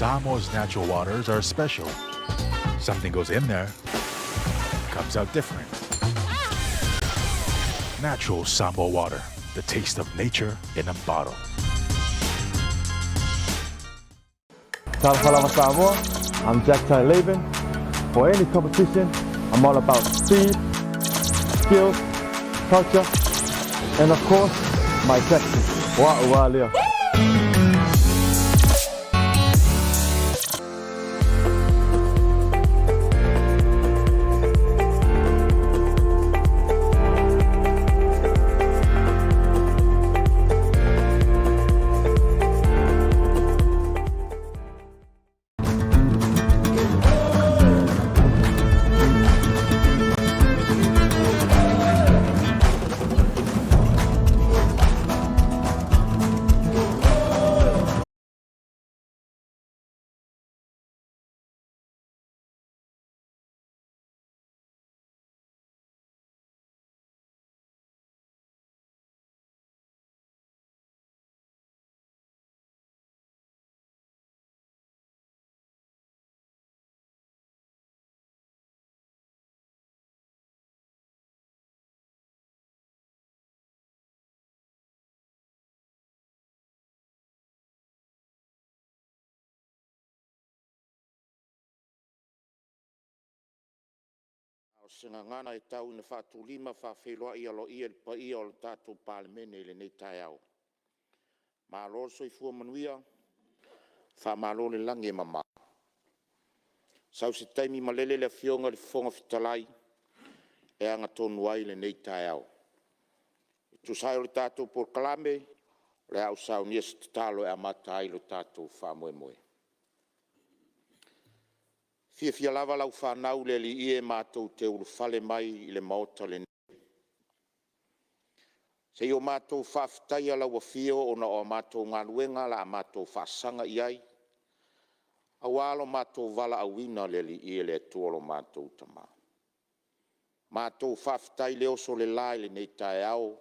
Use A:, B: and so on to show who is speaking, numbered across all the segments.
A: Samoa's natural waters are special. Something goes in there, comes out different. Natural Samoa water, the taste of nature in a bottle.
B: Talofa lava Samoa, I'm Jack Tai Laban. For any competition, I'm all about speed, skills, culture, and of course, my tactics. Wa lea.
C: A o se gagana e tau ina faatulima faafeiloai aloaia i le paia o le tatou Palemene i lenei taeao. Malo le soifua manuia, faamalo le lagi e mama. Sau se taimi malele le Afioga i le Fofoga Fetalai e agatonu ai lenei taeao. E tusa ai o le tatou polokalame, o le a ou saunia se tatalo e amata ai lo tatou faamoemoe. E fiafia lava lau fanau i le Alii e matou te ulufale mai i le Maota lenei, se i o matou faafetaia lau afio ona o a matou galuega o le a matou faasaga i ai aua lo matou valaauina o le Alii le Atua lo matou Tama. Matou faafetai le oso le la i lenei taeao,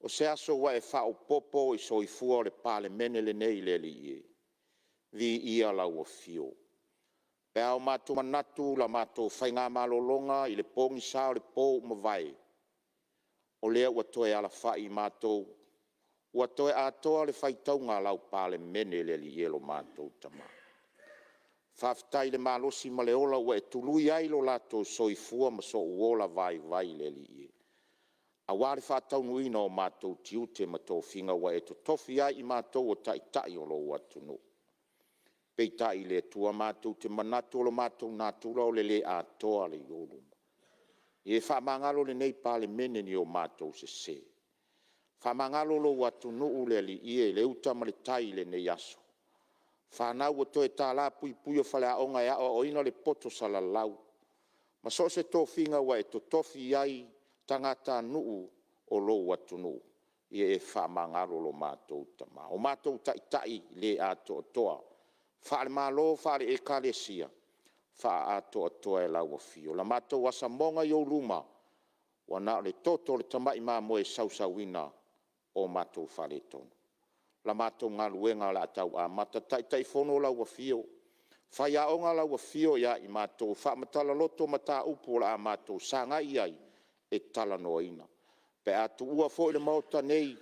C: o se aso ua e faaopoopo i soifua o le Palemene lenei le Alii e. Viia lau Afio. Pe a o matou manatu i la matou faiga malologa i le pogisa o le po ua mavae, o lea ua toe alafai matou ua toe atoa le faitauga a lau Palemene le Alii e lo matou Tama. Faafetai i le malosi ma le ola ua e tului ai lo latou soifua ma sou ola vaivai le Alii e, aua le faataunuuina o matou tiute ma tofiga ua e totofi ai i matou o Taitai o lou atunuu. Peitai le Atua matou te manatu o lo matou natura o le le atoa le iono. Ia faamagalo lenei Palemene i ni o matou sese. Faamagalo lou atunuu le Alii e i le uta ma le tai i lenei aso. Fanau ua toe talapuipui o faleaoga e aoaoina le poto salalau ma so o se tofiga ua e totofi i ai tagatanuu o lou atunuu, ia e faamagalo lo matou Tama. O matou taitai le atoatoa faale-Malo, faale-Ekalesia, faaatoatoa e lau Afio. La matou asamoga i ou luma, ua na o le toto o le tamai mamoe e sausuina o matou faaletonu. La matou galuega o le a tau amata, Taitaifono lau afio, Faiaoga lau afio ia i matou, faamatala loto mataupu o le a matou sagai i ai e talanoaina. Pe a tuua foi le Maota nei,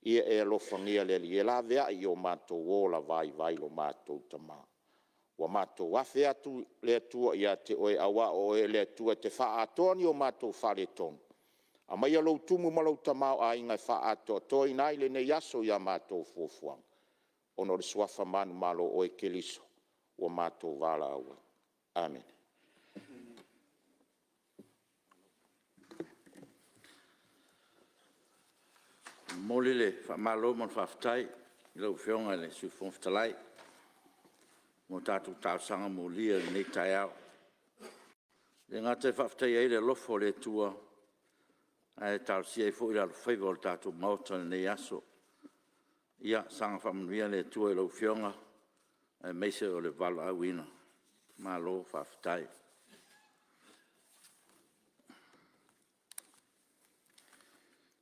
C: ia e alofagia le Alii e laveai i o matou ola vaivai lo matou Tama. Ua matou afe atu le Atua ia te oe aua o oe o le Atua e te faaatoa ni o matou faaletonu. Aumaia lou tumu ma lou tamaoaiga e faaatoatoaina ai lenei aso i a matou fuafuaga ona o le suafa manumalo o oe Keriso ua matou valaau ai. Amene.
D: E momoli le faamalo ma le faafetai i lau Afioga i le Sui Fofoga Fetalai mo tatou talosaga molia i lenei taeao. E le gata e faafetaia ai le alofa o le Atua, ae talosia ai foi le alofaiva o le tatou Maota i lenei aso. Ia saga faamanuia le Atua i lau Afioga aemaise o le valaauina. Malo faafetai.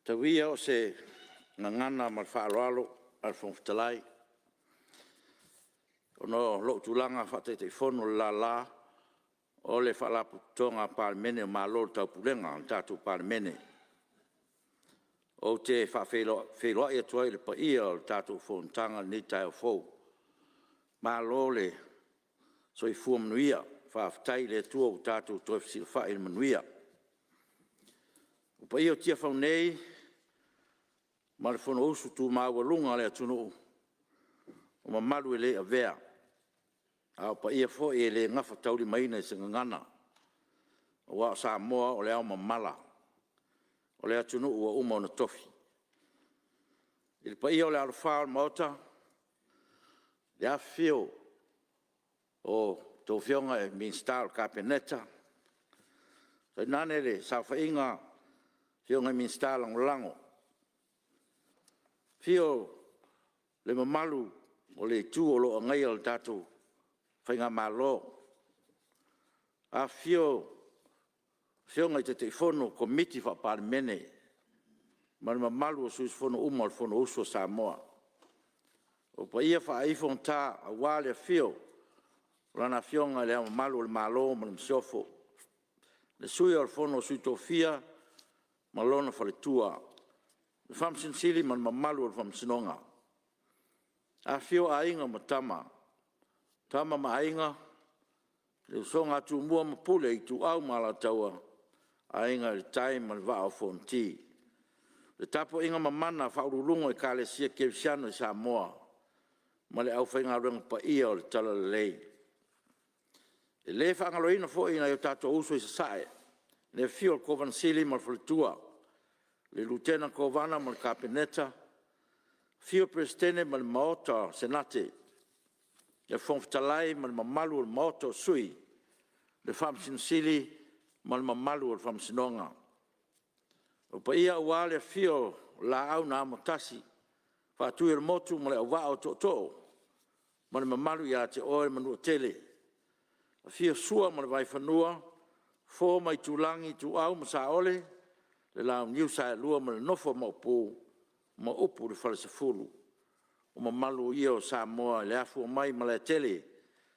D: Tau ia o se gagana ma le faaaloalo a le Fofoga Fetalai, ona o lou tulaga faa-Taitaifono i le lala o le Faalapotopotoga a Palemene o Malo o le Taupulega, le tatou Palemene. Ou te faafeiloai atu ai i le paia o le tatou Fonotaga i lenei taeao fou. Malo le soifua manuia, faafetai i le Atua ua tatou toe fesilafai i le manuia. O paia o Tiafau nei ma le Fonousu tu maualuga a le atunuu, o mamalu e le avea, a o paia foi e le gafataulimaina i se gagana, aua o Samoa o le aomamala, o le atunuu ua uma ona tofi. I le paia o le alofā o le Maota, le afifio o a outou Afioga i Minisita o le Kapeneta, tainane le saofaiga a Afioga i Minisita Lagolago. Afio le mamalu o le Itu o lo o agaia le tatou Faigamalo, afifio Afioga i Taitaifono o Komiti Faa-Palemene ma le mamalu o sui usufono uma o le Fonousu a Samoa. O paia faaifogata aua le afio o Lana Afioga i Le Ao Mamalu o le Malo ma le Masiofo, le Sui o le Fono a Sui Tofia ma lona Faletua, le Faamasino Sili ma le mamalu o le Faamasinoga. Afifio Aiga ma Tama, Tama ma Aiga, le usoga a Tumua ma Pule, Ituau ma Alataua, Aiga i le Tai ma le Vaa o Fonoti. Le tapuaiga mamana a Faauluuluga o Ekalesia Kerisiano i Samoa ma le aufaigaluega paia o le Talalelei. E le faagaloina foi nai o tatou uso i Sasae, i le afio o le Kovana Sili ma le faletua, le Lutena Kovana ma le Kapeneta, afio le Peresetene ma le Maota o Senate, le Fofoga Fetalai ma le mamalu o le Maota o Sui, le Faamasino Sili ma le mamalu o le Faamasinoga. O paia aua le afio o le Laau na Amotasi, Faatui o le Motu ma le Auvaa o Tootoo ma le mamalu ia te oe le Manuatele. Afio Sua ma le Vaifanua, Fofo ma Aitulagi, Ituau ma Saole, le Launiu Saelua ma le nofo a Maopu ma upu i le Falesefulu. O mamalu ia o Samoa i le afua mai i Malaetele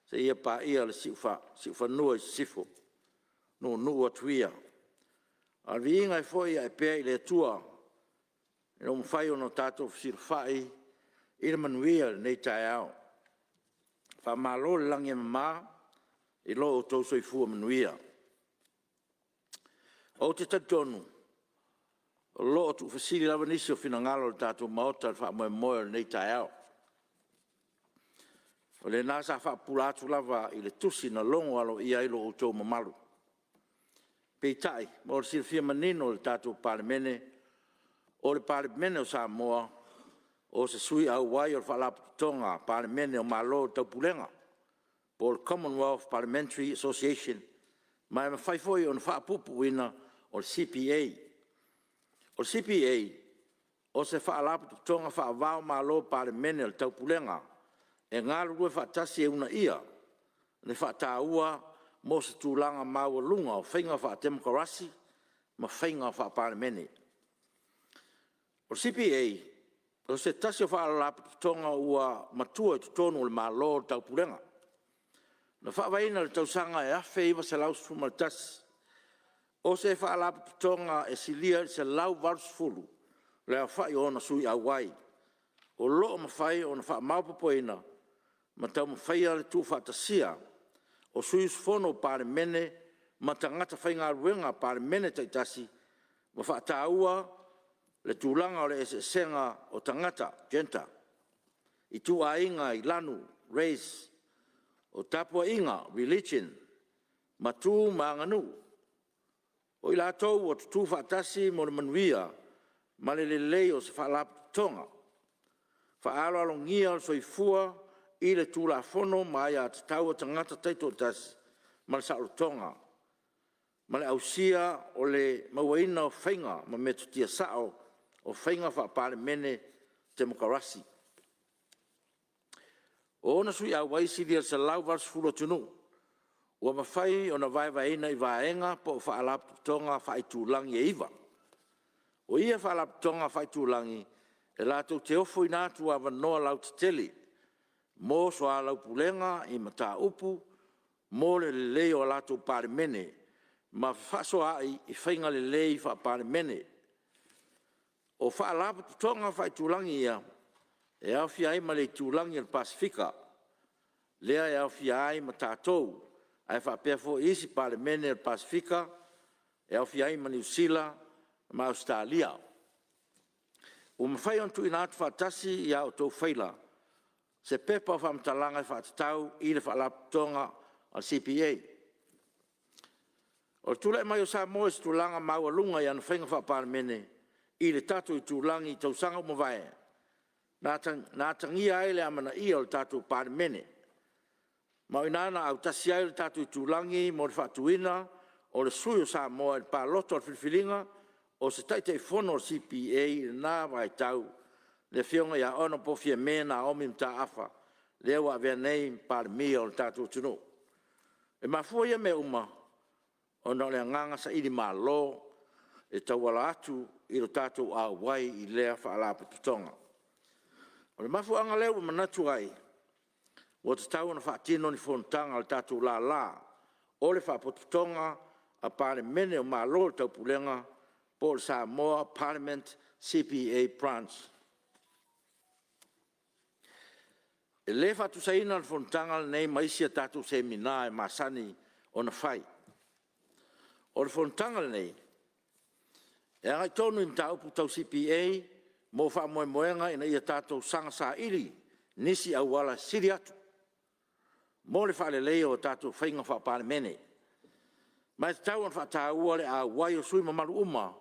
D: seia paia le Siufanua i Sisifo. Nuunuu atu ia. A o le viiga e foi ae pea i le Atua ina ua mafai ona tatou fesilafai i le manuia i lenei taeao. Faamalo le lagi e mama i lo outou soifua manuia. Ou te talitonu o lo o tuufesili lava nisi o finagalo o le tatou Maota i le faamoemoe o lenei taeao. O lena sa faapupula atu lava i le tusi na logo aloaia ai lo outou mamalu. Peitai mo le silafia manino e le tatou Palemene, o le Palemene o Samoa, o se sui auai o le Faalapotopotoga a Palemene o Malo o le Taupulega po o le Commonwealth Parliamentary Association, ma e mafai foi ona faapuupuuina, o le CPA. O le CPA, o se Faalapotopotoga faava o Malo Palemene o le Taupulega e galulue faatasi e uunaia le faataua mo se tulaga maualuga o faiga faatemokarasi ma faiga faa-Palemene. O le CPA, o se tasi o Faalapotopotoga ua matua i totonu o Malo o le Taupulega. Na faavaeina i le tausaga 1911. O se Faalapotopotoga e silia i le 180 le aofai o ona sui auai, o lo o mafai ona faamaopoopoina ma taumafaia le tuufaatasia o sui usufono o Palemene ma tagata faigaluega a Palemene taitasi, ma faataua le tulaga o le eseesega o tagata gender, ituaiga i lanu race, o tapuaiga religion ma tu ma aganuu. O i latou ua tutu faatasi mo le manuia ma le lelei o se Faalapotopotoga, faaaloalogia le soifua i le Tulafono ma aia tatau a tagata taitoatasi ma le saolotoga, ma le ausia o le mauaina o faiga ma metotia sao o faiga faa-Palemene Temokarasi. O ona sui auai e silia i le 180 atunuu, ua mafai ona vaevaeina i Vaega po o Faalapotopotoga faaitulagi e 9. O ia Faalapotopotoga faaitulagi, e latou te ofoina atu avanoa lautetele mo soalaupulega i mataupu mo le lelei o a latou Palemene ma fefaasoaai i faiga lelei faa-Palemene. O Faalapotopotoga faaitulagi ia, e aofia ai ma le Itulagi a le Pasefika, lea e aofia ai ma tatou, ae faapea foi isi Palemene o le Pasefika e aofia ai ma Niu Sila ma Ausetalia. Ua mafai ona tuuina atu faatasi i a outou faila se Pepa o Faamatalaga e faatatau i le Faalapotopotoga a le CPA. O le tulai mai o Samoa i se tulaga maualuga i ana faiga faa-Palemene i le tatou itulagi i tausaga ua mavae, na atagia ai le amanaia o le tatou Palemene, ma o i ina na autasi ai le tatou itulagi mo le faatuina o le Sui o Samoa i le Palota o le Filifiliga o se Taitaifono o le CPA i lena vaitau, le Afioga ia Honourable Fiame Naomi Mataafa, lea ua avea nei ma Palemia o le tatou atunuu. E mafua ia mea uma ona o le agaga sailimalo e tauala atu i lo tatou auai i lea Faalapotopotoga. O le mafuaaga lea ua manatu ai, ua tatau ona faatino ni fonotaga a le tatou Lala o le Faalapotopotoga a Palemene o Malo o le Taupulega po o le Samoa Parliament CPA Branch. E le faatusaina le fonotaga lenei ma isi a tatou Semina e masani ona fai. O le fonotaga lenei, e agai tonu i mataupu tau CPA mo faamoemoega ina ia tatou saga saili nisi auala e sili atu mo le faaleleia o tatou faiga Faa-Palemene. Ma e tatau ona faataua le auai o sui usufono mamalu uma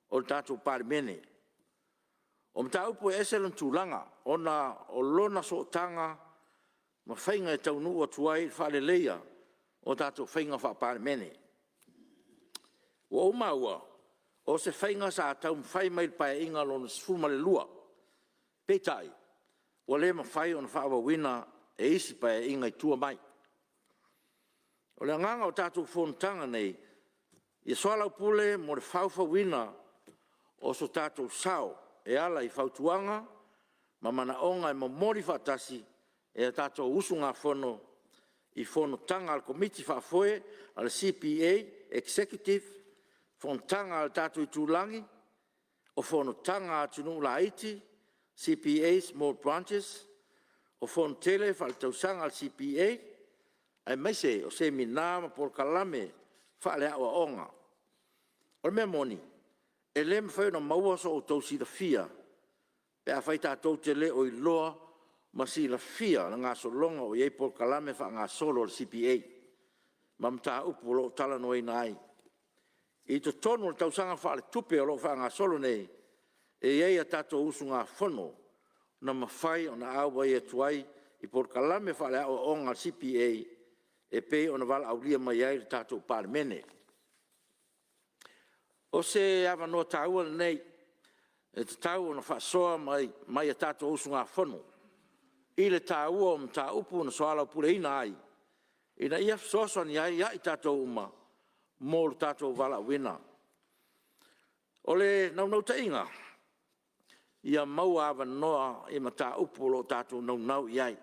D: o le tatou Palemene. O mataupu e ese lona tulaga ona o lona sootaga ma faiga e taunuu atu ai i le faaleleia o tatou faiga Faa-Palemene. Ua ou maua, o se faiga sa taumafai mai i le Paeaiga Lona XII, peitai, ua le mafai ona faaauauina e isi Paeaiga i tua mai. O le agaga o tatou fonotaga nei, ia soalaupule mo le faufauina o so tatou sao e ala i fautuaga ma manaoga e momoli faatasi e a tatou usugafono i fonotaga a le Komiti Faafoe a le CPA Executive, fonotaga a le tatou itulagi, o fonotaga a atunuu laiti CPA Small Branches, o fonotele faaletausaga a le CPA, aemaise o Semina ma Polokalame faale-aoaoga. O le mea moni, e le mafai ona maua so outou silafia pe afai tatou te le o iloa ma silafia le gasologa o i ai polokalame faagasolo a le CPA ma mataupu o lo o talanoaina ai. I totonu o le tausaga faaletupe o lo o faagasolo nei, e i ai a tatou usugafono na mafai ona auai atu ai i polokalame faale-aoaoga a le CPA e pei ona valaaulia mai ai le tatou Palemene. O se avanoa taua lenei e tatau ona faasoa mai a tatou usugafono i le taua o mataupu na soalaupuleina ai, ina ia fesoasoani ai ia i tatou uma mo le tatou valaauina. O le naunautaiga, ia maua avanoa i mataupu o lo o tatou naunau i ai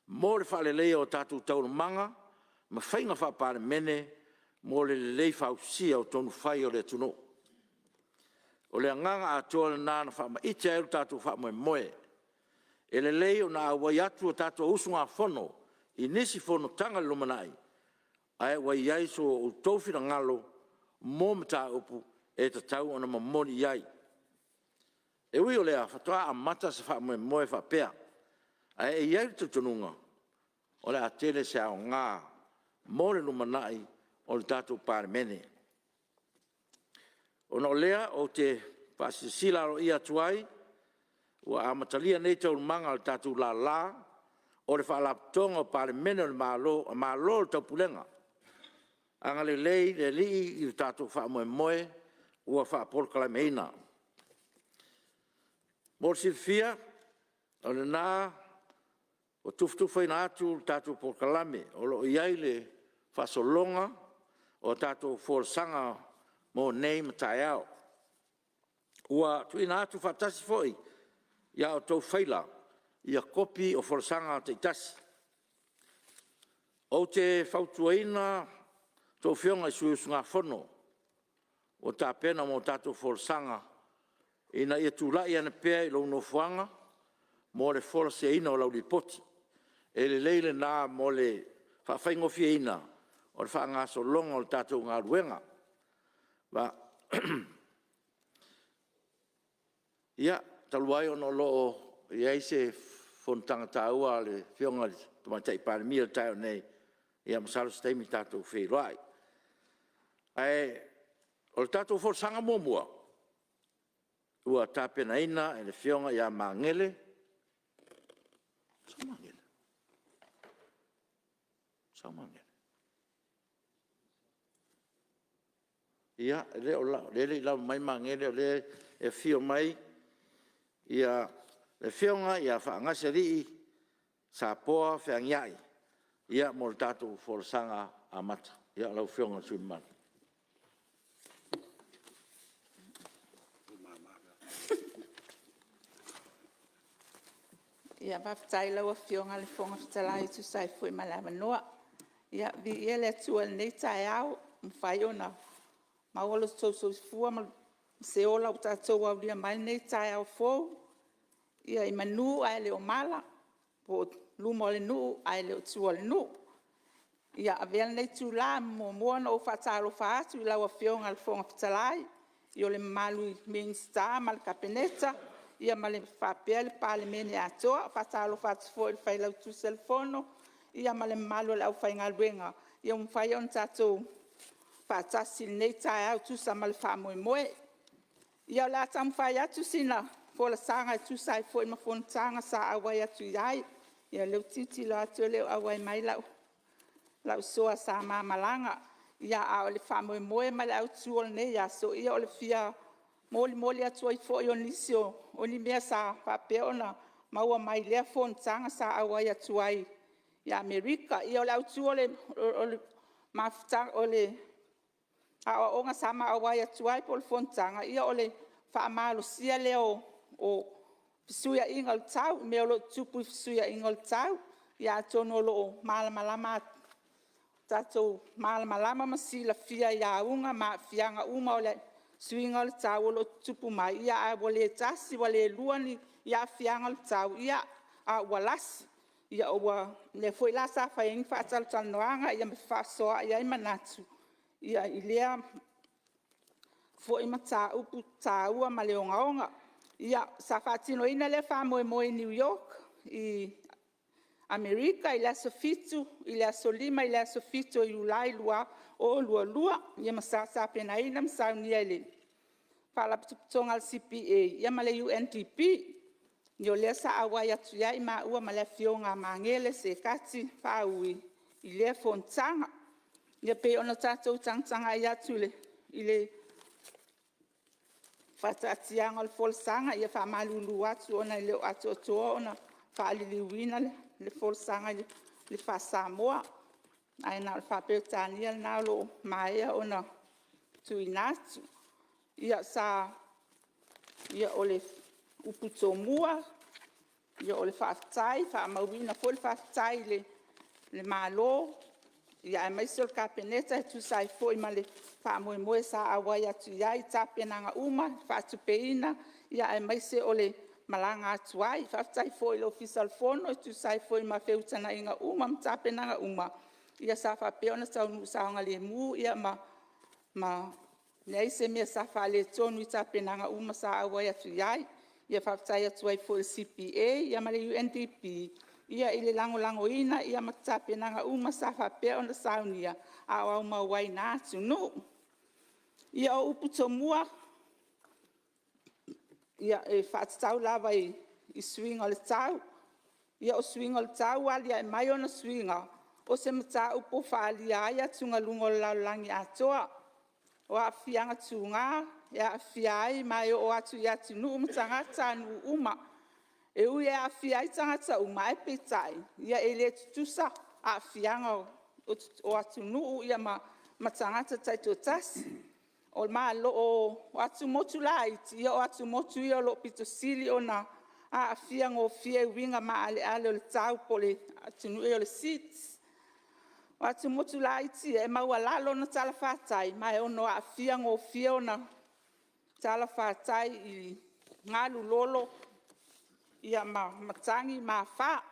D: mo le faaleleia o tatou taualumaga ma faiga faa-Palemene mo le lelei fausia o tonufai a le atunuu. O le agaga atoa lena na faamaite ai lo tatou faamoemoe. E lelei ona auai atu a tatou usugafono i nisi fonotaga i le lumanai, ae ua i ai so outou finagalo mo mataupu e tatau ona momoli i ai. E ui o lea, faatoa amata se faamoemoe faapea, ae i ai le talitonuga, o le a tele se aoga mo le lumanai o le tatou Palemene. Ona o lea, ou te faasilasila aloaia atu ai, ua amatalia nei Taualumaga a le tatou Lala o le Faalapotopotoga o Palemene a Malo o le Taupulega. Agalelei le Alii i lo tatou faamoemoe ua faapolokalameina. Mo le silafia, o lena ua tufatufaina atu le tatou polokalame o lo o i ai le faasologa o a tatou folasaga mo nei ma taeao. Ua tuuina atu faatasi foi i a outou faila. kopi o folasaga taitasi. Ou te fautuaina a outou Afioga i sui usugafono ua tapena mo a tatou folasaga, ina ia tulai ane pea i lou nofoaga mo le folasiaina o lau Lipoti. E lelei lena mo le faafaigofieina o le faagasologa o le tatou galuega. Ia, talu ai ona o lo o i ai se fonotaga taua a le Afioga i le Tamaitai Palemia i le taeao nei, ia masalo o se taimi tatou feiloai. Ae o le tatou folasaga muamua, ua tapenaina e le Afioga ia Magele Ia, o lea e le i lava mai Magele o lea e afio mai le Afioga ia Faagasealii Sapoa Feagiai mo le tatou folasaga amata. Ia, lau Afioga i le sui usufono mamalu.
E: Faafetai i lau Afioga i le Fofoga Fetalai e tusa ai foi ma le avanoa. Ia, viia le Atua i lenei taeao ua mafai ona maua lo outou soifua ma se ola ua tatou aulia mai lenei taeao fou i manu ae le o mala, po o luma o le nuu ae le o tua o le nuu. Ia, avea lenei itula e muamua ona ou faatalofa atu i lau Afioga i le Fofoga Fetalai, le mamalu i Minisita ma le Kapeneta faapea le Palemene atoa. E faatalofa atu foi i le Failautusi o le Fono ma le mamalu o le aufaigaluega ua mafai ona tatou faatasi i lenei taeao e tusa ma le faamoemoe. Ia, o le a taumafai atu sina folasaga e tusa ai foi ma fonotaga sa auai atu i ai. Ia o lea ou te tilotilo atu e le o auai mai lau soa sa ma malaga, a o le faamoemoe ma le autu o lenei aso, o le fia molimoli atu ai foi o nisi o ni mea sa faapea ona maua mai lea fonotaga sa auai atu ai i Amerika. Ia, o le autu o le mafutaga o le aoaoga sa ma auai atu ai po o le fonotaga, o le faamalosia lea o fesuiaiga o le tau, mea o lo o tutupu i fesuiaiga o le tau. Ia atonu o lo o tatou malamalama ma silafia i auga ma aafiaga uma o le suiga o le tau o lo o tutupu mai, ae ua le tasi ua le lua ni aafiaga o le tau, a ua lasi. Ia o lea foi la sa fai ai ni faatalatalanoaga ma fefaasoaai ai manatu i lea foi mataupu taua ma le ogaoga. Ia, sa faatinoina lea faamoemoe i New York i Amerika i le aso 5 i le aso 7 o Iulai 2022, ma sa tapenaina ma saunia e le Faalapotopotoga a le CPA ma le UNDP. O lea sa auai atu i ai maua ma le Afioga ia Magele Sekati Faaui i lea fonotaga. Ia pei ona tatou tagatagai atu i le faataatiaga o le folasaga, ia e faamalulu atu ona e le o atoatoa ona faaliliuina le folasaga i le faa-Samoa, ae na o le faa-Peretania lena o lo o maea ona tuuina atu. Ia, o le upu tomua, o le faafetai, e faamauina foi le faafetai i le Malo aemaise o le Kapeneta e tusa ai foi ma le faamoemoe sa auai atu i ai i tapenaga uma, faatupeina aemaise o le malaga atu ai. Faafetai foi i le Ofisa o le Fono e tusa ai foi ma feutagaiga uma ma tapenaga uma sa faapea ona taunuu saogalemu ma leai se mea sa faaletonu i tapenaga uma sa auai atu i ai. Faafetai atu ai foi i le CPA ma le UNDP i le lagolagoina ma tapenaga uma sa faapea ona saunia a o aumau ai i na atunuu. Ia, o upu tomua, e faatatau lava i suiga o le tau. Ia o suiga o le tau ua aliae mai ona suiga, o se mataupu ua faaalia ai atugaluga o le lalolagi atoa. O aafiaga tuga e aafia ai ma e oo atu i atunuu ma tagatanuu uma. E ui e aafia ai tagata uma, ae peitai, e le tutusa aafiaga o atunuu ma tagata taitoatasi. O atumotu laiti, o atumotu ia o lo o pito sili ona aafia gofie i uiga maaleale o le tau po o le atunuu o le SIDS. O atumotu laiti ia, e maualalo ona talafatai ma e ono aafia gofie ona talafatai i galu lolo ma matagi ma afa.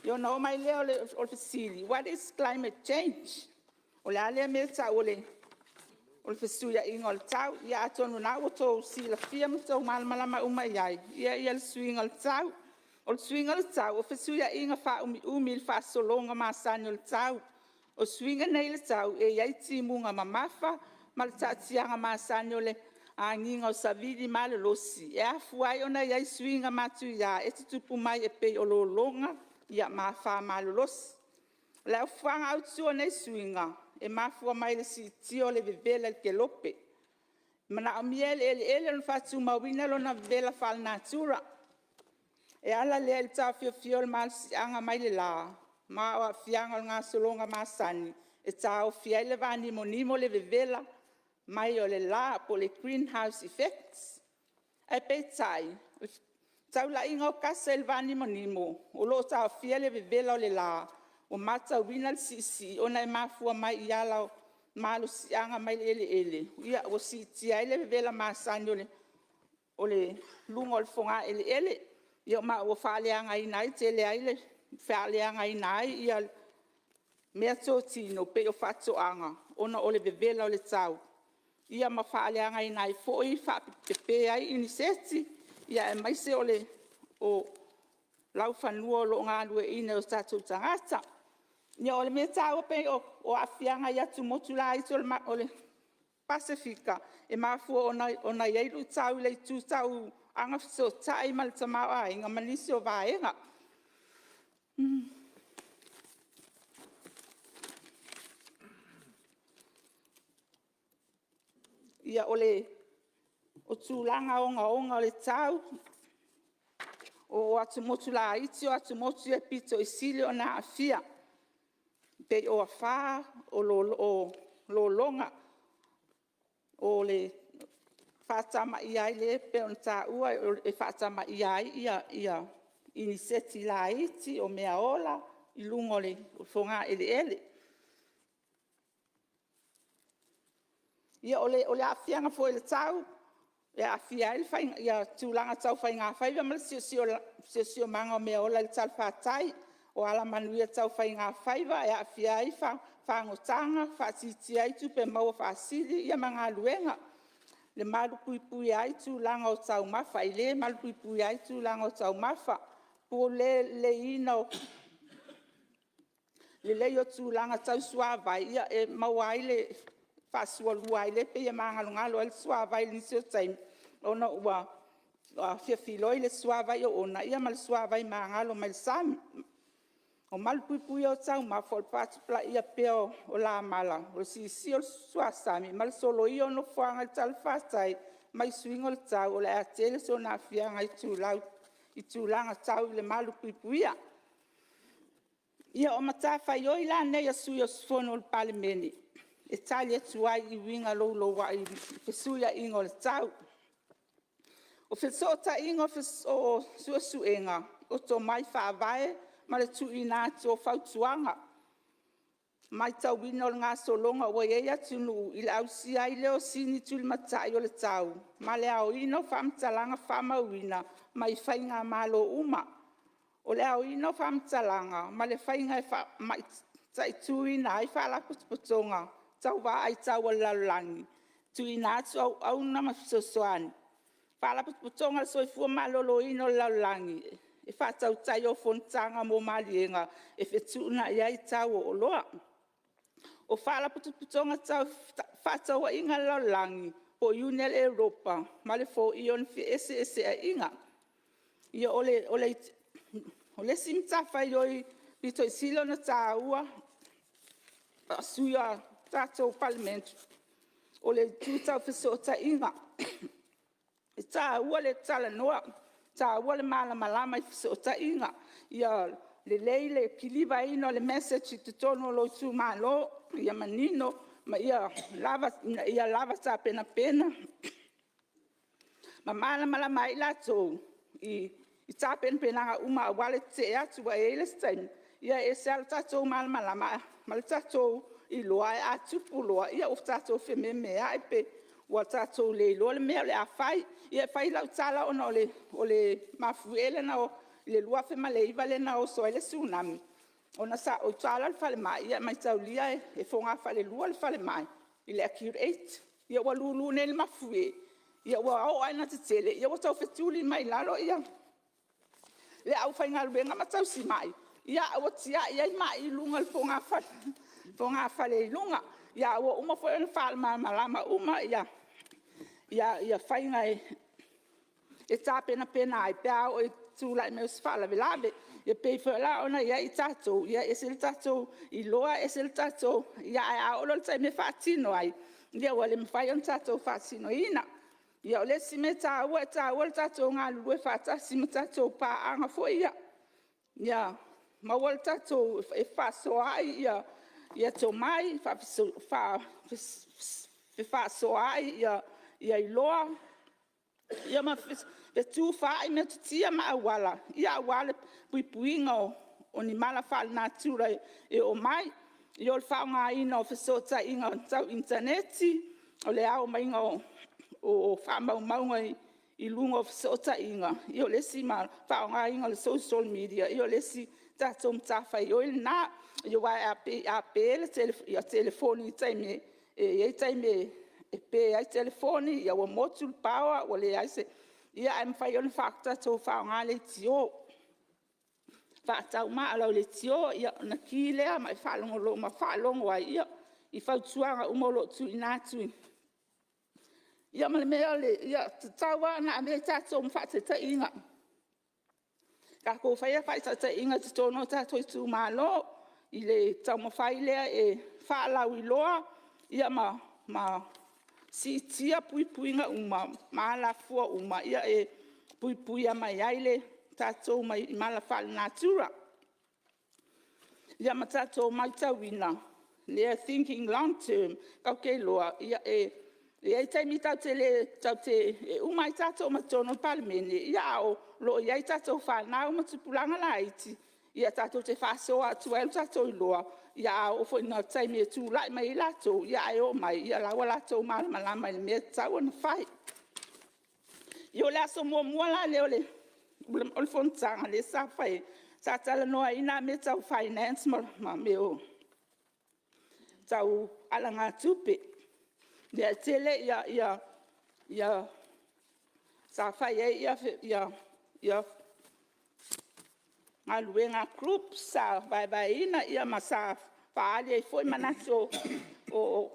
E: Ona oo mai lea o le fesili, what is climate change? O le a lea mea e tau o le fesuiaiga o le tau? Ia atonu o lena ua outou silafia ma outou malamalama uma i ai le suiga o le tau. O le suiga o le tau, o fesuiaiga faaumiumi i le faasologa masani o le tau. O suiga nei o le tau e i ai timuga mamafa ma le taatiaga masani o le agiga o savili malolosi e afua ai ona i ai suiga matuia e tutupu mai e pei o lologa ma afa malolosi. O le afuaga autu o nei suiga, e mafua mai i le siitia o le vevela i le kelope. E manaomia e le eleele ona faatumauina lona vevela faalenatura. E ala lea i le taofiofia o le malosiaga mai le la ma o aafiaga o le gasologa masani e taofi ai le vanimonimo, le vevela mai o le la po o le green house effect. Ae peitai, o le taulaiga o kasa i le vanimonimo o lo o taofia le vevela o le la, ua matauina le siisii ona e mafua mai i ala o malosiaga mai le eleele ua siitia ai le vevela masani o luga o le fogaeleele, ma ua faaleagaina tele ai meatotino pei o faatoaga ona o le vevela o le tau, ma faaleagaina ai foi, pepe ai inisieti, aemaise o laufanua o lo o galueaiina e o tatou tagata. O le mea taua pei o aafiaga i atumotu laiti o le Pasefika, e mafua ona i ai luitau i le itu tau agafesootai ma le tamaoaiga ma nisi o vaega. O tulaga ogaoga o le tau, o atumotu laiti o atumotu ia e pito sili ona aafia, pei o afa, o lologa. O le faatamaia ai lea pei ona taua e faatamaia ai inisieti laiti, o meaola i luga o fogaeleele. O le aafiaga foi o le tau e aafia ai tulaga tau faigafaiva ma le siosiomaga o meaola i le talafatai. O alamanuia tau faigafaiva e aafia ai fagotaga, faatiatia ai tupe maua faasili ma galuega. E malupuipuia ai tulaga o taumafa, e le malupuipuia ai tulaga o taumafa. Pulea lelei o tulaga tau suavai e maua ai le faasualua ai, lea e pei e magalogalo ai le suavai i nisi o taimi, ona ua filoi le suavai oona ma le suavai magalo mai le sami. O malupuipuia o taumafa, o le faatupulaia pea o lamala, o le siisii o le suasami ma le soloia o nofoaga i talafatai mai suiga o le tau, o le a tele sona aafiaga i tulaga tau i le malupuipuia. Ia, o matafaioi la nei a sui usufono o le Palemene e tali atu ai i uiga loulouai i le fesuiaiga o le tau. O fesootaiga o suesuega, o tomai faavae ma le tuuina atu o fautuaga. Matauina o le gasologa ua i ai atunuu i le ausia ai lea o sini tulimatai o le tau ma le aoina o faamatalaga faamauina mai faigamalo uma. O le aoina o faamatalaga ma le faiga e mataituina ai faalapotopotoga tau vaai tau a le lalolagi, tuuina atu auauna ma fesoasoani. Faalapotopotoga a le Soifua Maloloina o le lalolagi, e faatautaia o fonotaga mo maliega e fetuunai ai tau o oloa. O Faalapotopotoga tau Fefaatauaiga a le Lalolagi po o Iuni a le Europa ma le foia o ni feeseeseaiga. O le isi matafaioi pito sili ona taua a sui o le tatou Palemene, o le itu tau fesootaiga. E taua le talanoa, e taua le malamalama i fesootaiga, ia lelei le kilivaina o le message i totonu o lou itumalo, ia manino. Ma ia lava tapenapena ma malamalama ai i latou i tapenapenaga uma aua le tetee atu. Aua e i ai le isi taimi, e ese lava le tatou malamalama ma le tatou iloa, ae a tupu loa, ua tatou fememeai pe ua tatou le iloa le mea o le a fai. Ia e fai lau tala ona o le mafuie lea i le 2009 lea na oso ai le Tsunami, ona sa ou i uta la i le falemai, ae mataulia e fogafalelua le falemai i le Acute 8. Ua lulu nei le mafuie ua oo lava ina tetele, ua tau fetuli mai i lalo le aufaigaluega ma tausimai, ae ua tiai ai mai i luga o le fogafale i luga. Ae ua uma foi ona faamalamalama uma faiga e tapenapena ai pe a oo ina tulai mai se faalavelave. E pei foi la ona i ai tatou, e ese le tatou iloa ese le tatou… ae a oo loa i le taimi e faatino ai, ua le mafai ona tatou faatinoina. O le isi mea taua, e taua le tatou galulue faatasi ma tatou paaga foi ia, ia maua le tatou… e fefaasoaai tomai, fefaasoaai iloa ma fetufaai metotia ma auala aua le puipuiga o ni mala faalenatura e oo mai. O le faaaogaina o fesootaiga tau initaneti, o le ao maiga o faamaumauga i luga o fesootaiga, ma le faaaogaina o le social media, o le isi tatou matafaioi lena. Aua a pe le telefoni i taimi e i ai taimi e pe ai telefoni ua motu le power ua leai se… ae mafai ona tatou faaaoga leitio, faatau maa o lau leitio ona ki lea ma e faalogo ai i fautuaga uma o lo o tuuina atu. Ia ma le mea lea, e tatau lava ona ave tatou ma faataitaiga, tatou faia faataitaiga i totonu o tatou itumalo i le taumafai lea e faalauiloa ma siitia puipuiga uma ma alafua uma e puipuia mai ai tatou mai mala faalenatura. Ia ma tatou matauina le thinking long term, tatou te iloa e i ai taimi e uma ai tatou ma totonu o le Palemene, ae o lo o i ai tatou fanau ma tupulaga laiti tatou te faasoa atu ai lo tatou iloa, a oo foi ina taimi e tulai mai ai latou, ae omai o la ua latou malamalama i le mea e tatau ona fai. O le aso muamua la lea o le fonotaga lea sa fai ai, sa talanoaina lava mea tau finance ma mea tau alagatupe. E tele ia… sa fai ai galuega a groups sa vaevaeina ma sa faaali ai foi manatu o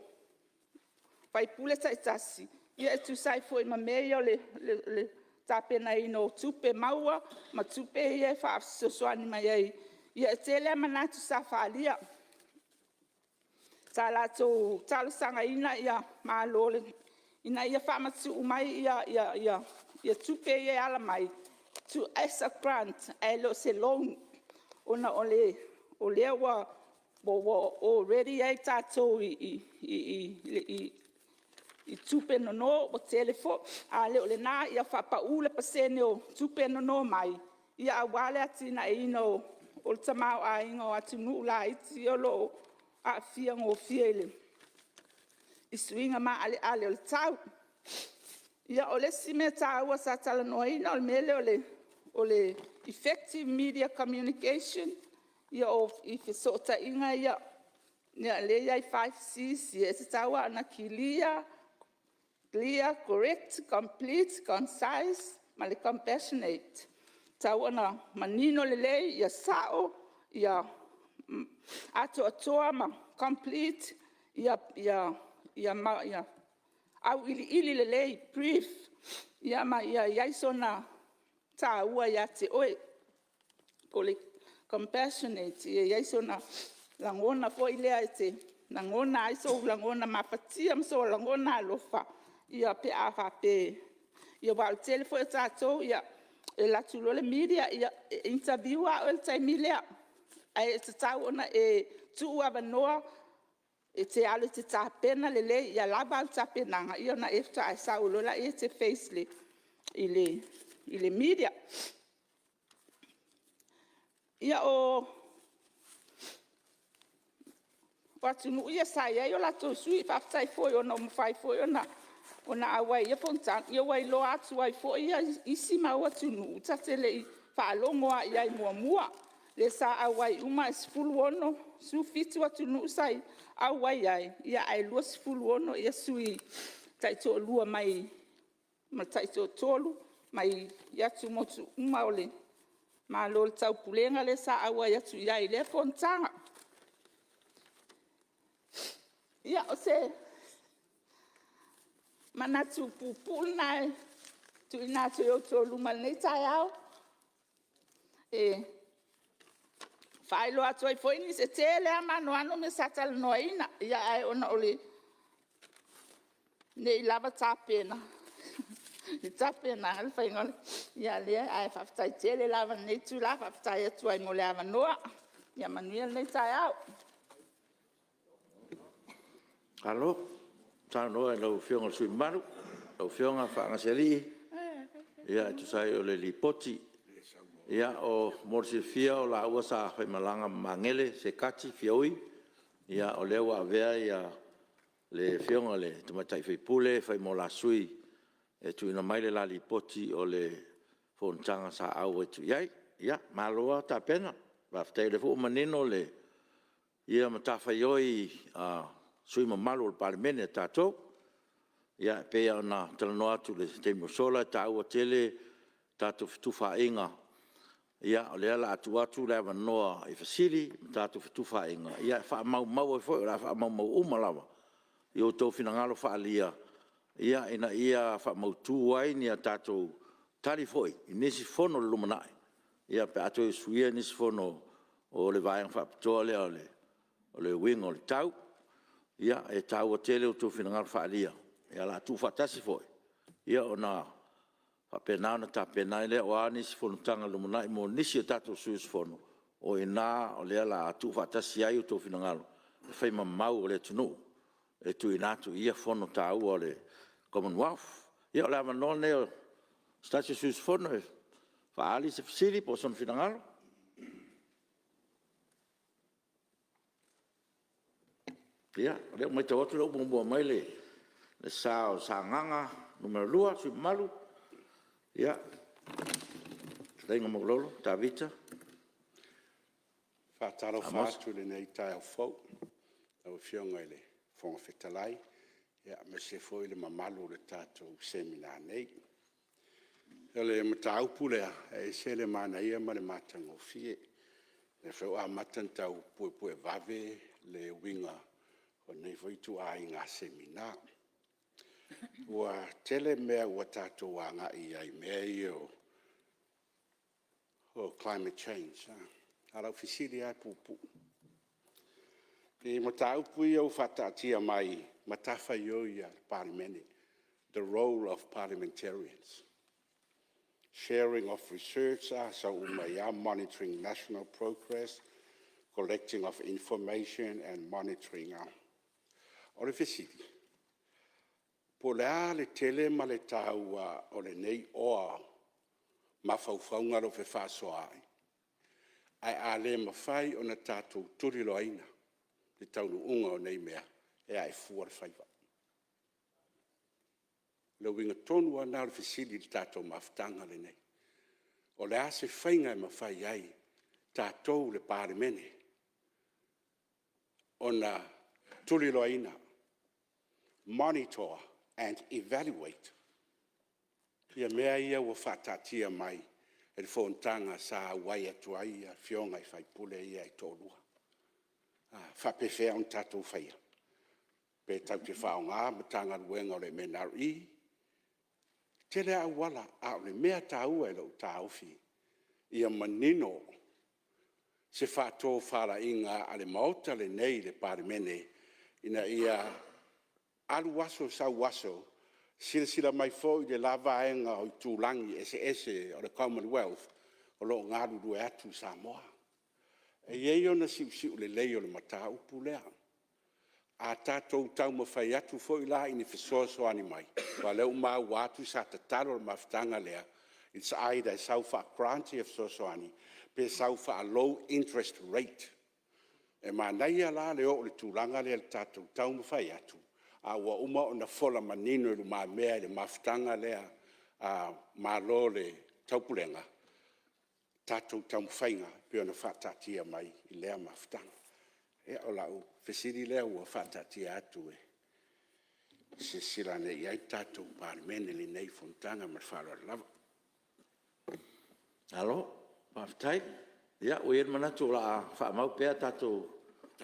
E: sui usufono taitasi e tusa ai foi ma mea ia o le tapenaina o tupe maua ma tupe ia e fesoasoani mai ai. E tele lava manatu sa faaalia. Sa latou talosagaina Malo ina ia faamatuu mai tupe ia e ala mai as a grant ae le o se loan, ona o lea ua already i ai tatou i tupe nono ua tele foi, a le o lena ia faapau le pasene o tupe nono mai aua le atinaeina o le tamaoaiga o atunuu laiti ia o lo o aafia gofie i suiga maaleale o le tau. O le isi mea taua sa talanoaina o le mea lea o le effective media communication i fesootaiga ia lea e i ai five Cs, e tatau lava ona clear, correct, complete, concise ma le compassionate. E tatau ona manino lelei, ia sao, ia atoatoa ma complete, ia auiliili lelei, brief ma ia i ai sona taua ia te oe. O le compassionate, ia i ai sona lagona foi lea e te lagona ai sou lagona mafatia ma sou lagona alofa pe a faapea… Aua o le tele foi o tatou e alu atu loa le media e interview lava oe i le taimi lea, ae tatau ona e tuuavanoa. E te alu e te tapena lelei, ia lava au tapenaga ona e faatoa e sau loa lea e te face i le media. Ia, o atunuu ia sa i ai o latou sui. Faafetai foi ona ua mafai foi ona auai i ia fonotaga, ia ua iloa atu ai foi isi mau atunuu ta te le i faalogo lava i ai muamua. Lea sa auai uma, e 17 atunuu sa auai ai, ae 26 sui taitoalua mai ma le taitoatolu mai atumotu uma o le Malo o le Taupulega lea sa auai atu i ai i lea fonotaga. Ia, o se manatu puupuu lena e tuuina atu i outou luma i lenei taeao, e faailoa atu ai foi nisi, e tele lava ma anoano mea sa talanoaina, ae ona ne i lava tapena i tapenaga ae faafetai tele lava i lenei itula. Faafetai atu ai mo le avanoa. Ia manuia lenei taeao.
D: Malo saunoa i lau Afioga i le sui usufono mamalu lau Afioga Faagasealii e tusa ai o le Lipoti. Ia mo le silafia o laua sa faimalaga ma Magele Sekati Fiaui, o lea ua avea le Afioga i le tamaitai sui usufono e fai mo la sui e tuuina mai le la Lipoti o le fonotaga sa auai atu i ai. Ia, malo lava tapena, faafetai o lea foi ua manino ia matafaioi a sui usufono mamalu o le Palemene a tatou. Ia e pei lava ona talanoa atu i le taimi ua sola, e taua tele tatou fetufaaiga, o lea o le a tuu atu le avanoa i fesili ma tatou fetufaaiga e faamaumau ai foi, o le a faamaumau uma lava outou finagalo faaalia ina ia faamautu ai ni a tatou tali foi i nisi Fono i le lumanai pe a toe usuia nisi Fono o le Vaega Faapitoa lea o le Uiga o le Tau. Ia, e taua tele outou finagalo faaalia, o le a tuufaatasi foi ona faapena ona tapena ai lea. O a nisi fonotaga i le lumanai mo nisi o tatou sui usufono, o i ina lea o le a tuufaatasi ai outou finagalo e fai ma mau o le atunuu e tuuina atu i ia Fono taua o le Commonwealth. Ia o le avanoa lenei o se tasi o sui usufono e faaali se fesili po o sona finagalo. Ia, o lea ua matau atu o lea ua muamua mai le sa o Sagaga 2, le sui usufono mamalu, lau Fetalaiga Maulolo Tavita
F: E faatalofa
D: Amosi.
F: atu i lenei taeao fou i lau Afioga i le Fofoga Fetalai, aemaise foi le mamalu o le tatou Semina nei. O le mataupu lea, e ese le manaia ma le matagofie. O lea foi ua amata ona tau puepuevave le uiga o lenei foi ituaiga Semina. Ua tele mea ua tatou agai ai i mea ia o climate change. A o lau fesili lava e puupuu. I mataupu ia ua faataatia mai matafaioi a le Palemene, the role of Parliamentarians, sharing of research, sau uma ai lava monitoring national progress, collecting of information and monitoring. O le fesili; po o le a le tele ma le taua o lenei oa mafaufauga o lo o fefaasoaai, ae a le mafai ona tatou tuliloaina le taunuuga o nei mea, e ae fua le faiva. O le uiga tonu lava lena o le fesili i le tatou mafutaga lenei. O le a se faiga e mafai ai tatou le Palemene ona tuliloaina, monitor and evaluate mea ia ua faataatia mai e le fonotaga sa auai atu ai Afioga i sui usufono ia e toalua. E faapefea ona tatou faia? Pe tatou te faaaoga Matagaluega o le MNRE? E tele lava auala, a o le mea taua i lou taofi, ia manino se faatofalaiga a le Maota lenei le Palemene, ina ia alu aso sau aso, silasila mai foi le la vaega o itulagi eseese o le Commonwealth o lo o galulue atu Samoa. E i ai ona siusiu lelei o le mataupu lea. A tatou taumafai atu foi la i ni fesoasoani mai, aua o lea ua maua atu sa tatalo i le mafutaga lea, its either e sau faa-grant ia fesoasoani, pe sau faa-low interest rate. E manaia la le oo i le tulaga lea i le tatou taumafai atu, a ua uma ona fola manino i lumamea i le mafutaga lea a Malo o le Taupulega tatou taumafaiga e pei ona faataatia mai i lea mafutaga. Ia, o lau fesili lea ua faataatia atu e silasila ane i ai le tatou Palemene i lenei fonotaga. Ma le faaaloalo lava.
D: Malo faafetai. Ia ua i ai le manatu o le a faamau pea tatou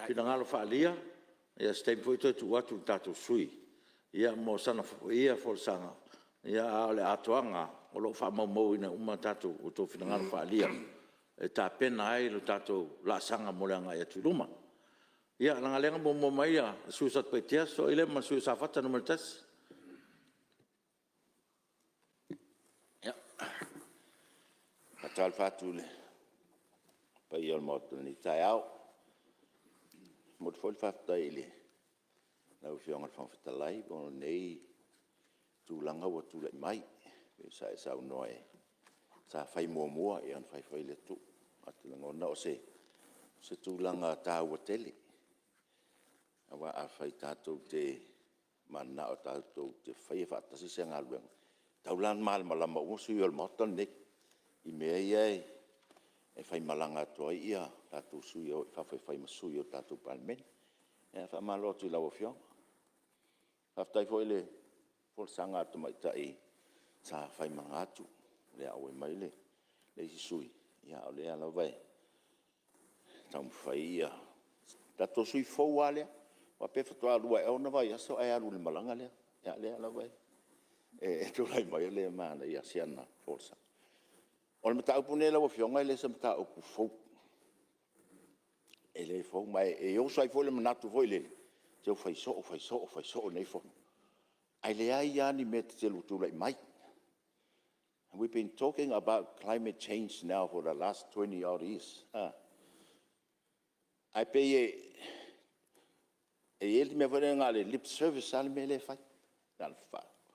D: finagalo faaalia, ia o se taimi foi toe tuu atu i le tatou sui usufono mo sana foi folasaga, a o le atoaga lava, o lo o faamaumauina uma outou finagalo faaalia e tapena ai le tatou laasaga mo le agai atu i luma. Ia, leaga o lea na muamua mai le sui usufono mo Satupaitea, sosoo ai lea ma le sui usufono mo Safata 1.
G: E faatalofa atu i le paia o le Maota i lenei taeao. E momoli foi le faafetai i lau Afioga i le Fofoga Fetalai mo lenei tulaga ua tulai mai, pei sa e saunoa sa fai muamua ona fai foi lea e tuu. Ae ou te lagona o se tulaga taua tele, aua afai tatou te mananao tatou te faia faatasi se galuega, e tatau la ona malamalama uma sui usufono o le Maota lenei i mea ia e faimalaga atu ai tatou sui e o i fafo e fai ma sui o le tatou Palemene. Ae faamalo atu i lau Afioga. Faafetai foi i le folasaga a le tamaitai sa faimalaga atu, o lea e auai mai le isi sui usufono, a o lea lava e taumafai le tatou sui usufono fou lava lea, faapea faatoa 2 ea ona vaiaso ae alu i le malaga lea. A o lea lava e tulai mai, o lea e manaia lava si ana folasaga. O le mataupu lenei lau Afioga e le o se mataupu fou, e le fou. Ma e oso ai foi le manatu foi lele, se ua fai soo, fai soo, fai soo nei fono, ae leai lava ni mea tetele o tulai mai. We been talking about climate change now for the last 20 odd years. Ae pei e i ai le mea foi lea na o le lip service lava le mea lea e fai.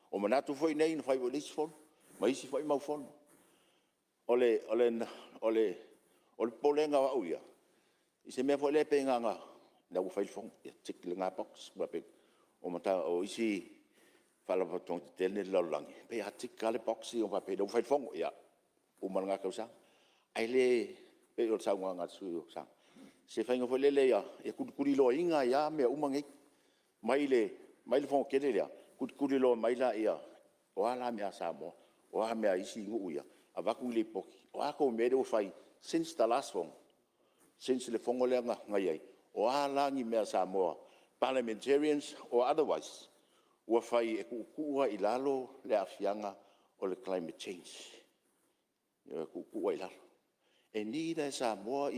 G: O manatu foi nei na fai foi i le isi fono ma isi foi mau fono. O le popolega o au ia, i se mea foi lea pei na ona, o lea ua fai le fono, ia tick lena box. O isi faalapotopotoga tetele nei a le lalolagi, pei a tick lava le box ona faapea lea ua fai le fono, ia uma lena tausaga. Ae le pei o le saunoaga a le sui usufono mo Sagaga 1, se faiga foi lele ia tulituliloaina ai lava mea uma nei, mai le fono tele lea, tulituliloa mai lea o a la mea a Samoa, o a mea a isi nuu ia, avatu ni lipoti, o a tou mea ia ua fai since the last fono, since le fono lea na i ai, o a la ni mea a Samoa Parliamentarians or otherwise ua fai e tuutuu ai i lalo le aafiaga o le climate change, e tuutuu ai i lalo. E need lava e Samoa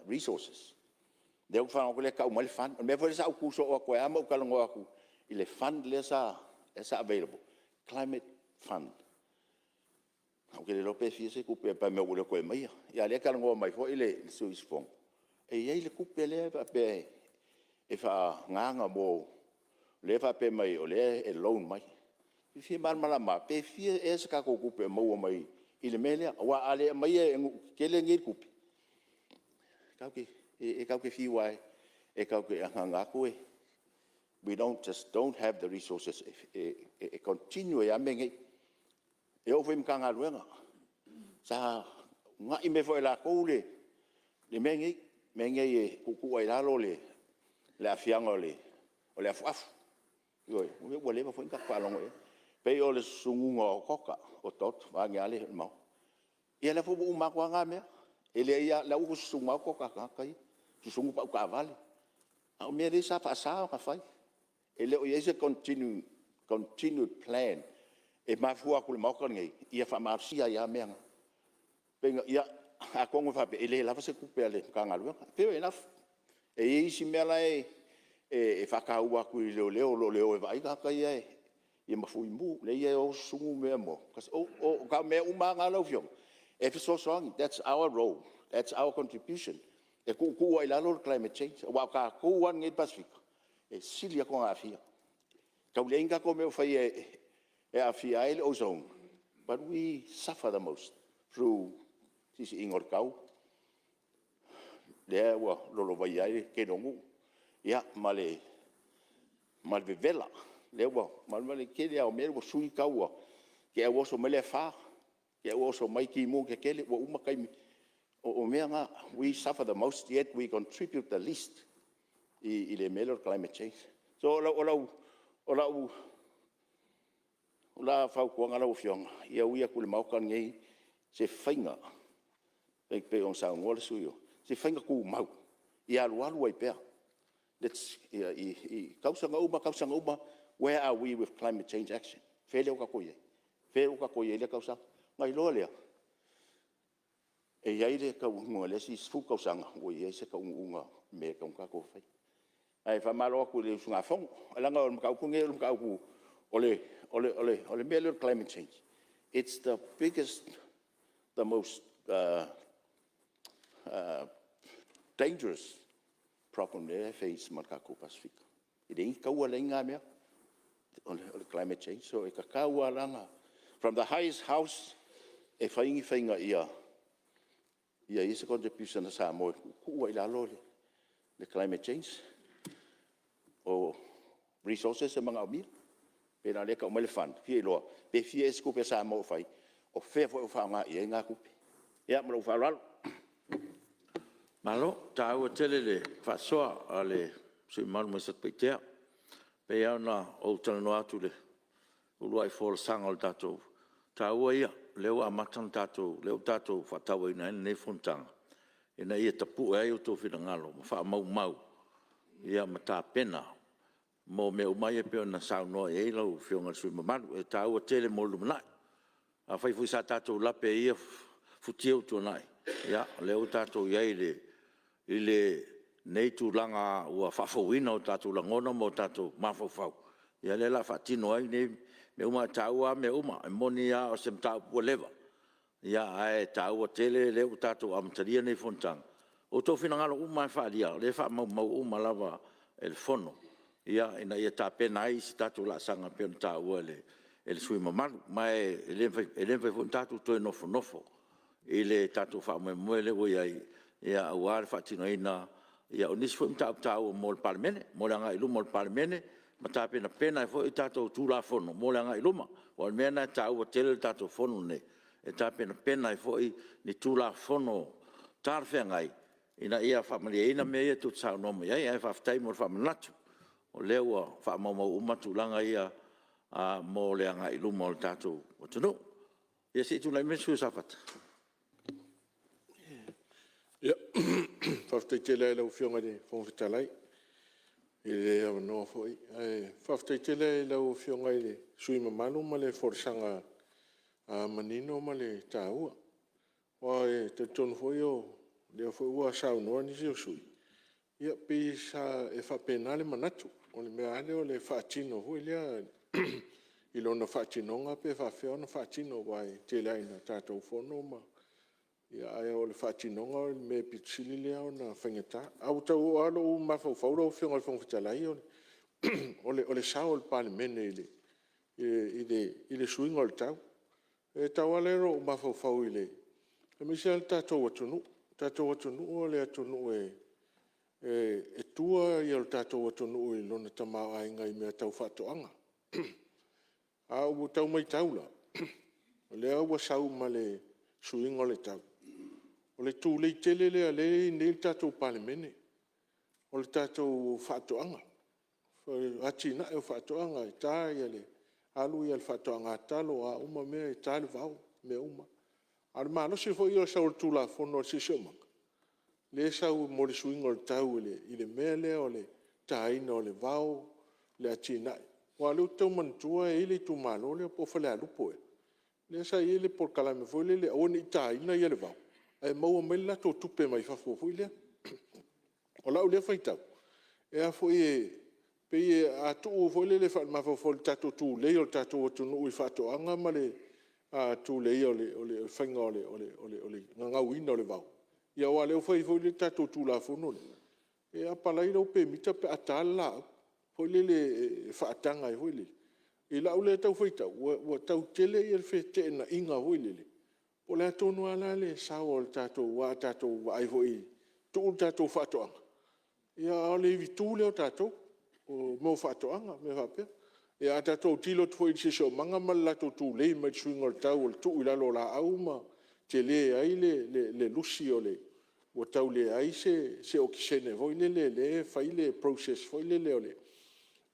G: resources. Lea ou te faalogo atu o lea e tau mai le fund. O le mea foi lea sa ou tu soo atu ai lava ma ou talanoa atu i le fund lea sa available, climate fund. Ou te le iloa pe fia se tupe fai mai ua le toe aumaia, a o lea e talanoa mai foi le sui usufono, e i ai le tupe lea e faapea e faaagaaga mo… lea e faapea mai o lea e loan mai. E fia malamalama lava pe fia ea se tatou tupe o maua mai i le mea lea, aua a le aumaia e nuu tetele nei le tupe, e tatou te fiu lava e agaga atu we just don't have the resources e continue ai lava mea nei. E oo foi i Matagaluega, sa uunai mai foi e latou le mea lenei, mea nei e tuutuu ai i lalo le aafiaga o le afuafu. Ioe, o mea ua leva foi ona tatou faalogo i ai. E pei o le susunuina o otaota, otaota vaeane lava le Maota. Ia lea foi ua uma atu lava na mea, e leai lava, o la e ua toe susunu lava otaota a tagata ia, susunu pau taavale. A o mea lea sa faasa ona fai, e le o i ai se continue plan e mafua atu i le Maota lenei ia faamalosia ai lava mea na. Ia, atonu e faapea e le lava se tupe a le Matagaluega. Fair enough. E i ai isi mea la e faataua atu i leoleo o lo o o e vaai tagata ia ma fuimu lea e o susunu mea. O mea uma lava na lau Afioga, e fesoasoani, that's our role, that's our contribution e tuutuu ai i lalo le climate change, aua o tatou lava nei i le Pasefika, e sili atu ona aafia. E tau leai ni tatou mea o faia e aafia ai le ozone, but we suffer the most through siisiiga o le tau, lea ua lolovaia ai le tele o nuu, ia ma le vevela. Ma le tele lava o mea ua sui tau ua te i lava ua oso mai le afa, te i lava ua oso mai timuga tetele ua uma taimi. O mea na, we suffer the most yet we contribute the least i le mea lea o le climate change. So o lau la fautuaga lau Afioga, ia ui atu i le Maota lenei se faiga e pei ona saunoa le sui usufono, se faiga tumau ia alualu ai pea i tausaga uma, tausaga uma, where are we with climate change action? O fea lea ua tatou i ai? O fea ua tatou i ai i lea tausaga? Ona iloa lea, e i ai le taunuuga i le isi 10 tausaga ua i ai se taunuuga o mea e tatau ona tatou faia. Ae faamalo atu i le usugafono, leaga o le mataupu lenei o le mataupu o le mea lea o le climate change, it's the biggest, the most dangerous problem lea e face ma le tatou Pasefika. E leai ni taua leai ni a mea, o le climate change. So e tatau lava la ona from the highest house e fai ni faiga ia i ai se contribution a Samoa e tuutuu ai i lalo le climate change. O resources e manaomia, e pei la o lea e tau mai le fund, e fia iloa pe fia ea se tupe a Samoa o fai, o fea foi o faaaoga i ai na tupe. Ia ma lou faaaloalo.
D: Malo, e taua tele le faasoa a le sui usufono mamalu mai Satupaitea. E pei lava ona ou talanoa atu i le uluai folasaga o le tatou... taua ia, o lea ua amata ona tatou, lea ua tatou faatauaina ai lenei fonotaga, ina ia tapue ai outou finagalo ma faamaumau ma tapena mo mea uma ia pei ona saunoa i ai lau Afioga i le sui usufono mamalu. E taua tele mo le lumanai. Afai foi sa tatou lape i ia futia ua tuanai, ia o lea ua tatou i ai i lenei tulaga ua faafouina o tatou lagona ma o tatou mafaufau, ia o lea o le a faatino ai nei mea uma, ae taua lava mea uma. E moni lava o se mataupu ua leva, ae taua tele o lea ua tatou amatalia lenei Fonotaga. O outou finagalo uma lava e faaalia, o lea e faamaumau uma lava e le Fono, ina ia tapena ai se tatou laasaga e pei ona taua e le sui usufono mamalu. Ma e le mafai foi ona tatou toe nofonofo i le tatou faamoemoe lea ua i ai, aua le faatinoina o nisi foi mataupu taua mo le Palemene, mo le agai i luma o le Palemene, ma tapenapena ai foi tatou Tulafono mo le agai i luma. Aua o le mea lena e taua tele le tatou Fono lenei, e tapenapena ai foi ni Tulafono talafeagai ina ia faamalieina mea ia tou te saunoa mai ai. Ae faafetai mo le faamanatu, o lea ua faamaumau uma tulaga ia mo le agai i luma o le tatou atunuu. Ia se i tulai mai le sui usufono mo Safata.
F: Faafetai tele lava i lau Afioga i le Fofoga Fetalai i le avanoa foi. Ae faafetai tele lava i lau Afioga i le sui usufono mamalu ma le folasaga manino ma le taua. Aua e talitonu foi o lea foi ua saunoa nisi o sui usufono, ia pei e faapena le manatu, o le mea lava lea o le faatino foi lea i lona faatinoga pe faapefea ona faatino, aua e tele lava ina tatou fono ma… ae o le faatinoga o le mea aupito sili lea ona faigata. Ae ua tau oo lava lou mafaufau lau Afioga i le Fofoga Fetalai, o le sao o le Palemene i le suiga o le tau. E tau lava lea o lou mafaufau aemaise lava lo tatou atunuu. O le tatou atunuu o le atunuu e tua le tatou atunuu i lona tamaoaiga i mea tau faatoaga. Ae ua tau matau la, o lea ua sau ma le suiga o le tau, o le tulei tele lea e i ai nei le tatou Palemene, o le tatou faatoaga, o le atinae o faatoaga, e alu le faatoaga talo, o a uma mea, e ta le vao, mea uma. A o le malosi foi lea o le sau o le Tulafono o le Siosiomaga, lea e sau mo le suiga o le tau i le mea lea o le taina o le vao, le atinae. Aua o lea ou te tau manatua e i ai le itumalo lea po o Falealupo ea, lea sa i ai le polokalame foi lele ia aua ne i taina le vao, ae maua mai le latou tupe mai fafo foi lea. O lau lea faitau, e pei a tuu foi lele faale-mafaufau i le tatou tulei o le tatou atunuu i faatoaga ma le tuleia o le faiga o le gagauina o le vao, aua o lea ua fai foi le tatou Tulafono lea, e apalai lau pemita pe a ta le laau.
H: foi lele e faataga ai foi lele. I lau lea tau faitau, ua tau tele le feteenaiga foi lele, po o le a tonu lava le sao o le tatou... aua a tatou vaai foi e tuu le tatou faatoaga, a o le ivitu lea o tatou, o mea o faatoaga ma mea faapea. Ia a tatou autilo atu foi i le siosiomaga ma le latou tulei mai i le suiga o le tau o le tuu i lalo o laau ma tele ai le lusi ua tau leai se okesene foi lele lea e fai le process foi lele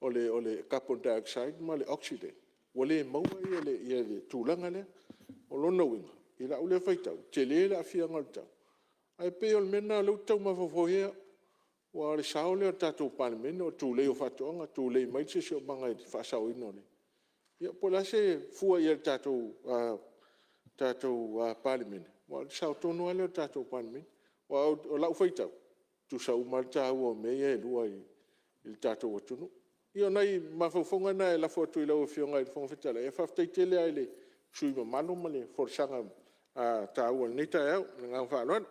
H: o le carbon dioxide ma le oxygen, ua le maua le tulaga lea. O lona uiga, i lau lea faitau, e tele le aafiaga o le tau, ae pei o le mea lena o lea ou te tau mafaufau ai au, aua o le sao lea o le tatou Palemene o le tulei o faatoaga, tulei mai le siosiomaga i le faasaoina o le... Ia po o le a se fua i ai a le tatou Palemene, aua o le sao tonu lava lea o le tatou Palemene. Aua o lau faitau, e tutusa uma lava le taua o mea ia e lua i le tatou atunuu. Ia o nai mafaufauga na e lafo atu i lau Afioga i le Fofoga Fetalai, ae faafetai tele lava i le sui usufono mamalu ma le folasaga taua i lenei taeao. Ma le agaga faaaloalo.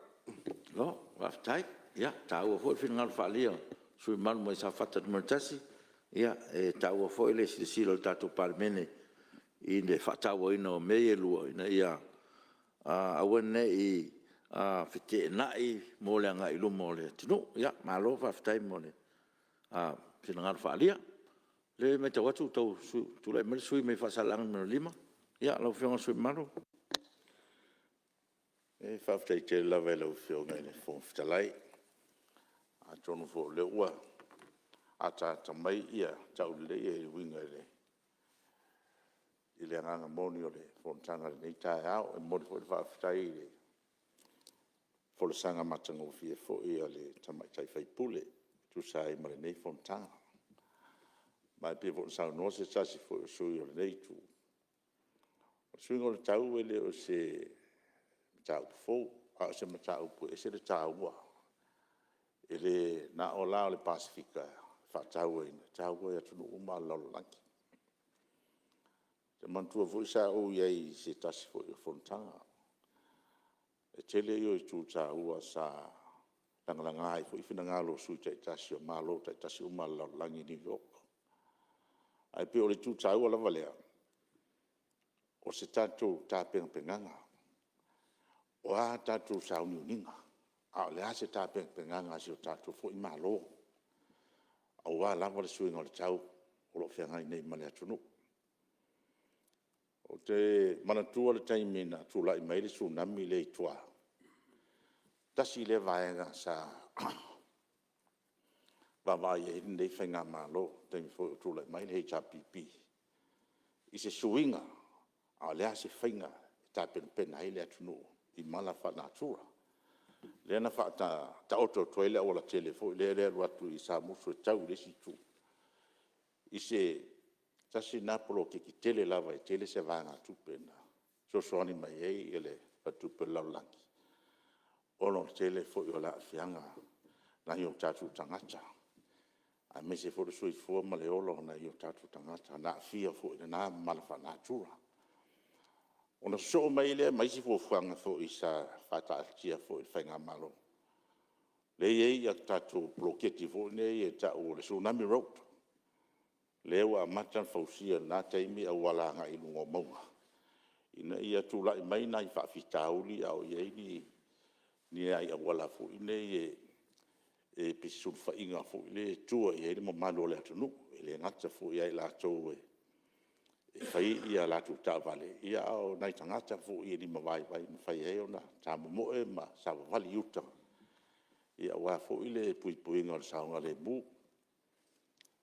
D: Malo faafetai. Ia, e taua foi le finagalo faaalia o le sui usufono mamalu mai Safata 1. E taua foi le silasila o le tatou Palemene i le faatauaina o mea ia e lua, ina ia aua ne i feteenai mo le agai i luma o le atunuu. Malo faafetai mo le finagalo faaalia. O lea e matau atu ua tau tulai mai le sui usufono mo Faasaleleaga 5. Lau Afioga i le sui usufono mamalu.
G: Faafetai tele lava i lau Afioga i le Fofoga Fetalai. Atonu foi o lea ua ataata mai tauleleia e uiga i le agaga moni o le Fonotaga i lenei taeao. E momoli foi le faafetai i le folasaga matagofie foi a le Tamaitai sui usufono e tusa ai ma lenei Fonotaga. Ma e pei foi ona saunoa se tasi foi o sui usufono o lenei Itu, o le suiga o le tau e le o se mataupu fou, a o se mataupu e ese le taua. E le na o la le Pasefika e faatauaina, e taua i atunuu uma lava o le lalolagi. Ou te manatua foi sa ou i ai i se tasi foi o fonotaga, o le tele ia o itu taua sa lagalaga ai foi finagalo o sui usufono taitasi o Malo taitasi uma lava o le lalolagi i New York. Ae pei o le itu taua lava lea, o se tatou tapenapenaga. O a tatou sauniuniga, a o le a se tapenapenaga a si o tatou foi Malo aua lava le suiga o le tau o lo o feagai nei ma le atunuu. Ou te manatua le taimi na tulai mai ai le Tsunami lea i tua, tasi lea vaega sa vaavaai i ai lenei faigamalo i le taimi foi o tulai mai le HRPP, i se suiga, a o le a se faiga e tapenapena ai le atunuu i mala faalenatura. Lea na faataoto atu ai le aualatele foi lea e alu atu i Samusu e tau i le isi itu, i se tasi lena poloketi tele lava e tele se vaegatupe na fesoasoani mai ai le Faletupe o le Lalolagi, ona o le tele foi o le aafiaga o nai o tatou tagata, aemaise foi le soifua ma le ola o nai o tatou tagata na aafia foi i lena mala faalenatura. Ona sosoo mai ai lea ma isi fuafuaga foi sa faataatitia foi e le faigamalo, lea e i ai tatou poloketi foi nei e tau o le Tsunami Road, lea ua amata ona fausia i lena taimi auala agai i luga o mauga, ina ne i tulai mai ni faafitauli a o i ai ni auala foi nei pei se sulufaiga foi lea e tua i ai le mamalu o le atunuu. E le gata foi ia i latou e fai a latou taavale, a o nai tagata foi e limavaivai e mafai ai ona tamomoe ma savavali i uta, aua foi le puipuiga o le saogalemu.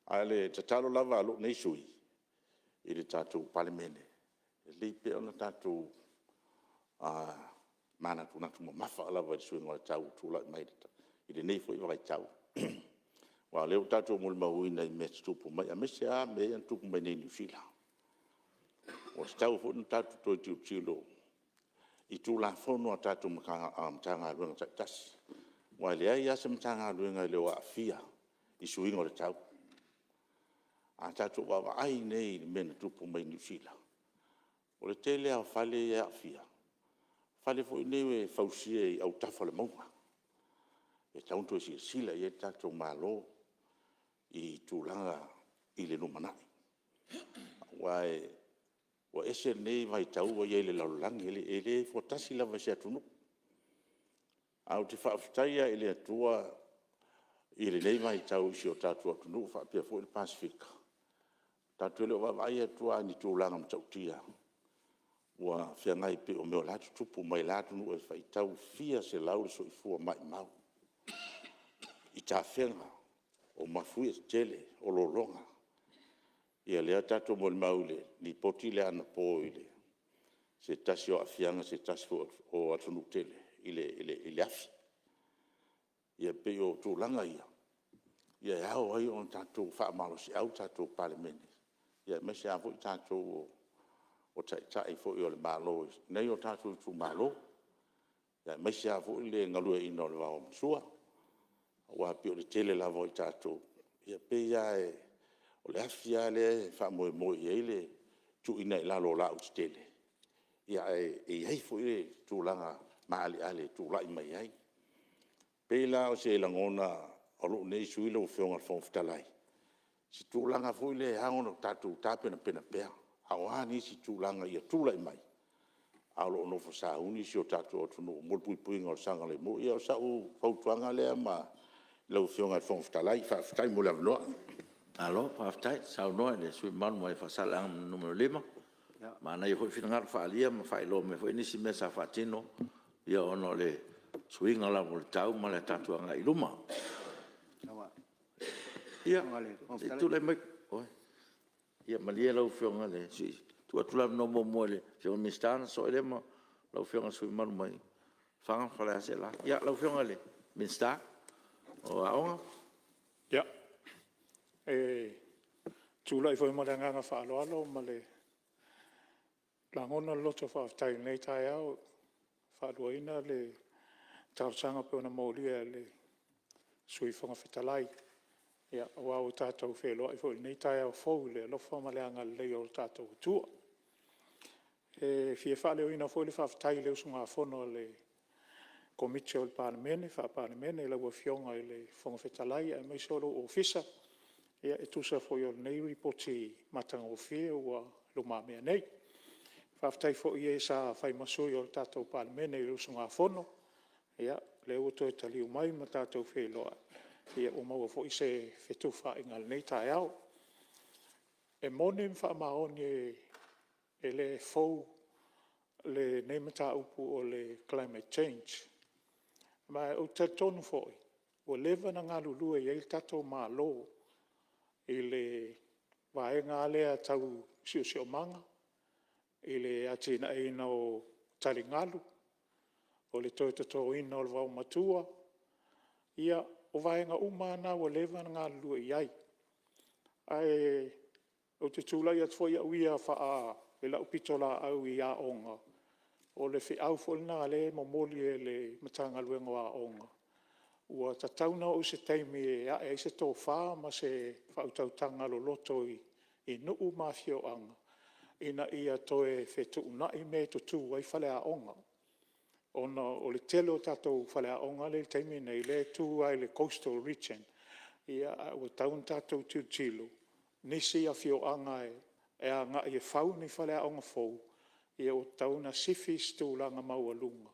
G: A o le tatalo lava a lou nei sui usufono i le tatou Palemene, e lelei pea le tatou manatunatu mamafa lava i le suiga o le tau ua tulai mai i lenei foi vaitau. Aua o lea ua tatou molimauina i mea tutupu mai, aemaise lava mea ia na tutupu mai nei i Niu Sila. Ua tatau foi ona tatou toe tilotilo i Tulafono a tatou Matagaluega taitasi, aua e leai lava se Matagaluega e le o aafia i suiga o le tau. A tatou vaavaai nei i le mea na tupu mai Niu Sila, o le tele lava o fale ia e aafia, o fale foi nei e fausia i autafa o le mauga. E tatau ona toe silasila i ai le tatou Malo i tulaga
D: i le lumanai. Aua ua ese lenei vaitau ua i ai i le lalolagi, e le toatasi lava i se atunuu. Ae ou te faafetai lava i le Atua i lenei vaitau i si o tatou atunuu faapea foi le Pasefika, tatou te le o vaavaai atu lava i ni tulaga matautia ua feagai pei o mea o la e tutupu mai la atunuu e faitau fia selau le soifua maumau i tafega o mafuie tetele, o lologa. Ia lea tatou te molimau i le lipoti lea anapo i se tasi o aafiaga o se tasi foi o atunuu tele i le afi. Ia pei o tulaga ia, e ao ai ona tatou faamalosiau le tatou Palemene, aemaise lava foi tatou o Taitai foi o le Malo i nai o tatou itumalo, aemaise lava foi le galueaiina o le vavamasua. Aua e pei o le tele lava o tatou, e pei lava o le afi lava lea e faamoemoe i ai le tuuina i lalo o laau tetele, ae i ai foi le tulaga maaleale e tulai mai ai. E pei la o se lagona o lou nei sui usufono lau Afioga i le Fofoga Fetalai, i se tulaga foi lea e ao ona tatou tapenapena pea, a o a nisi tulaga ia tulai mai, a o lo o nofo sauni si o tatou atunuu mo le puipuiga o le saogalemu. Ia o sau fautuaga lea lau Afioga i le Fofoga Fetalai. Faafetai mo le avanoa. Malo faafetai saunoa i le sui usufono mamalu mai Faasaleleaga 5. Manaia foi finagalo faaalia ma faailoa mai foi nisi mea sa faatino ona o le suiga lava o le tau ma le tatou agai i luma. Ia, se i tulai mai, ia malie lau Afioga se i tuu atu le avanoa muamua i le Afioga i le Minisita ona sosoo ai lea ma lau Afioga i le sui usufono mamalu mai Lefaga ma Faleaseela. Ia, lau Afioga i le Minisita o Aoga. Ia, e tulai foi ma le agaga faaaloalo ma lagona le loto faafetai i lenei taeao e faaluaina le talosaga pei ona molia e le Sui Fofoga Fetalai, aua ua tatou feiloai foi i lenei taeao fou i le alofa ma le agalelei o lo tatou Atua. E fia faaleoina foi le faafetai i le usugafono a le Komiti o le Palemene, Faa-Palemene i lau Afioga i le Fofoga Fetalai aemaise o lou Ofisa e tusa foi o lenei Lipoti matagofie ua i lumamea nei. Faafetai foi i e sa fai ma sui o le tatou Palemene i le usugafono, lea ua toe taliu mai ma tatou feiloai, ua maua foi se fetufaaiga i lenei taeao. E moni ma faamaoni e le fou lenei mataupu o le climate change. Ma ou te talitonu foi, ua leva ona galulue i ai le tatou Malo i le vaega lava lea tau siosiomaga, i le atinaeina o taligalu, o le toe totoina o le vaomatua. Ia, o vaega uma lava na ua leva ona galulue i ai. Ae ou te tulai atu foi au ia i lau pitolaau i aoga, o le feau foi lena o lea e momoli e le Matagaluega o Aoga, ua tatau ona oo i se taimi e ae ai se tofa ma se faautautaga loloto i nuu ma afioaga ina ia toe fetuunai mea e tutu ai faleaoga, ona o le tele o tatou faleaoga lea e i ai i le taimi lenei, o lea e tu lava i le coastal region, ae ua tatau ona tatou tilotilo i nisi afioaga e agai e fau ni faleaoga fou, ua tatau ona sifi se tulaga maualuga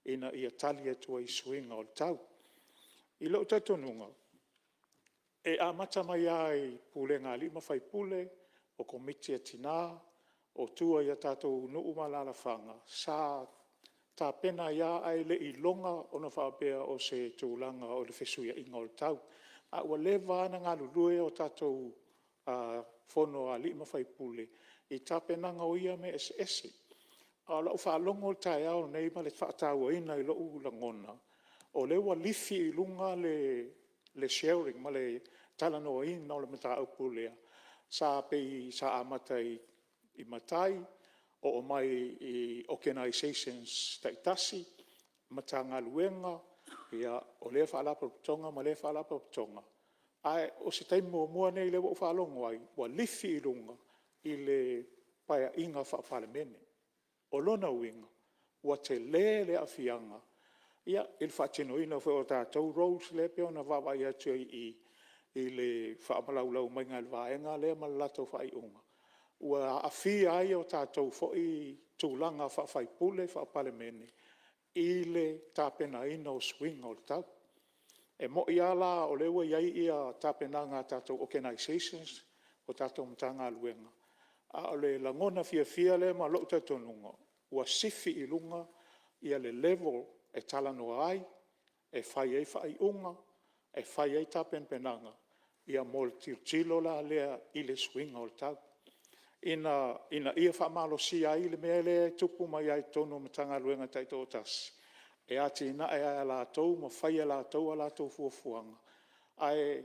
D: ina ia tali atu ai i suiga o le tau. I lou talitonuga, e amata mai lava i pulega a alii ma faipule, o komiti a tina, o tua i a tatou nuu ma alaalafaga, sa tapena ai lava ae le i iloga ona faapea o se tulaga o le fesuiaiga o le tau. A ua leva lava ona galulue a tatou fono a alii ma faipule i tapenaga o ia mea eseese. A o lau faalogo i le taeao lenei ma le faatauaina i lou lagona, o lea ua lifi i luga le sharing ma le talanoaina o le mataupu lea pei sa amata i matai, oo mai i organizations taitasi, Matagaluega, o lea faalapotopotoga ma lea faalapotopotoga. Ae o se taimi muamua lenei lea ua ou faalogo ai ua lifi i luga i le Paeaiga Faa-Palemene. O lona uiga, ua tele le aafiaga i le faatinoina foi o tatou roles lea e pei ona vaavaai atu ai i i
I: i le faamalaulau maiga e le vaega lea ma le latou faaiuga, ua aafia ai o tatou foi tulaga faa-sui usufono faa-Palemene i le tapenaina o suiga o le tau. E moni lava la o lea ua i ai tapenaga a tatou organizations o tatou Matagaluega, a o le lagona fiafia lea ma lou talitonuga, ua sifi i luga le level e talanoa ai, e fai ai faaiuga, e fai ai tapenapenaga mo le tilotilo la lea i le suiga o le tau, ina ia faamalosia ai le mea lea e tupu mai lava i totonu o Matagaluega taitoatasi, e atinae lava e latou ma fai e latou a latou fuafuaga, ae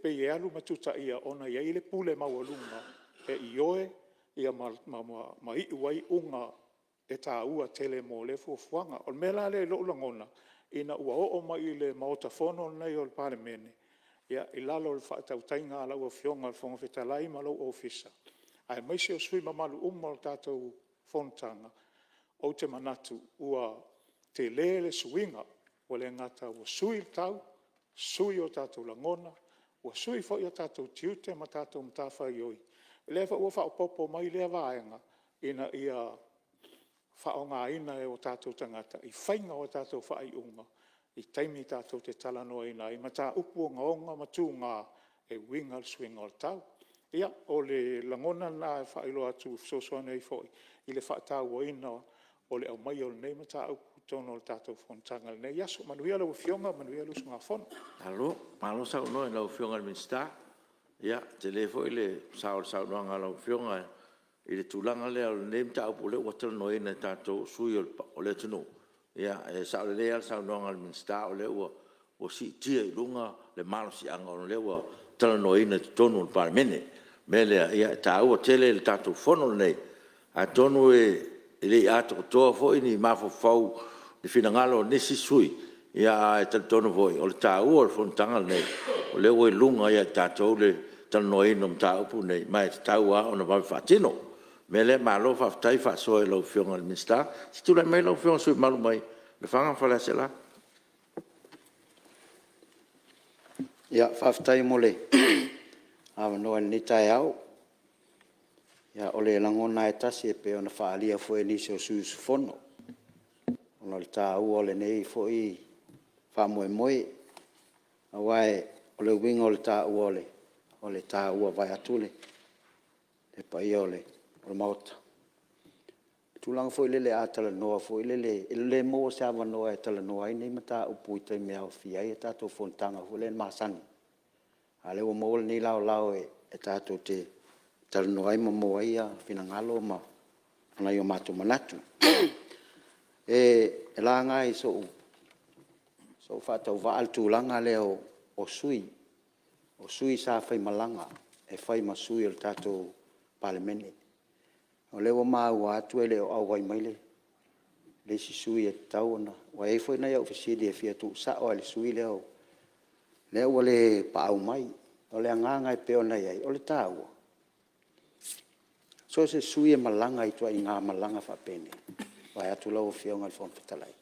I: pei e alu ma tutaia ona e i ai le pule maualuga e ioe ma iu ai iuga e taua tele mo lea fuafuaga. O le mea la lea i lou lagona, ina ua oo mai i le Maota Fono lenei o le Palemene i lalo o le faatautaiga a lau Afioga i le Fofoga Fetalai ma lou Ofisa, aemaise o sui usufono mamalu uma o le tatou fonotaga, ou te manatu ua tele le suiga, ua le gata ua sui le tau, sui o tatou lagona, ua sui foi o tatou tiute ma tatou matafaioi. O lea foi ua faaopoopo mai lea vaega ina ia faaaogaina e o tatou tagata i faiga o tatou faaiuga i taimi tatou te talanoaina ai mataupu ogaoga ma tuga e uiga i le suiga o le tau. Ia, o le lagona lena e faailoa atu e fesoasoani ai foi i le faatauaina o le aumaiga o lenei mataupu i totonu o le tatou fonotaga i lenei aso. Manuia lau Afioga, manuia le usugafono.
D: Malo saunoa i lau Afioga i le Minisita. E tele foi le sao o le saunoaga a lau Afioga i le tulaga lea o lenei mataupu o lea ua talanoaina e tatou o sui usufono o le atunuu. E sao lelei lava le saunoaga a le Minisita o lea ua siitia i luga le malosiaga ona o lea ua talanoaina i totonu o le Palemene. O le mea lea, e taua tele le tatou fono lenei, atonu e le i atoatoa foi ni mafaufau i finagalo o nisi sui usufono, ae talitonu foi o le taua o le fonotaga lenei, o lea ua i luga ia te tatou le talanoaina o mataupu nei, ma e tatau lava ona vave faatino. O le mea lea, malo faafetai faasoa i lau Afioga i le Minisita. Se i tulai mai lau Afioga i le sui usufono mamalu mai Lefaga ma Faleaseela.
J: Faafetai mo le avanoa i lenei taeao. Ia, o le lagona lava e tasi e pei ona faaalia foi e nisi o sui usufono, ona o le taua o lenei foi faamoemoe. Aua o le uiga o le taua o le taua vaeatu le paia o le Maota, o le tulaga foi lele a talanoa foi lele, e le maua se avanoa e talanoa ai lenei mataupu i taimi e aofia ai tatou fonotaga foi lea masani, a o lea ua maua lenei laolao e tatou te talanoa ai ma maua ai finagalo ma nai o matou manatu. E laga i sou faatauvaa le tulaga lea o sui usufono sa faimalaga e fai ma sui o le tatou Palemene. O lea ua maua atu e le o auai mai le isi sui usufono e tatau ona… Aua e i ai foi nai au fesili e fia tuusao lava i le sui usufono lea ua le paau mai. O le agaga e pei ona i ai, o le taua, so o se sui usufono e malaga i ituaiga malaga faapenei, vaeatu lau Afioga i le Fofoga Fetalai,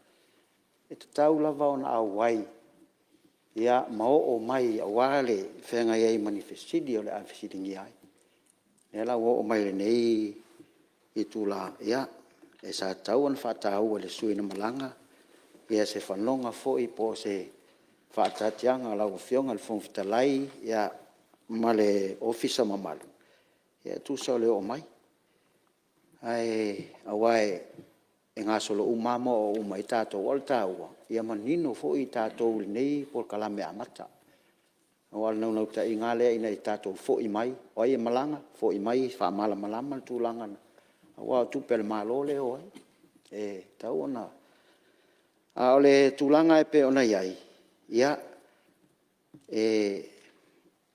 J: e tatau lava ona auai ma oo mai aua le feagai ai ma ni fesili o le a fesiligia ai. O lea la ua oo mai i lenei itula, ia, sa tatau ona faataua e le sui usufono na malaga se fanoga foi po o se faataatiaga a lau Afioga i le Fofoga Fetalai ma le Ofisa mamalu e tusa o le oo mai. Aua e gasolo uma lava ma oo uma i ai tatou. A o le taua, ia manino foi tatou i lenei polokalame amata. Aua o le naunautaiga lava lea ina ia tatou foi mai, o ai e malaga, foi mai faamalamalama le tulaga, aua o tupe a le Malo lea e o ai. E tatau ona… A o le tulaga e pei ona i ai, ia,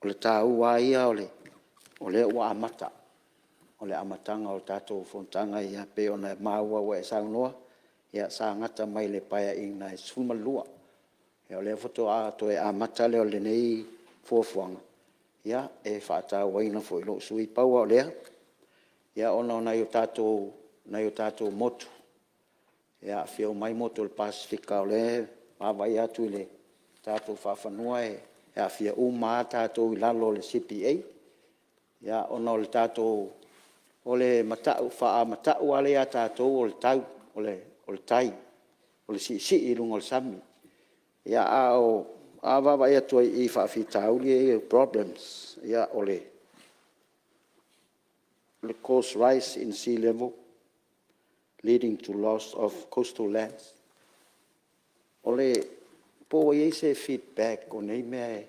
J: o le taua lava ia o lea ua amata, o le amataga o tatou fonotaga ia e pei ona maua ua e saunoa, sa gata mai le Paeaiga XII, o lea faatoa toe amata lea o lenei fuafuaga, e faatauaina foi e lou sui usufono. Pau lava o lea, ona o nai o tatou motu, e aafia uma ai motu o le Pasefika, o lea e vaavaai atu i le tatou faafanua. e aafia uma lava tatou i lalo o le CPA, ona o le tatou... o le faamatau lava lea ia tatou o le tau o le tai, o le siisii i luga o le sami. A vaavaai atu i faafitauli ia, problems, o le cost rise in sea level, leading to loss of coastal lands. Po ua i ai se feedback o nei mea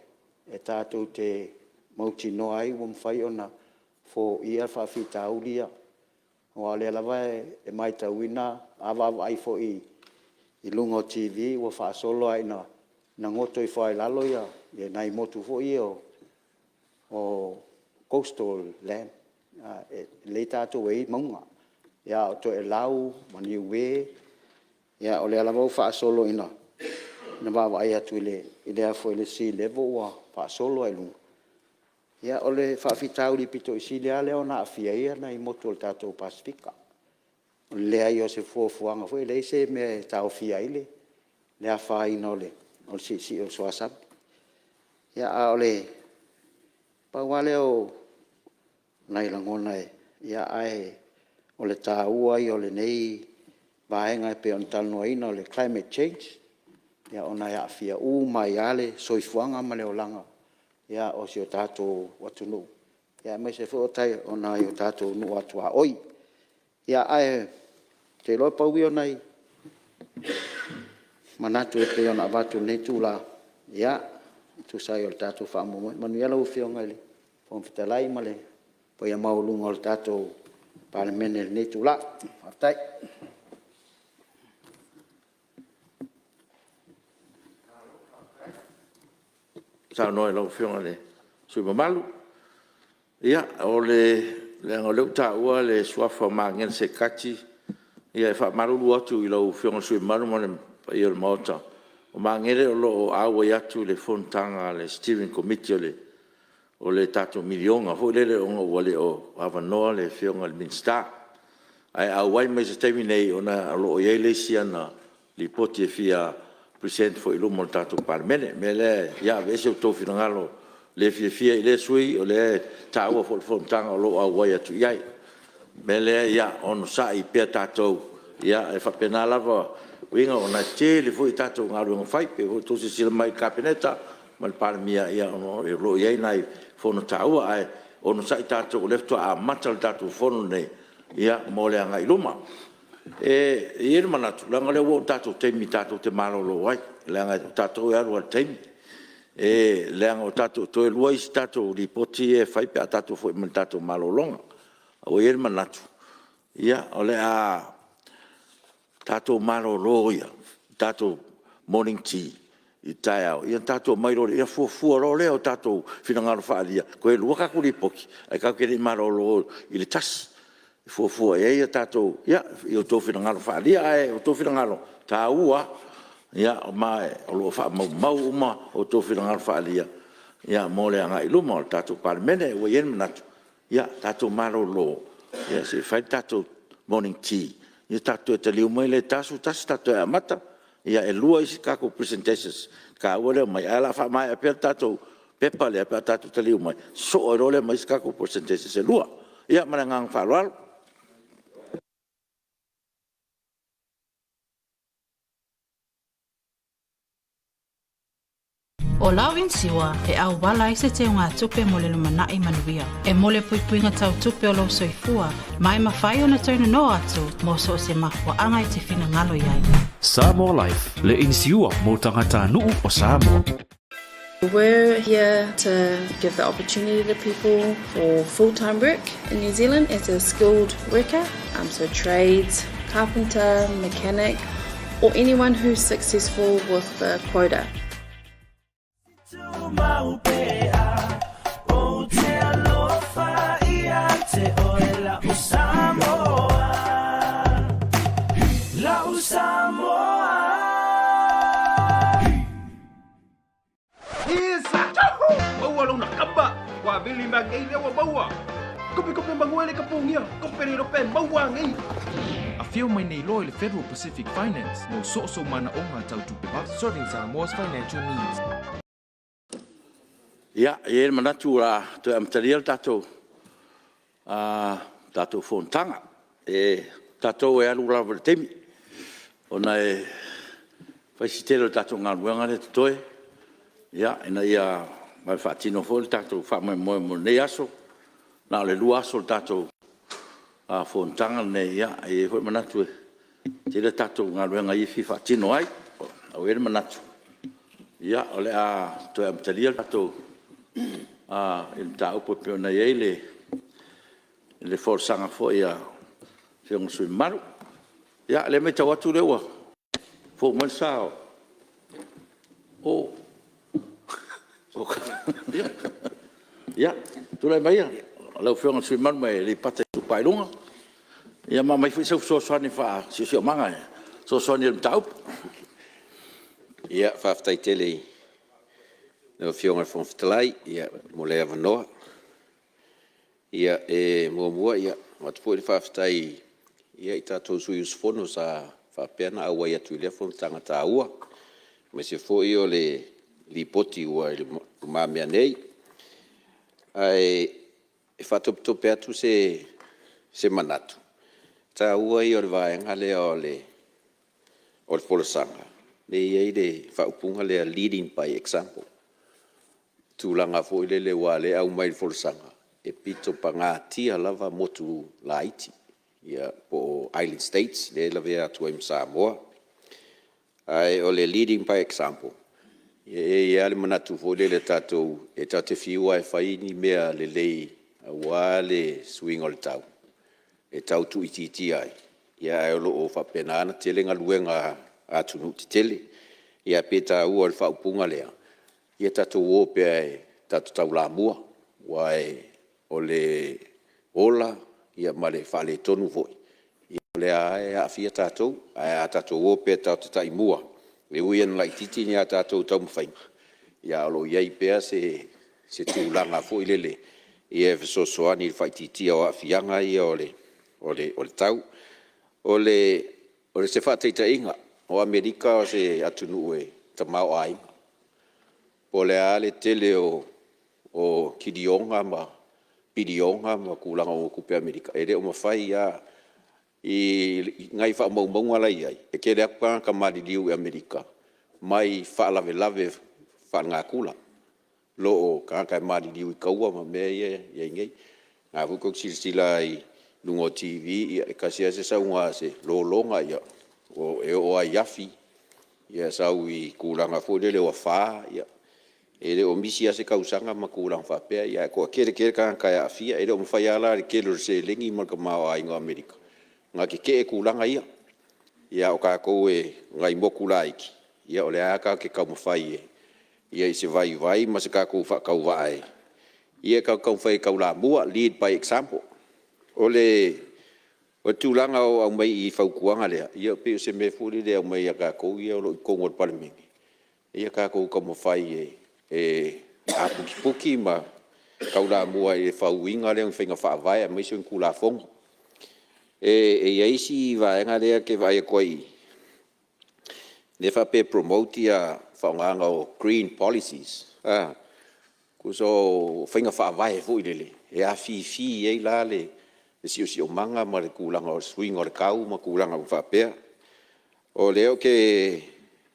J: e tatou te mautinoa ai ua mafai ona foia faafitauli ia? Aua o lea lava e matauina, a vaavaai foi i luga o TV ua faasolo lava ina goto ifo lava i lalo nai motu foi ia o coastal land lea tatou e i ai mauga, a o toelau ma niue, ia o lea lava ua faasolo ina vaavaai atu i le sea level ua faasolo lava i luga. Ia o le faafitauli aupito sili lava lea ona aafia ai nai motu o le tatou Pasefika, o le leai o se fuafuaga foi lea, leai se mea e taofia ai le afaina o le siisii o le suasami. Ia, a o le pau lava lea o nai lagona, ae o le taua ia o lenei vaega e pei ona talanoaina o le climate change, ona e aafia uma ai lava le soifuaga ma le olaga o si o tatou atunuu, aemaise foi o nai o tatou nuu tuaoi. Ae ou te iloa pau ia o nai manatu e pei ona avatu i lenei itula e tusa ai o le tatou faamoemoe. Manuia lau Afioga i le Fofoga Fetalai ma le paia maualuga o le tatou Palemene i lenei itula. Faafetai.
D: Malo saunoa i lau Afioga i le sui usufono mamalu. Ia, leaga o lea ua taua le suafa o Magele Sekati. E faamalulu atu i lau Afioga i le sui usufono mamalu ma le paia o le Maota, o Magele o lo o auai atu i le fonotaga a le Steering Committee o le tatou miliona foi lele ona ua le o avanoa le Afioga i le Minisita. Ae a auai mai i se taimi nei, ona o lo o i ai le isi ana lipoti e fia present foi i luma o le tatou Palemene. O le mea lea, ia aveese outou finagalo le fiafia i lea sui usufono, o lea e taua foi le fonotaga o lo o auai atu i ai. O le mea lea, ia onosai pea tatou, e faapena lava uiga ona e tele foi a tatou galuega fai. E pei foi ona outou silasila mai i le Kapeneta ma le Palemia, o lo o i ai nai fono taua. Ae onosai tatou o lea faatoa amata le tatou fono lenei mo le agai i luma. E i ai le manatu, leaga o lea ua oo i le tatou taimi tatou te malolo ai, leaga o tatou e alu lava i le taimi. E leaga toe lua isi tatou Lipoti ia e fai pe a tatou foi mai le tatou malologa. Ua i ai le manatu, o le a tatou malolo ia, tatou morning tea i le taeao, ona tatou omai loa lea, ona fuafua loa lea o tatou finagalo faaalia. Toe lua tatou Lipoti ae tatou te le i malolo i le 1:00 e fuafua i ai outou finagalo faaalia. Ae o outou finagalo e taua lava, ma o lo o faamaumau uma outou finagalo faaalia mo le agai i luma o le tatou Palemene. Ua i ai le manatu, ia tatou malolo se i fai le tatou morning tea, ona tatou toe taliu mai lea i le 11:01 tatou toe amata. E lua isi tatou presentations taua lea e aumai, ae o le a faamaea pea le tatou pepa lea pe a tatou taliu mai, sosoo ai loa lea ma isi tatou presentations e lua. Ia ma le agaga faaaloalo.
K: O lau inisiua e auala ai se teugatupe mo le lumanai manuia. E mo le puipuiga tau tupe o lou soifua ma e mafai ona toe nono atu mo so o se mafuaaga e te finagalo i ai.
L: Samoa Life, le inisiua mo tagatanuu o Samoa.
M: We're here to give the opportunity to people for full-time work in New Zealand as a skilled worker, um, so trades, carpenter, mechanic, or anyone who's successful with the quota.
N: Maua lona kapa, ua vili ma ngei lea ua maua. Kope kope mangoe le kapongia, kope le rope maua ngei.
O: Afio mai nei loa i le Federal Pacific Finance mo so o sou manaoga tau tupe vave.
P: Serving Samoa's financial needs.
D: Ia, e i ai le manatu o le a toe amatalia le tatou Fonotaga. O tatou e alu lava i le taimi, ona e fai si tele o le tatou galuega lea e totoe, ina ia vave faatino foi le tatou faamoemoe mo lenei aso. Na o le 2 aso o le tatou fonotaga lenei, e i ai foi le manatu e tele a tatou galuega ia e fia faatino ai. Ua i ai le manatu, o le a toe amatalia le tatou mataupu e pei ona i ai le folasaga foi a le Afioga i le sui usufono mamalu. Ia, o lea e matau atu o lea ua fou mai le sa o… Ia, tulai maia lau Afioga i le sui usufono mamalu mai Aleipata Itupa i Luga, ma aumai foi sau fesoasoani faale-siosiomaga e fesoasoani ai i le mataupu.
P: Ia, faafetai tele i lau Afioga i le Fofoga Fetalai mo le avanoa. E muamua ona avatu foi le faafetai i tatou sui usufono sa faapea ona auai atu i lea fonotaga taua, aemaise foi o le Lipoti ua i lumamea nei. Ae faatopetope atu se manatu, o le taua ia o le vaega lea o le folasaga lea e i ai le faaupuga lea, leading by example. O le tulaga foi lele aua o lea e aumai i le folasaga, e pito pagatia lava motu laiti po o Island States lea e lavea atu ai ma Samoa. Ae o le leading by example, e i ai lava le manatu foi lele tatou te fiu lava e fai ni mea lelei aua le suiga o le tau e tau tuuitiitia ai, ae o lo o faapena ona tele galuega a atunuu tetele. Ae pei e taua o le faaupuga lea, ia tatou o pea tatou te taulamua, aua o le ola ma le faaletonu foi, o lea lava e aafia tatou. Ae a tatou o pea tatou te taimua, e ui lava ina laitiiti ni a tatou taumafaiga, ae o lo o i ai pea se tulaga foi lele e fesoasoani i le faaitiitia o aafiaga ia o le tau. O se faataitaiga, o Amerika o se atunuu e tamaoaiga. Po o le a le tele o kiliona ma piliona ma tulaga o tupe Amerika, e le o mafai lava i nai faamaumauga la e i ai, e tele atu tagata maliliu i Amerika mai faalavelave faalenatura nai lo o tagata e maliliu i taua ma mea ia e i ai nei. O lena foi tou te silasila i luga o TV, e tasi lava se sauga a se lologa e oo lava i afi, sau i tulaga foi lele o afa, e le o misi lava se tausaga ma tulaga faapea, ae toatele tele tagata e aafia. E le o mafai lava la e le tele o le seleni ma le tamaoaiga o Amerika ona tetee tulaga ia. A o tatou o nai motu laiti, ia o lea lava tatou te taumafai i se vaivai ma se tatou faatauvaa e tatou te taumafai e taulamua, lead by example. O le tulaga ua aumai i i fautuaga lea, ia pei o se mea foi lele e aumai ia tatou ia o lo o i totonu o le Palemene, ia tatou taumafai e aputiputi ma taulamua i le fauina lea o ni faiga faavae aemaise o ni Tulafono. E i ai si vaega lea e te vaai atu ai i i, lea e faapea e promote le faaaogaina o green policies, tusa o faiga faavae foi lele e afifi ai la le siosiomaga ma le tulaga o le suiga o le tau ma tulaga uma faapea. O lea ou te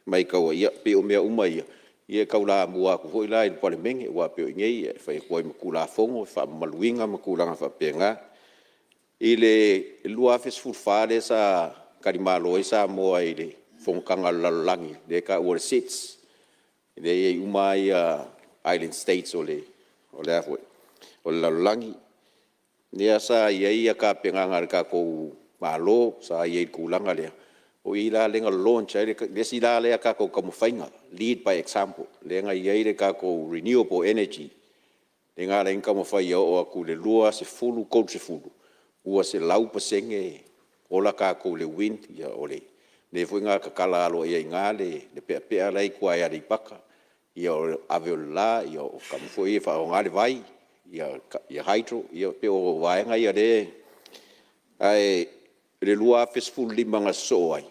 P: maitaua, e pei o mea uma ia, e taulamua atu foi la i le Palemene, aua pei o i inei e fai atu ai ma Tulafono e faamamaluina ma tulaga faapena. I le 2014 lea sa talimalo ai Samoa i le fonotaga a le lalolagi lea e taua o le SIDS, lea e i ai uma Island States o le lalolagi, lea sa i ai tapenaga a le tatou Malo sa i ai i le tulaga lea, o i la lea na launch ai le isi la lea tatou taumafaiga, lead by example, lea na i ai le tatou renewable energy lea na ala ai ona taumafai ia oo atu i le 2030 ua 100% ola tatou i le wind, o lea foi na tatala aloaia ai i ina le peapea la e i tua i Aleipata, ia o le ave o le la, o tama foi ia e faaaoga le vai, ia hydro. E pei o vaega ia o lea… Ae i le 2015 na sosoo ai,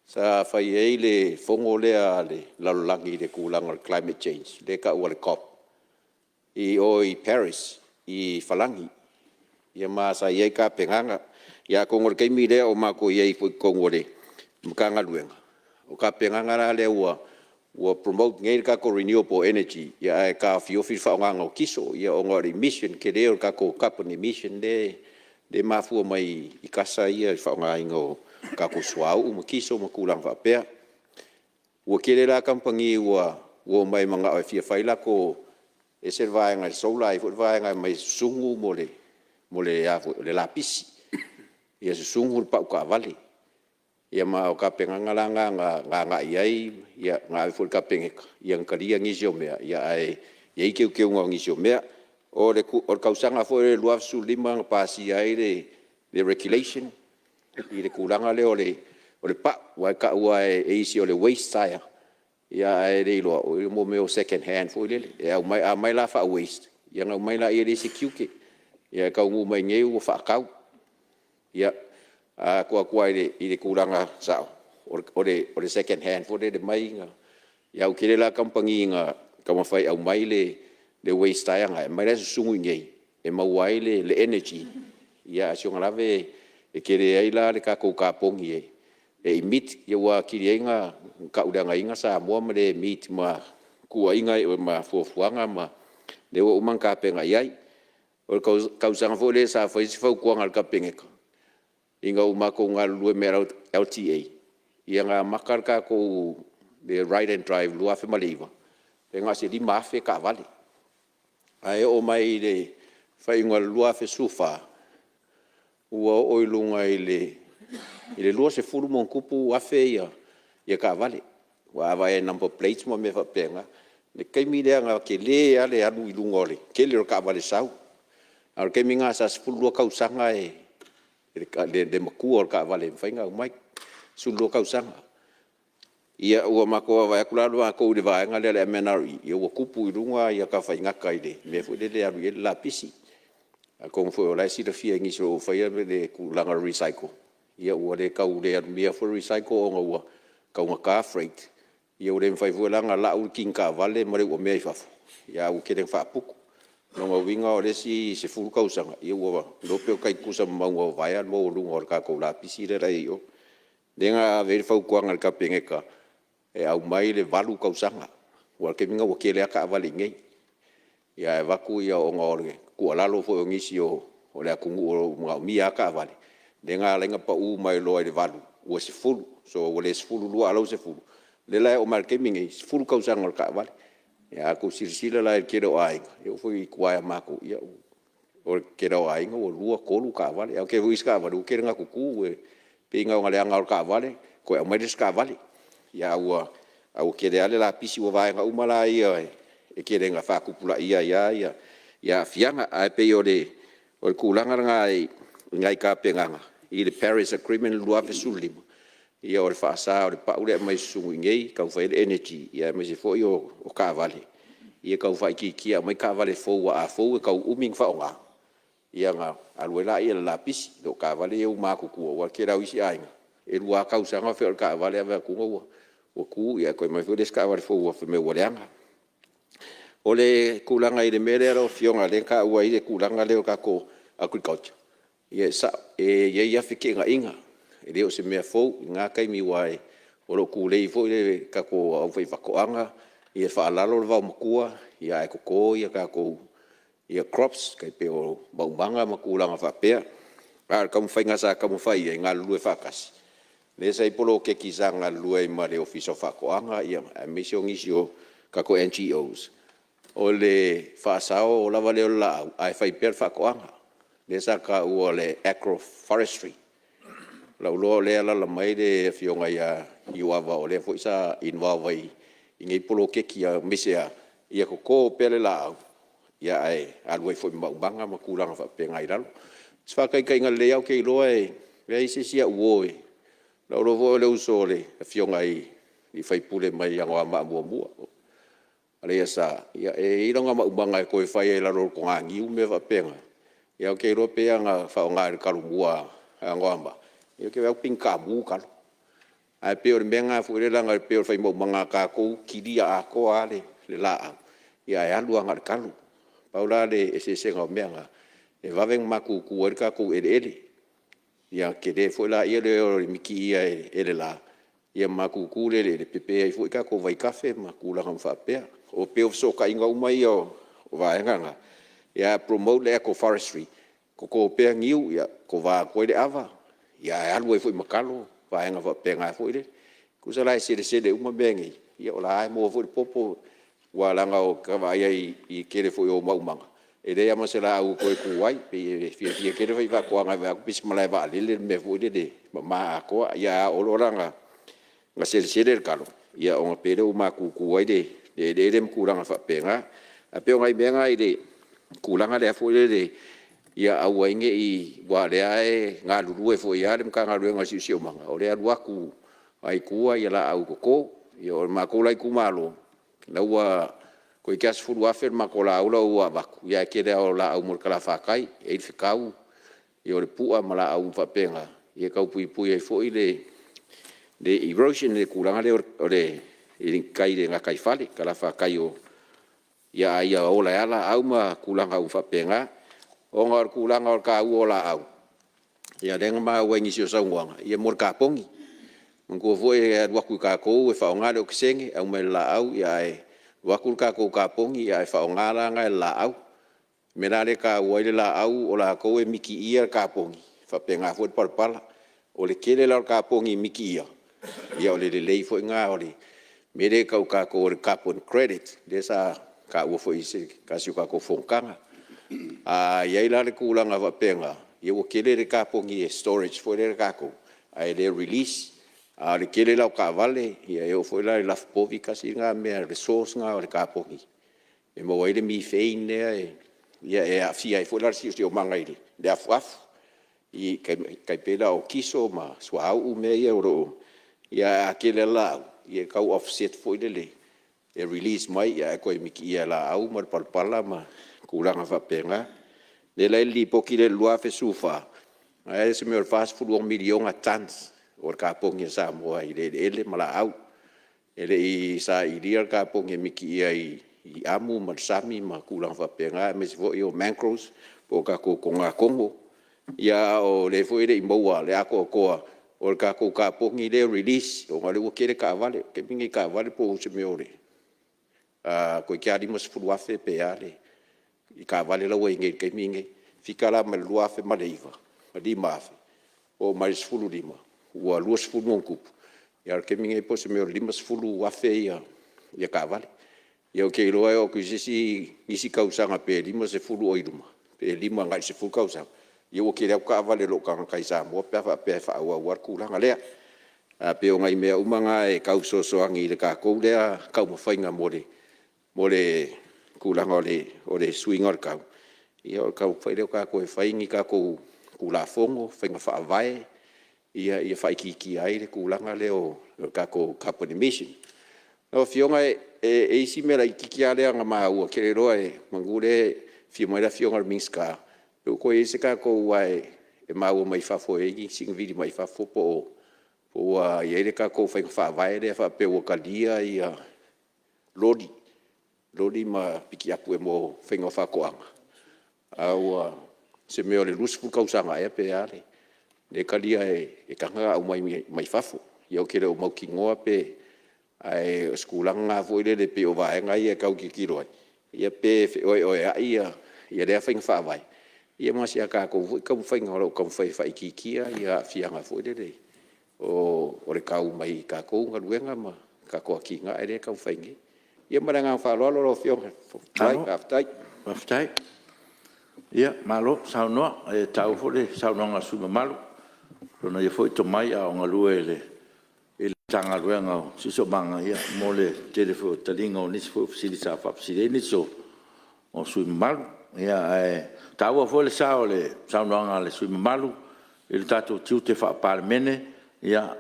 P: sa fai ai le fono lea a le lalolagi i le tulaga o le climate change lea e tau o le COP. i o i Paris i Falani, ma sa i ai tapenaga. Ia atonu o le taimi lea o matou i ai foi i totonu o le Matagaluega, o tapenaga la lea ua promote nei le tatou renewable energy ae taofiofi le faaaogaina o kiso ona o le emission, tele o le tatou carbon emission lea e mafua mai i kasa ia i le faaaogaina o tatou suauu ma kiso ma tulaga faapea. Ua tele la kamupani ua omai mananao e fia fai latou… E ese le vaega i le solar ae i ai foi le vaega e aumai e susunu le lapisi, ia susunu le pau taavale. Ia ma o tapenaga la na na agai i ai, na ave foi i le Kapeneta, ia na talia nisi o mea, ae i ai teuteuga o nisi o mea. O le tausaga foi lea 2015 na pasia ai le Regulation i le tulaga lea o le pau, aua e tau lava e isi o le waste tyre, ae le iloa o mea o second hand foi lele. A aumai la faa-waste, ia ona aumai lea e leai se tiute. Ae taunuu mai i inei ua faatau. Ia, a tuu atu lava i le tulaga sao, o le second hand foi lele mai na… Ae ua tele la kamupani na taumafai e aumai le waste tyre lena, e aumai la e susunu i inei e maua ai le energy, a o si ona lave e tele ai la le tatou kaponi e emit, ia ua atili ai ona tauleagaina Samoa ma le meet ma tuuaiga ma fuafuaga ma lea ua uma ona tapena i ai. O le tausaga foi lea sa fai ai se fautuaga a le Kapeneta ina ua matou galulue mai le LTA, ia na amata le tatou ride and drive i le 2009, pe na o se 5,000 taavale. Ae oo mai i le faaiuga o le 2014, ua oo i luga i le 20+ afe taavale. Aua a vaai lava i number plates ma mea faapena. O le taimi lea na tele ai le alu i luga o le tele o taavale sau. A o le taimi lena sa 12 tausaga le matua o le taavale e mafai ona aumai, 12 tausaga. Ia ua matou vaavaai atu la matou i le vaega lea o le MNRE, ia ua tupu i luga tafaigata i le mea foi lele e alu i ai le lapisi. Atonu foi o la e silafia e nisi o lo o faia le tulaga o le recycle, ia ua le tau le alumia foi le recycle ona ua taugata freight, ia ua le mafai foi la ona lau le tini taavale ma le uamea i fafo, ae ua tele ina faaputu. O lona uiga o le isi 10 tausaga, ia ua le iloa pe tai tutusa ma mauga o Vaea le maualuga o le tatou lapisi lea la e i ai i o. Lea na ave ai le fautuaga i le Kapeneta e aumai le 8 tausaga, aua o le taimi lena ua tele lava taavale i inei. Ae avatu ona o le tuualalo foi a nisi o le atunuu o lo o manaomia lava taavale, lea na ala ai ona pau mai loa i le 8 ua 10. So ua le 12 a o la e ua 10, o lea la e oo mai lava i le taimi lenei, e 10 tausaga o le taavale. Ia a outou silasila la i le tele o aiga, e oo foi i tua ia matou, ia o le tele lava o aiga ua 2, 3 taavale. Ae tele foi isi taavale ua tele ina tutu, e pei na ona leaga lava o le taavale toe aumai le isi taavale. Ae ua tele lava le lapisi. O vaega uma la ia e tele ina faatupulaia ai lava aafiaga. Ae pei o le tulaga lena i nai tapenaga i le PARIS Agreement 2015, ia o le faasa o le pau lea e aumai e susunu i inei e taumafai ai le energy, aemaise foi o taavale ia tau faaitiitia e aumai taavale fou aua a fou e tau umi ona faaaoga, ia ona alu ai lea i le lapisi, i lo taavale ia ua matutua. Aua o le tele lava o isi aiga, e 2 lava tausaga o fai o le taavale ae vaai atu ua tu ae toe aumai foi le isi taavale fou fai mai ua leaga. O le tulaga i le mea lea lau Afioga lea na taua ai le tulaga lea o le tatou agriculture, ia e sao, e i ai lava feteenaiga, e le o se mea fou i na taimi, aua o lo o tulei foi le tatou aufaifaatoaga ia faalalo le vaomatua, ae toto tatou crops e tai pei o maumaga ma tulaga faapea. A o le taumafaiga sa taumafai i ai e galulue faatasi, lea sa i ai poloketi sa galulue ai ma le Ofisa o Faatoaga aemaise o nisi o tatou NGOs, o le faasao lava lea o le laau ae fai pea le faatoaga, lea sa taua o le agroforestry. O lau iloa o lea e alaala mai le Afioga ia Niuava o lea foi sa involve ai i nei poloketi, aemaise lava ia toto pea le laau ae alu ai foi ma maumaga ma tulaga faapena i lalo. O se faataitaiga lelei lava ou te iloa e leai se isi au uo, o lau iloa foi o le uso a le Afioga i le sui usufono mai Anoamaa 1, Alaiasa, e i ai lana maumaga e toe fai ai i lalo o le toganiu ma mea faapena. Ae ou te iloa pei lava ona faaaoga i le talomua a Anoamaa, ia ou te vaai atu pei ni taamu talo. Ae pei o le mea lena foi lele leaga e pei o le fai maumaga a tatou, kilia atoa lava le laau ae alu lava na o le talo. Pau la le eseesega o mea na, e vave ona matutu ai le tatou eleele. Ia tele foi lea o le mitia e le la, ia matutu le eleele, pepe ai foi tatou vaitafe ma tulaga uma faapea. E pei o fesootaiga uma ia o vaega na, ae promote le agroforestry, toto pea niu, kova atu ai le ava, ae alu ai foi ma talo ma vaega faapena foi lele. Tusa la e selesele uma mea nei, ia o la e lava e maua foi le popo, aua leaga ota vaai i ai i le tele foi o maumaga, e leai lava ma se laau e toe tu ai. E pei e fiafia tele le aufaifaatoaga e vaai atu pei se malae vaalele le mea foi lele e mama atoa. Ae a oo loa la ina selesele le talo, ia ona pei lea ua matutu ai le eleele ma tulaga faapena. Ae pei o nai mea na i le tulaga lea foi lele ia aua ai ne i… aua o lea e galulue foi lava le Matagaluega o le Siosiomaga, o lea e alu atu lava i tua laau toto. O le matou la itumalo, la ua toeitiiti lava $10,000 le matou laau la ua avatu, ae tele lava o laau mo le talafatai, e i ai le fetau, o le pu'a ma laau uma faapena, e tau puipui ai foi le erosion le tulaga lea i tai i le gataifale, talafatai o… ae ia ola ai lava laau ma tulaga uma faapena. Ona o le tulaga o le taua o laau, ia lea na maua i nisi o saunoaga, ia mo le kaponi. Manatua foi e alu atu i tatou e faaaoga le okesene aumai le laau, ae alu atu le tatou kaponi ae faaaoga la lena e le laau. O le mea la lea e taua ai le laau o latou e mitiia le kaponi, e faapena foi le palapala. O le tele la o le kaponi e mitiia, ia o le lelei foi lena o le mea lea e tau e tatou o le carbon credit, lea sa taua foi i se tasi o tatou fonotaga. A i ai la le tulaga faapena, ia ua tele le kaponi e storage foi lea e tatou ae le release. A o le tele la o taavale, ia e oo foi la i le lafu povi, tasi lena mea o le source lena o le kaponi e maua ai le methane lea e aafia ai foi la le siosiomaga i le afuafu, e tai pei la o kiso ma suauu mea ia o lo o… Ae a tele lava laau, ia e tau offset foi lele e release mai ae toe mitiia e laau ma le palapala ma tulaga faapena. O lea la e i le Lipoti lea i le 2014, na i ai se mea o le 46 miliona tons o le kaponi a Samoa i le eleele ma laau. E le i sailia le kaponi e mitiia i amu ma le sami ma tulaga faapena, aemaise foi o mangroves po o tatou togatogo. Ia a o lea foi e le i maua le atoatoa o le tatou kaponi lea e release ona o lea ua tele taavale. O le taimi lenei i taavale po o se mea toeitiiti lava 50,000 pe a taavale la ua i ai nei i le taimi lenei. Fika la mai le 2009 i le 2005 oo mai le 2015 ua 20+, a o le taimi lenei po o se mea o le 50,000 taavale. Ia ou te iloa e oo atu i se isi tausaga pe 50 o i luma, pe 5 agai i le 10 tausaga, ia ua tele atu taavale e le o tagata i Samoa pe a faapea e faaauau lava le tulaga lea. Ae pei o nai mea uma na e tau fesoasoani i le tatou lea taumafaiga mo le tulaga o le suiga o le tau, ia o le taumafai lea o tatou e fai ni tatou Tulafono, faiga faavae ia faaitiitia ai le tulaga lea o le tatou carbon emission. Lau Afioga e i ai si mea laitiiti lava lea na maua, ou te le iloa meamanu o lea e afio mai le Afioga i le Minisita, pe ua toe i ai se tatou uaea e maua mai fafo e i ai nisi na vili mai fafo po o ua i ai le tatou faiga faavae lea faapea ua talia loli ma pikiapu mo le faiga o faatoaga, a ua o se mea o le 20 tausaga ea pe a lea e talia e taga ona aumai mai fafo. Ia ou te le o mautinoa pe… ae o se tulaga lena foi lele pei o vaega ia e tau tilotilo ai, ia pe feoeoeai lea faiga faavae ma si a tatou foi taumafaiga o lo o taumafai e faaitiitia aafiaga foi lele o le tau mai tatou galuega ma tatou atinae lea e taumafai nei. Ia ma le agaga faaaloalo lau Afioga i le Fofoga Fetalai, faafetai. Malo faafetai. Ia, malo saunoa. E taua foi le saunoaga a le sui usufono mamalu i lona ia foi tomai a o galue i le Matagaluega o le Siosiomaga mo le tele foi o taliga o nisi foi o fesili sa faafesili ai nisi o sui usufono mamalu. Ae taua foi le sao o le saunoaga a le sui usufono mamalu i le tatou tiute faa-Palemene.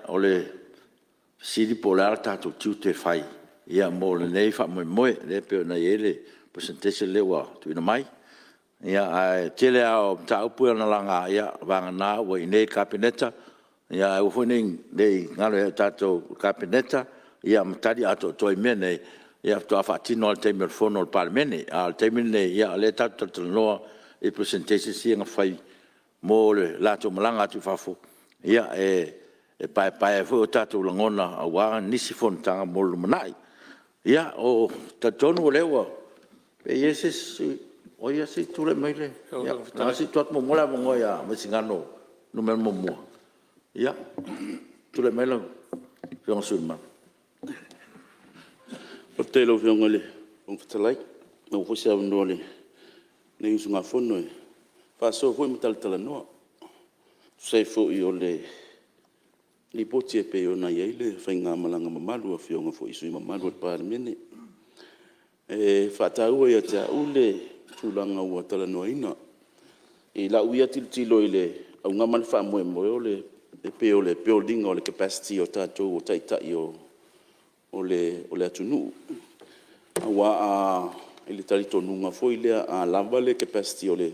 P: O le fesili po o le a le tatou tiute e fai mo lenei faamoemoe, lea e pei ona i ai le presentation lea ua tuuina mai. Ae tele lava o mataupu na laga, vagana ua i inei i le Kapeneta, ae aua foi ne i galo ia i tatou le Kapeneta ma tali atoatoa i mea nei,
D: faatoa faatino lava i le taimi o le Fono a le Palemene. A o le taimi lenei, o lea tatou te talanoa i presentations ia na fai mo le latou malaga atu i fafo, e paepae ai foi o tatou lagona aua nisi fonotaga mo le lumanai. Ia, ou te talitonu o lea ua… pe i ai se isi… Ia se i tulai mai le… Se i tuu atu muamua le avanoa ia Vaisigano 1. Ia, tulai mai lau Afioga i le sui usufono mamalu.
Q: Faafetai i lau Afioga i le Fofoga Fetalai, ua maua foi se avanoa o lenei usugafono e faasoa foi ma talatalanoa e tusa ai foi o le Lipoti e pei ona i ai le faigamalaga mamalu a Afioga foi i sui usufono mamalu o le Palemene. E faataua ia te au le tulaga ua talanoaina. I lau ia tilotilo i le auga ma le faamoemoe e pei o le build ina o le capacity o tatou o Taitai o le atunuu. Aua i le talitonuga foi lea a lava le capacity o le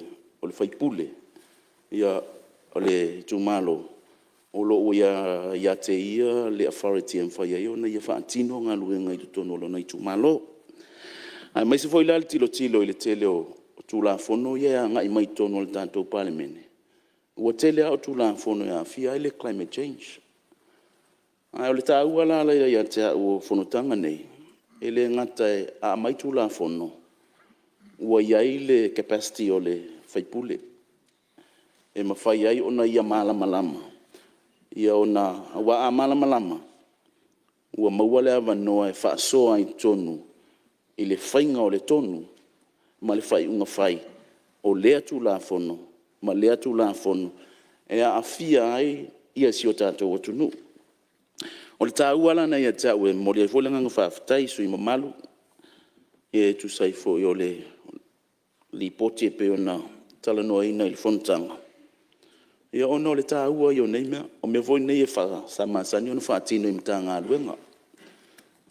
Q: sui usufono o le itumalo, o lo o ua ia te ia le authority e mafai ai ona ia faatino galuega i totonu o lona itumalo. Aemaise foi la le tilotilo i le tele o Tulafono ia e agai mai totonu o le tatou Palemene, ua tele lava Tulafono e aafia ai le climate change. Ae o le taua la ia te au o fonotaga nei, e le gata a aumai Tulafono, ua i ai le capacity o le sui usufono e mafai ai ona ia malamalama, aua a malamalama, ua maua le avanoa e faasoa ai i totonu i le faiga o le tonu ma le faaiuga fai o lea Tulafono ma lea Tulafono e aafia ai si o tatou atunuu. O le taua la lena ia te au e momoli ai foi le agaga faafetai i sui usufono mamalu e tusa ai foi o le Lipoti e pei ona talanoaina i le fonotaga, ona o le taua ia o nei mea. O mea foi nei sa masani ona faatino i Matagaluega.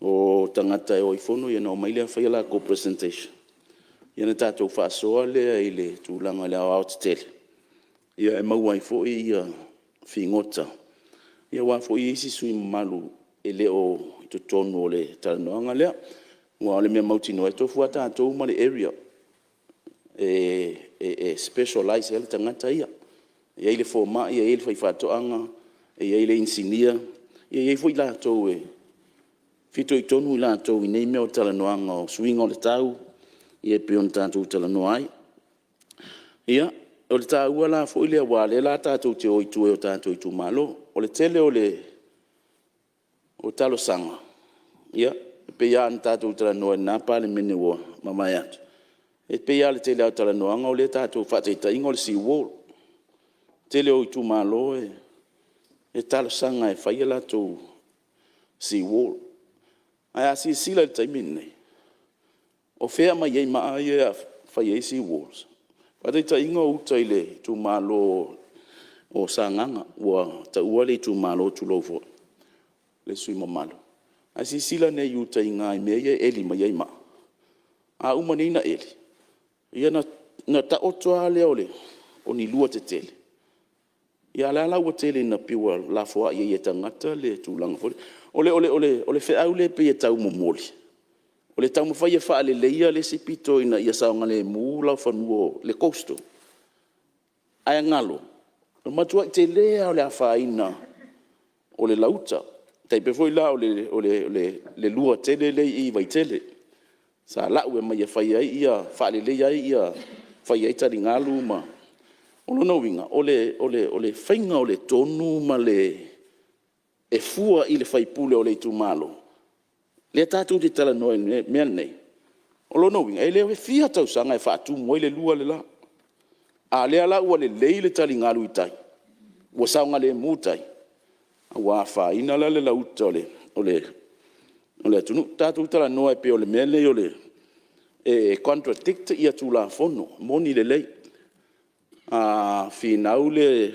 Q: O tagata e o i fono ona omai lea fai a latou presentation, ia ona tatou faasoa lea i le tulaga o le aoaotetele, e maua ai foi figota aua foi isi sui usufono mamalu e le o i totonu o le talanoaga lea. Aua o le mea mautinoa e tofu lava tatou ma le area e specialize i ai le tagata ia. E i ai le fomai, e i ai le faifaatoaga, e i ai le inisinia, e i ai foi i latou e fitoitonu i latou i nei mea o talanoaga o suiga o le tau e pei ona tatou talanoa ai. Ia, o le taua la foi lea aua o lea o le a tatou o i tua i o tatou itumalo. O le tele o talosaga, e pei lava ona tatou talanoa i lena Palemene ua mavae atu, e pei lava o le tele o talanoaga lea tatou… faataitaiga o le seawall. O le tele o itumalo e talosaga e fai a latou seawall. Ae a silasila i le taimi lenei, o fea e aumai ai maa ia e fai ai seawalls? Faataitaiga o uta i le itumalo o Sagaga, ua taua le itumalo, tulou foi le sui usufono mamalu. A silasila nei i uta i ina i mea ia e eli mai ai maa, a uma nei ona eli, ia ona taoto lava lea o ni lua tetele, ia a o lea la ua tele ina pei ua lafoai ai e tagata le tulaga foi lea. O le feau lea e pei e tau momoli, o le taumafai e faaleleia le isi pito ina ia saogalemu laufanua o le coastal, ae galo, o le matuai tele lava o le afaina o le lauuta. E tai pei foi la o le lua tele lea e i Vaitele, sa lau mai e faaleleia ai, fai ai taligalu ma… O lona uiga, o le faiga o le tonu ma le… e fua i le sui usufono o le itumalo, lea tatou te talanoa i le mea lenei. O lona uiga, e le fia tausaga e faatumu ai le lua le la. A o lea la ua lelei le taligalu i tai, ua saogalemu tai, ua afaina la le lauuta o le atunuu. Tatou talanoa e pei o le mea lea e contradict Tulafono, e moni lelei. A finau le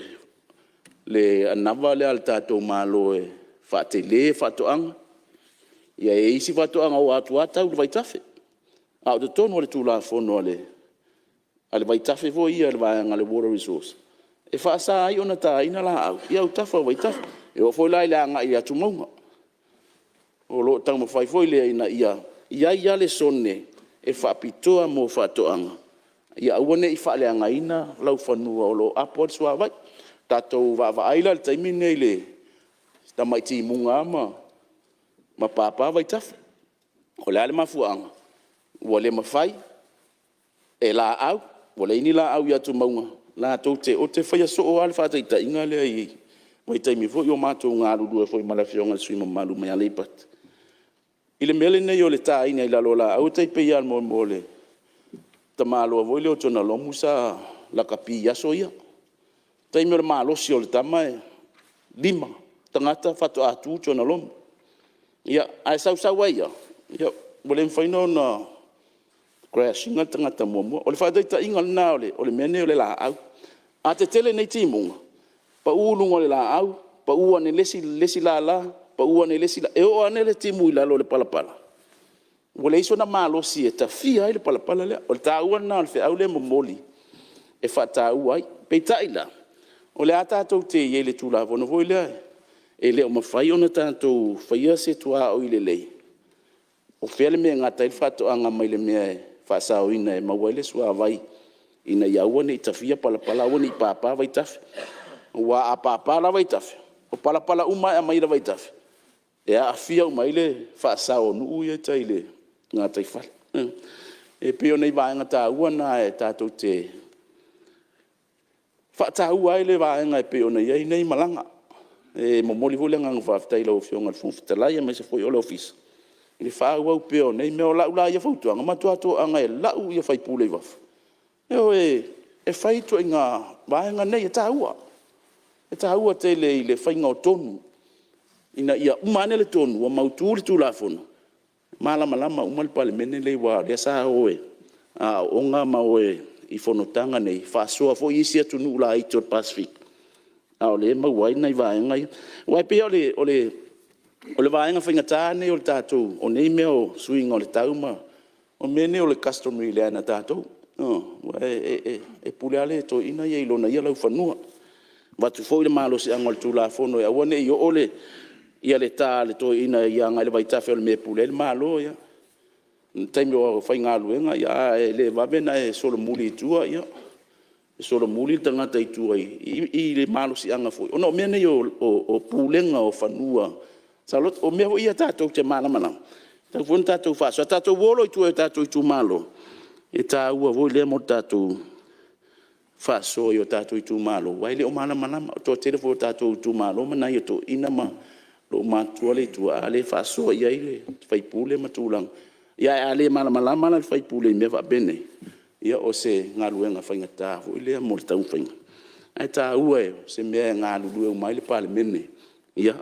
Q: anava lea a le tatou Malo e faatele faatoaga, ia e i ai isi faatoaga ua o atu lava tau i vaitafe. A o totonu o le Tulafono a le vaitafe foi ia le vaega a le Water Resource, e faasa ai ona taina laau i autafa o vaitafe. E oo foi la i le agai atu i mauga. O lo o taumafai foi lea ina ia i ai lava le sone e faapitoa mo faatoaga, ia aua ne i faaleagaina laufanua o lo o apo ai le suavai. A tatou vaavaai la i le taimi lenei i le tamai timuga lava ma papa vaitafe. O le a le mafuaaga? Ua le mafai e laau, ua leai ni laau i atumauga latou te… Ou te faia soo lava le faataitaiga lea i vaitaimi foi o matou galulue foi ma le afioga i le sui usufono mamalu mai Aleipata, i le mea lenei o le taina i lalo o laau. E tai pei lava o le tamaloa foi lea o Jonah Lomu sa lakapi i aso ia. O le taimi o le malosi o le tama e 5 tagata faatoa tu Jonah Lomu. Ia, ae sau sau ai lava, ua le mafai ona crash ina le tagata muamua. O le faataitaiga lena o le mea nei o le laau. A tetele nei timuga, pau i luga o le laau, pau ane i le isi lala, pau ane i le isi lala, e oo ane le timu i lalo o le palapala, ua leai sona malosi e tafia ai le palapala lea. O le taua lena o le feau lea e momoli e faataua ai. Peitai la, o lea tatou te i ai i le Tulafono foi lea, e le o mafai ona tatou faia se tuaoi lelei o fea le mea e gata ai le faatoaga mai le mea e faasaoina e maua ai le suavai ina ia aua ne i tafia palapala, aua ne i papa vaitafe. Aua a papa la vaitafe, o palapala uma lava e aumai le vaitafe, e aafia uma ai le faasao o nuu ia e i tai i le gataifale. E pei o nai vaega taua na e tatou te faataua ai le vaega e pei ona i ai nei malaga. E momoli foi le agaga faafetai i lau Afioga i le Fofoga Fetalai aemaise foi o le Ofisa i le faaauau pea o nei mea. O lau la ia fautuaga, matua toaga e lau ia faipule i fafo e o e fai ituaiga vaega nei, e taua. E taua tele i le faiga o tonu ina ia uma ane le tonu ua mautu le Tulafono, malamalama uma le Palemene lenei aua o lea sa o e aooga ma o i fonotaga nei, faasoa foi isi atunuu laiti o le Pasefika, a o lea e maua ai nai vaega ia. Aua e pei lava o le vaega faigata lenei o le tatou… o nei mea o suiga o le tau ma… o mea nei o le customary land a tatou, aua e pule lava le toeaina ia i lona ia laufanua. E avatu foi le malosiaga o le Tulafono e aua ne i oo le ta a le toeaina agai i le vaitafe o le mea e pule ai le Malo, ia, i le taimi o faigaluega, a e le vave ona e solomuli i tua, ia, e solomuli le tagata i tua i le malosiaga foi, ona o mea nei o pulega o fanua saoloto. O mea foi ia tatou te malamalama, e tatau foi ona tatou faasoa. A tatou o loa i tua i tatou itumalo, e taua foi lea mo le tatou faasoa i o tatou itumalo, aua e le o malamalama. O le toatele foi o tatou itumalo ma nai toeaiina ma loomatutua lea e i tua, a le faasoa i ai le sui usufono ma tulaga. Ae a le malamalama la le sui usufono i mea faapenei, ia o se galuega faigata foi lea mo le taumafaiga, ae taua o se mea e galulue uma ai le Palemene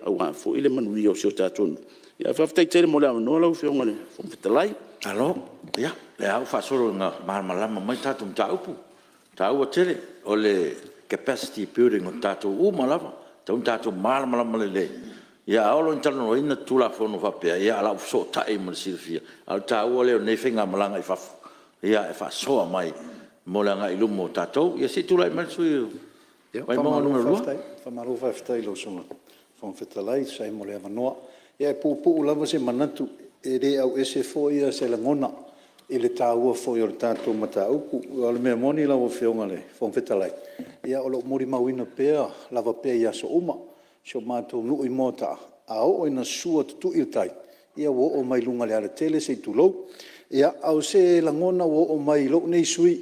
Q: aua foi le manuia o si o tatou atunuu. Ae faafetai tele mo le avanoa lau Afioga i le Fofoga Fetalai.
D: Malo. Ia, o lea lava ua faasolo ina malamalama mai le tatou mataupu. E taua tele o le capacity building o tatou uma lava, e tatau ona tatou malamalama lelei. A oo loa ina talanoaina Tulafono faapea, ia o le a ou fesootai ma le silafia. A o le taua lea o nei faigamalaga i fafo e faasoa mai mo le agai i luma o tatou. Ia se i tulai mai le sui usufono mo Vaimauga 2.
R: Faamalo faafetai i lau Afioga i le Fofoga Fetalai e tusa ai mo le avanoa. Ia e puupuu lava se manatu, e le auese foi se lagona i le taua foi o le tatou mataupu. Aua o le mea moni lau Afioga i le Fofoga Fetalai, o lo o molimauina pea lava pea i aso uma si o matou nuu i Moataa, a oo ina sua tutui le tai, ia ua oo mai luga i le alatele se i tulou. Ia, a o se lagona ua oo mai i lou nei sui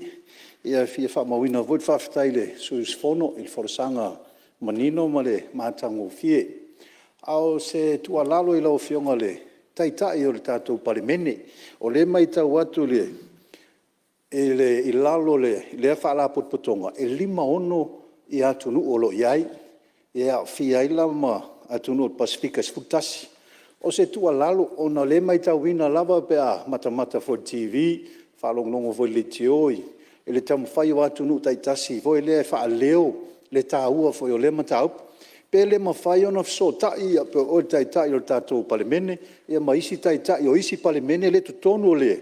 R: usufono e fia faamauina foi le faafetai i le sui usufono i le folasaga manino ma le matagofie. A o se tuualalo i lau Afioga i le Taitai o le tatou Palemene, o lea e matau atu i lalo o lea Faalapotopotoga, e 56 atunuu o lo o i ai, e aofia ai la ma atunuu o le Pasefika e 11. O se tuualalo ona o lea e matauina lava pe a matamata foi i le TV, faalogologo foi i le leitio i le taumafai o atunuu taitasi foi lea e faaleo le taua foi o lea mataupu. Pe le mafai ona fesootai po o oe le Taitai o le tatou Palemene ma isi Taitai o isi Palemene lea e i totonu o le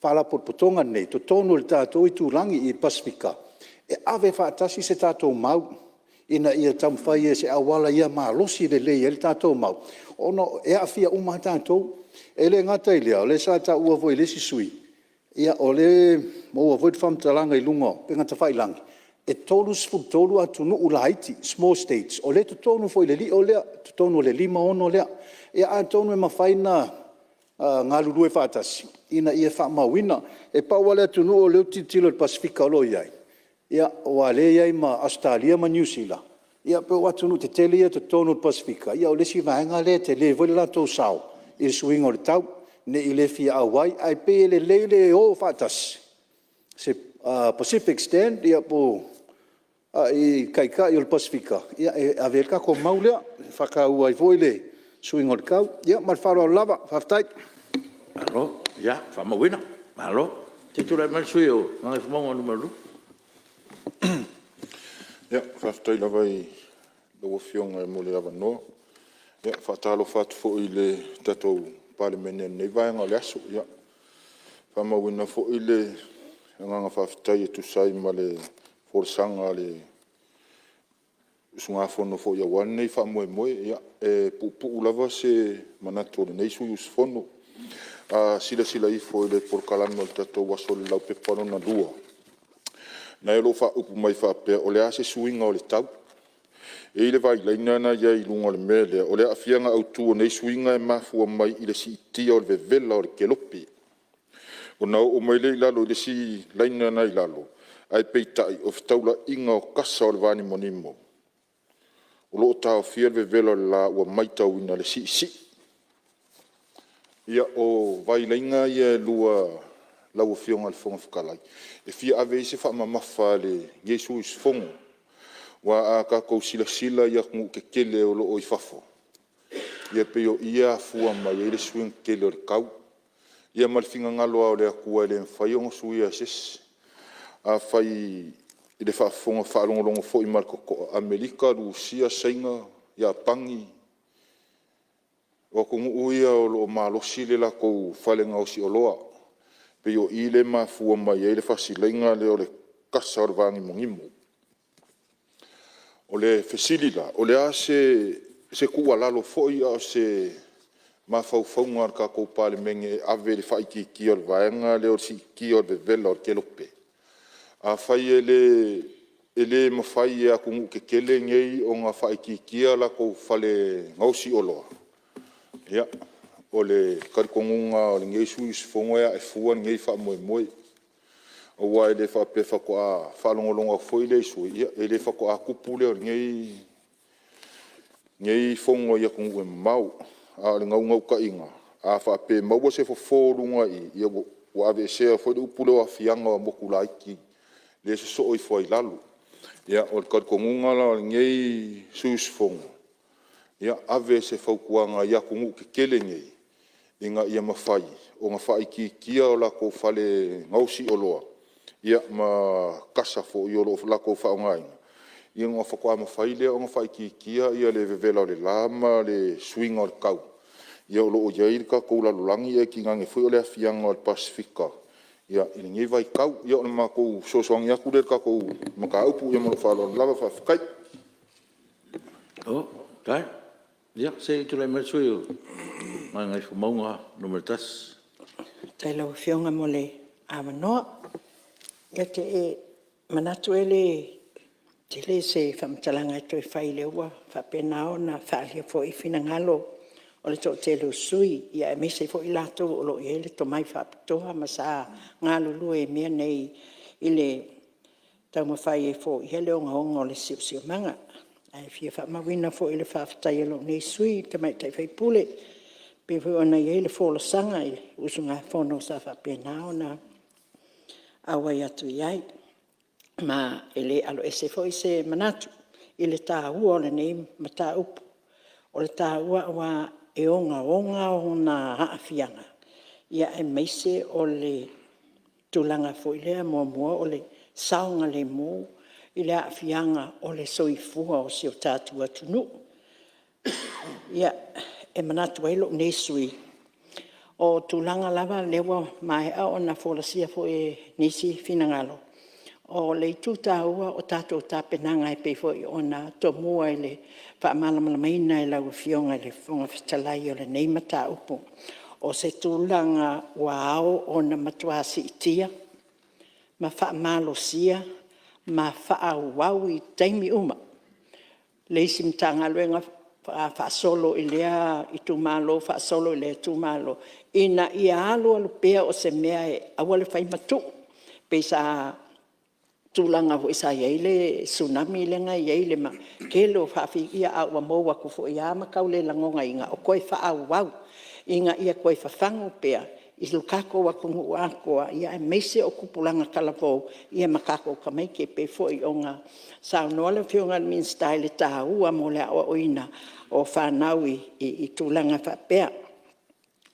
R: Faalapotopotoga lenei i totonu o le tatou itulagi i le Pasefika, e ave faatasi se tatou mau ina ia taumafai i se auala ia malosi lelei ai le tatou mau, ona e aafia uma lava tatou. E le gata i lea, o lea sa taua foi e le isi sui usufono, o lea e maua foi le faamatalaga i luga o upega tafailagi, e 33 atunuu laiti, small states, o lea e totonu foi i le lio lea, totonu o le 56 lea. Ia atonu e mafai ona galulue faatasi ina ia faamauina. E pau lava le atunuu lea ou te tilotilo i le Pasefika o lo o i ai, aua o lea e i ai ma Ausetalia ma Niu Sila, ia pei o atunuu tetele ia e i totonu o le Pasefika, ia o le isi vaega lea e tele foi le latou sao i le suiga o le tau, ne i le fia auai, ae pei e lelei le o faatasi, se Pacific Stand po o Taitai o le Pasefika e ave i ai le tatou mau lea, e faataua ai foi le suiga o le tau. Ia ma le faaaloalo lava. Faafetai.
D: Malo. Ia, faamauina. Malo. Se i tulai mai le sui usufono mo Gagaifomauga 2.
H: Faafetai lava i lau Afioga mo le avanoa. E faatalofa atu foi i le tatou Palemene i lenei vaega o le aso. E faamauina foi le agaga faafetai e tusa ai ma le folasaga a le usugafono foi aua lenei faamoemoe. E puupuu lava se manatu o lenei sui usufono. A silasila ifo i le polokalame o le tatou aso i le laupepa lona lua, lena o lo o faaupu mai faapea, o le a se suiga o le tau? E i ai le vailaina lena e i ai i luga o le mea lea, o le aafiaga autu o nei suiga e mafua mai i le siitia o le vevela o le kelope. Ona oo mai lea i lalo i le isi laina na e i lalo, ae peitai o fetaulaiga o kasa o le vanimonimo o lo o taofia le vevela o le la ua matauina le siisii. Ia, o vailaina ia e lua lau Afioga i le Fofoga Fetalai, e fia ave i ai se faamamafa a lenei sui usufono. Aua a tatou silasila i atunuu tetele o lo o i fafo, ia pei o i e afua mai ai le suiga tele o le tau. Ia ma le finagalo lava o le Atua e le mafai ona suia e se isi. Afai i le faalogologo foi ma le totoa, Amerika, Rusia, Saina, Iapani, o atunuu ia o lo o malosi le latou fale gaosi oloa. Pei o i lea e mafua mai ai le faasilaiga lea o le kasa o le vanimonimo. O le fesili la; o le a se tuualalo foi a o se mafaufauga a le tatou Palemene e ave i le faaitiitia o le vaega lea o le siitia o le vevela o le kelope? Afai e le mafai e atunuu tetele nei ona faaitiitia latou fale gaosi oloa, ia, o le talitonuga lava o lenei sui usufono e ae fua lenei faamoemoe. Aua e le faapea faatoa faalogologo atu foi lea i sui usufono, e le faatoa tupu lea o lenei fono i atunuu e mamao. A o le naunautaiga, a faapea e maua se fofo i luga i i, ua aveesea foi le upu lea o aafiaga o motu laiti lea e sosoo ifo ai i lalo. Ia, o le talitonuga la o lenei sui usufono, ia ave se fautuaga i atunuu tetele nei, ina ia mafai ona faaitiitia o latou fale gaosi oloa ma kasa foi o lo o latou faaaogaina, ia ona faatoa mafai lea ona faaitiitia le vevela o le la ma le suiga o le tau o lo o i ai le tatou lalolagi, ae tainane foi o le aafiaga o le Pasefika i lenei vaitau. Ia o le matou fesoasoani atu lea i le tatou mataupu. Ma lou faaaloalo lava. Faafetai. Malo faafetai. Ia se i tulai mai le sui usufono mo Gagaifomauga 1.
S: Faafetai i lau Afioga mo le avanoa. Ou te manatu e le tele se faamatalaga e toe fai, o lea ua faapena ona faaalia foi finagalo o le toatele o sui usufono, aemaise foi i latou o lo o i ai le tomai faapitoa ma sa galulue i mea nei i le taumafai e foia le ogaoga o le siosiomaga. Ae fia faamauina foi le faafetai a lou nei sui usufono i le tamaitai sui usufono e pei foi ona i ai le folasaga i le usugafono sa faapena ona auai atu i ai. Ma e le aloese foi se manatu i le taua o lenei mataupu. O le taua aua e ogaoga ona aafiaga, aemaise o le tulaga foi lea, muamua o le saogalemu i le aafiaga o le soifua o si o tatou atunuu. E manatu ai lou nei sui usufono, o tulaga lava lea ua maea ona folasia foi i nisi finagalo, o le itu taua o tatou tapenaga e pei foi ona tomua i le faamalamalamaina e lau Afioga i le Fofoga Fetalai o lenei mataupu. O se tulaga ua ao ona matua siitia ma faamalosia ma faaauau i taimi uma le isi Matagaluega faasolo i lea itumalo, faasolo i lea itumalo, ina ia alualu pea o se mea e aua le fai ma tuu. Pei sa tulaga foi sa i ai le Tsunami lea na i ai i le tele o faafitauli, ae ua mou atu foi lava ma tau le lagonaina o toe faaauau ina ia toe fafagu pea i le tatou atunuu atoa, aemaise o tupulaga talavou ma tatou tamaiti. E pei foi ona saunoa le Afioga i le Minisita i le taua mo le aoaoina o fanau i tulaga faapea.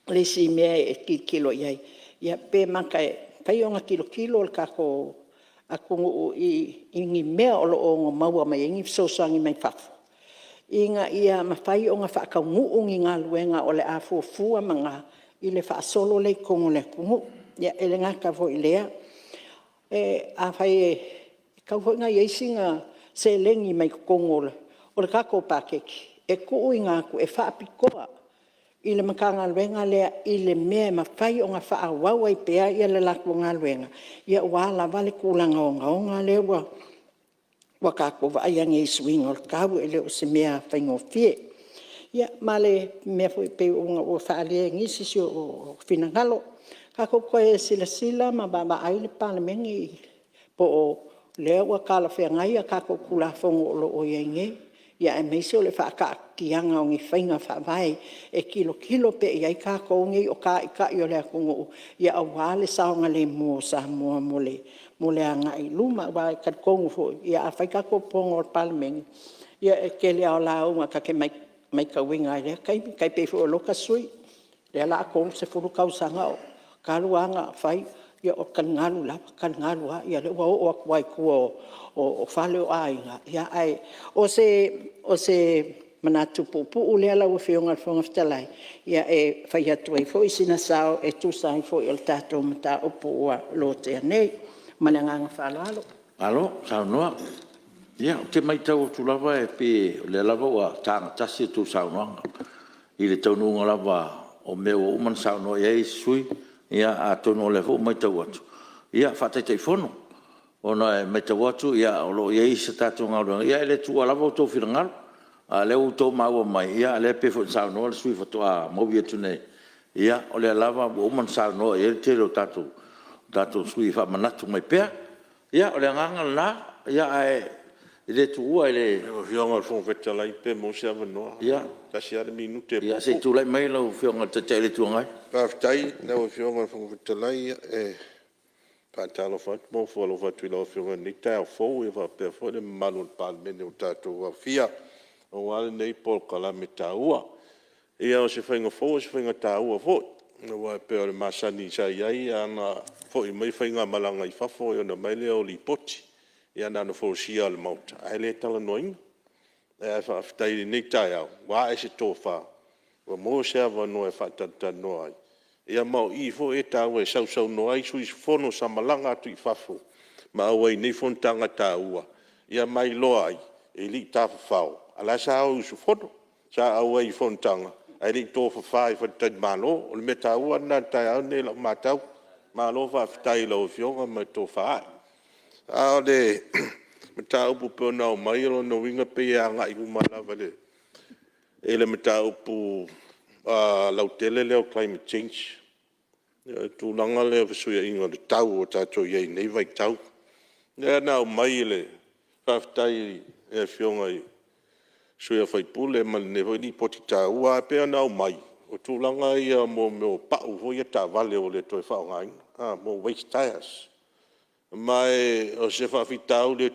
S: O le isi mea e tilotilo i ai, pe mata e mafai ona tilotilo le tatou atunuu i ni mea o lo o ono maua mai ai ni fesoasoani mai fafo ina ia mafai ona faataunuu ni galuega o le a fuafua i le faasolo lea i totonu o le atunuu. E le gata foi i lea, afai e tatau foi ona i ai sina seleni mai totonu o le tatou paketi e tuuina atu e faapitoa i le Matagaluega lea i le mea e mafai ona faaauau ai pea le latou galuega, aua lava le tulaga ogaoga lea ua tatou vaaia nei i suiga o le tau, e le o se mea faigofie. Ia ma le mea foi pei ona faaalia e nisi o finagalo, tatou toe silasila ma vaavaai le Palemene po o lea ua talafeagai a tatou Tulafono o lo o i ai nei, aemaise o le faataatitiaga o ni faiga faavae e tilotilo pea i ai tatou nei o Taitai o le atunuu aua le saogalemu o Samoa mo le agai i luma. Aua e talitonu foi, a fai tatou fono a le Palemene, ia e tele lava o lauga ta te matauina lava i lea taimi. E tai pei foi o lota sui usufono, lea o le a 30 tausaga talu lava ona fai, ia o taligalu lava, taligalu lava, ia lea ua oo atu lava i tua o fale o aiga. Ae o se manatu puupuu lea lau Afioga i le Fofoga Fetalai e fai atu ai foi sina sao e tusa ai foi o le tatou mataupu ua lotea nei. Ma le agaga faaaloalo.
D: Malo saunoa. Ia, ou te matau atu lava e pei o lea lava ua taga tasi a outou saunoaga i le taunuuga lava o mea ua uma ona saunoa i ai isi sui usufono. Ia atonu o lea foi ua matau atu, ia faa-Taitaifono, ona e matau atu o lo o i ai se tatou galuega, ia e le tuua lava outou finagalo. A o lea ua outou maua mai, o lea e pei foi ona saunoa le sui usufono faatoa mou atu nei, ia o lea lava ua uma ona saunoa i ai le tele o tatou sui usufono e faamanatu mai pea. Ia o le agaga lena, ae le tuua i le…
H: Lau Afioga i le Fofoga Fetalai pe maua se avanoa? Tasi lava le minute e puupuu.
D: Ia se i tulai mai lau Afioga i le Taitai o le Itu Agai.
H: Faafetai i lau Afioga i le Fofoga Fetalai. E faatalofa atu ma ofo alofa atu i lau Afioga i lenei taeao fou e faapea foi le mamalu o le Palemene ua tatou aofia aua lenei polokalame taua. Ia o se faiga fou o se faiga taua foi, aua e pei o le masani sa i ai ana foi mai faigamalaga i fafo ona aumai lea o Lipoti, ia na ona folasia lava i le Maota ae le talanoaina. Ae faafetai i lenei taeao ua ae se tofa ua maua se avanoa e faatalatalanoa ai, ia ma o i foi e taua e sausaunoa ai sui usufono sa malaga atu i fafo ma auai i nei fonotaga taua, ia ma iloa ai, e le i tafafao a o la e sa o e usufono. Sa auai i fonotaga ae le i tofafa i faletalimalo. O le mea taua lena i le taeao lenei i lau matau. Malo faafetai i lau Afioga ma le tofa ae. A o le mataupu e pei ona aumai, o lona uiga e pei e agai uma lava i le mataupu lautele lea o le climate change, le tulaga lea o le fesuiaiga o le tau ua tatou i ai i lenei vaitau. Lea na aumai e le… Faafetai i le Afioga i le sui usufono ma lenei foi Lipoti taua. Ae pei ona aumai, o tulaga ia o mea o pau foi ia o taavale ua le toe faaaogaina po o waste tires. Ma o se faafitauli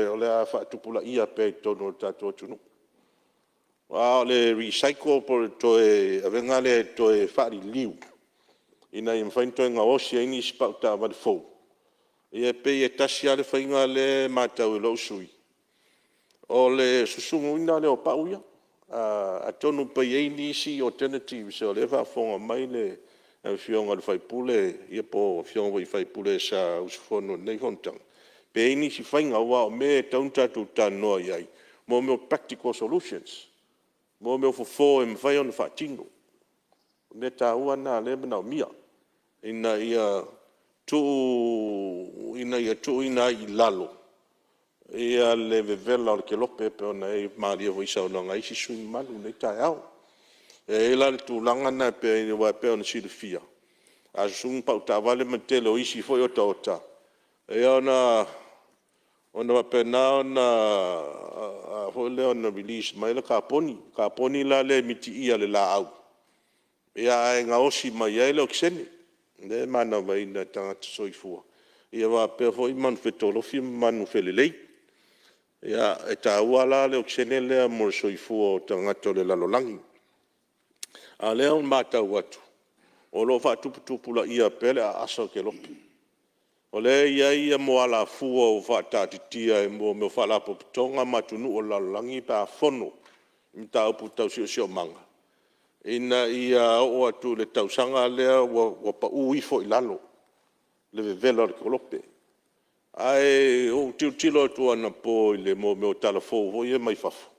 H: o le a faatupulaia pea i totonu o le tatou atunuu. A o le recycle po o le toe avega lea e toe faaliliu ina ia mafai ona toe gaosi ai nisi pau taavale fou, ia e pei e tasi lava le faiga lea e matau e lou sui usufono, o le susunuina lea o pau ia. Atonu pe i ai nisi alternatives o lea e faafofoga mai le Afioga i le sui usufono po o Afioga foi i sui usufono sa usufono i lenei fonotaga, pe i ai nisi faiga aua o mea e tatau ona tatou talanoa i ai mo mea o practical solutions, mo mea o fofo e mafai ona faatino. O mea taua na o lea e manaomia ina ia tuuina ai i lalo le vevela o le kelope pei ona e malie foi i saunoaga a isi sui usufono mamalu i lenei taeao. E i ai la le tulaga lena aua e pei ona silafia, a susunu pau taavale ma le tele o isi foi otaota, ia ona faapena ona release mai le kaponi. O le kaponi la lea e mitiia e le laau ae gaosi mai ai le okesene lea e manavaina e tagata soifua faapea foi manufetolofi ma manufelelei. E taua la le okesene lea mo le soifua o tagata o le lalolagi. A o lea ua matau atu o lo o faatuputupulaia pea le aasa o kelope. O lea e i ai alafua ua faataatitia e mea o Faalapotopotoga ma atunuu o le lalolagi pe a fono i mataupu tau siosiomaga, ina ia oo atu i le tausaga lea ua pau ifo i lalo le vevela o le kelope. Ae ua ou tilotilo atu anapo i mea o tala fou foi ia mai fafo,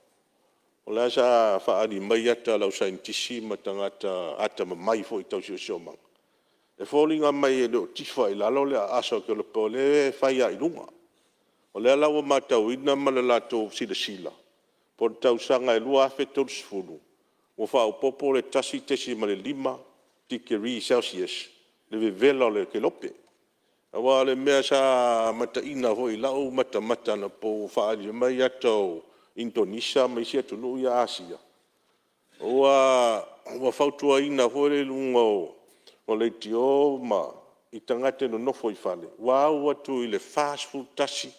H: o la e sa faaali mai ata a le au saienitisi ma tagata atamamai foi tau siosiomaga, e foliga mai e le o tifa i lalo le aasa o le kelope o lea e fai lava i luga. O lea la ua matauina ma le latou silasila, po o le tausaga e 2030 ua faaopoopo le 1.5 tikeri Celsius le vevela o le kelope. Aua o le mea sa mataina foi i lau matamata anapo ua faaali mai ata o Indonesia ma isi atunuu ia Asia, ua fautuaina foi lea i luga o leitio ma i tagata e nonofo i fale, ua au atu i le 41,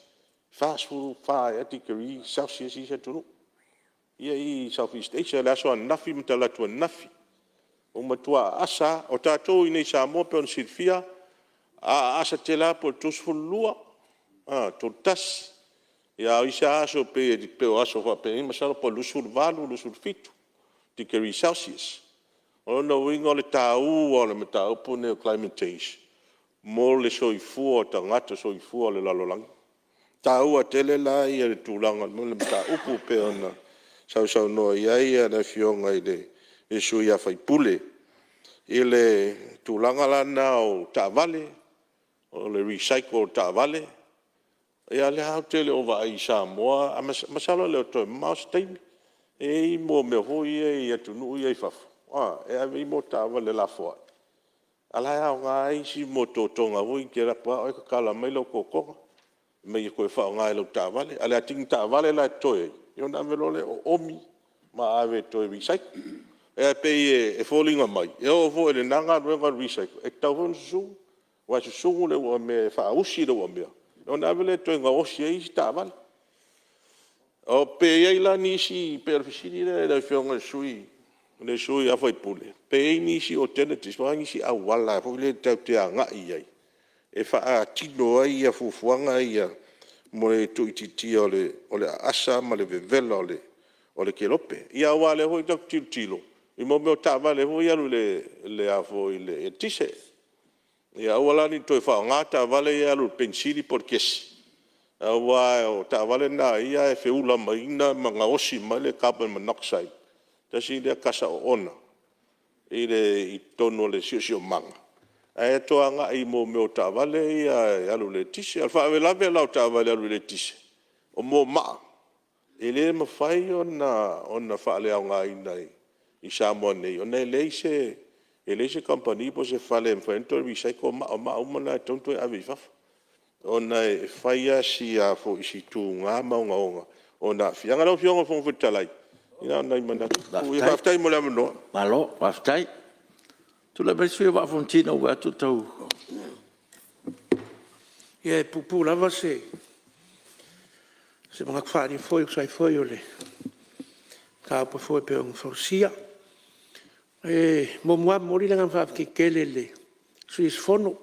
H: 44 ea tikeri Celsius isi atunuu ia i South East Asia i le aso ananafi ma talaatu ananafi, ua matua aasa lava. O tatou i inei i Samoa pei ona silafia, a aasa tele lava po o le 32, 31. A o isi lava aso pei o aso faapenei masalo po o le 28, 27 tikeri Celsius. O lona uiga o le taua o le mataupu lenei o le climate change mo le soifua o tagata soifua o le lalolagi. E taua tele la le tulaga o le mataupu e pei ona sausaunoa i ai le Afioga i le sui usufono. I le tulaga la lena o taavale, o le recycle o taavale, ia o lea lava ou te le o vaai i Samoa, masalo e le o toe mamao se taimi. E i ai mea foi ia i atunuu ia i fafo e ave ai taavale lafoai, a o la e aoga isi totoga foi ia, e te alu atu lava oe tatala mai lau totoga, aumai e toe faaaoga i lau taavale. A o le atigi taavale la e totoe ai, ia ona ave loa lea e oomi ma ave e toe recycle. Ae pei e foliga mai, e oo foi i lena galuega o le recycle, e tatau foi ona susunu, aua e susunu le uamea e faausi le uamea, ona ave lea e toe gaosi ai isi taavale. Pe i ai la nisi, pei o le fesili lea i le Afioga i le sui usufono, pe i ai nisi alternatives po o a nisi auala foi lea tatou te agai i ai e faatino ai fuafuaga ia mo le tuuitiitia o le aasa ma le vevela o le kelope. Ia aua o lea foi tatou te tilotilo i mea o taavale foi ia e alu i le eletise. Ia aua la ne i toe faaaoga taavale ia e alu i le penisini po o le kesi, aua o taavale na a ia e feula mai ma gaosi mai le carbon monoxide, tasi lea kasa oona i totonu o le siosiomaga, ae toe agai i mea o taavale ia e alu i le eletise. O le faalavelave la o taavale alu i le eletise, o momaa e le mafai ona faaleaogaina i Samoa nei, ona e leai se kamupani po o se fale e mafai ona toe recycle maa. O maa uma na e tatau ona toe ave i fafo ona e fai lava si tuga ma ogaoga o ona aafiaga. Lau Afioga i le Fofoga Fetalai, ia o nai manatu puupuu ia. Faafetai mo le avanoa.
D: Malo faafetai. Tulai mai le sui usufono o le Vaa o Fonoti ua ou vaai atu ua tau… Ia e puupuu lava se manatu faaalia foi e tusa ai foi o le mataupu foi e pei ona folasia. E muamua lava momoli le agaga faafetai tele i le sui usufono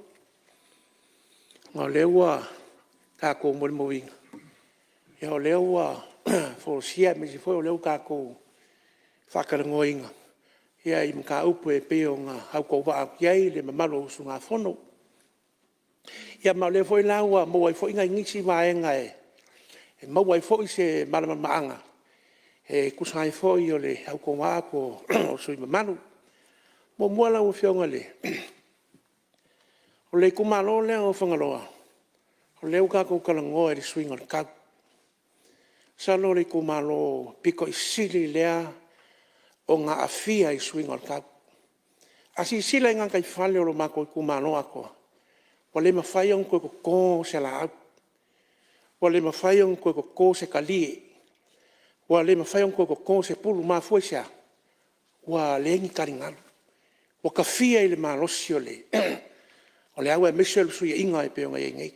D: ona o lea ua tatou molimauina, o lea ua folasia aemaise foi o lea ua tatou faatalanoaina i mataupu e pei ona autovaa atu i ai le mamalu o usugafono. Ia ma o lea foi la ua maua ai foi nai nisi vaega e maua ai foi se malamalamaaga e tusa ai foi o le autovaa atu o sui usufono mamalu.
T: Muamua lau Afioga o le itumalo lea o Fagaloa, o lea ua tatou talanoa i le suiga o le tau. Masalo o le itumalo pito i sili lea ona aafia i suiga o le tau. A silasila i gataifale o le matou itumalo atoa, ua le mafai ona toe toto se laau, ua le mafai ona toe toto se talie, ua le mafai ona toe toto se pulu. E mafua i se a? Ua leai ni taligalu, ua tafia i le malosi o le au aemaise o le fesuiaiga e pei ona i ai nei.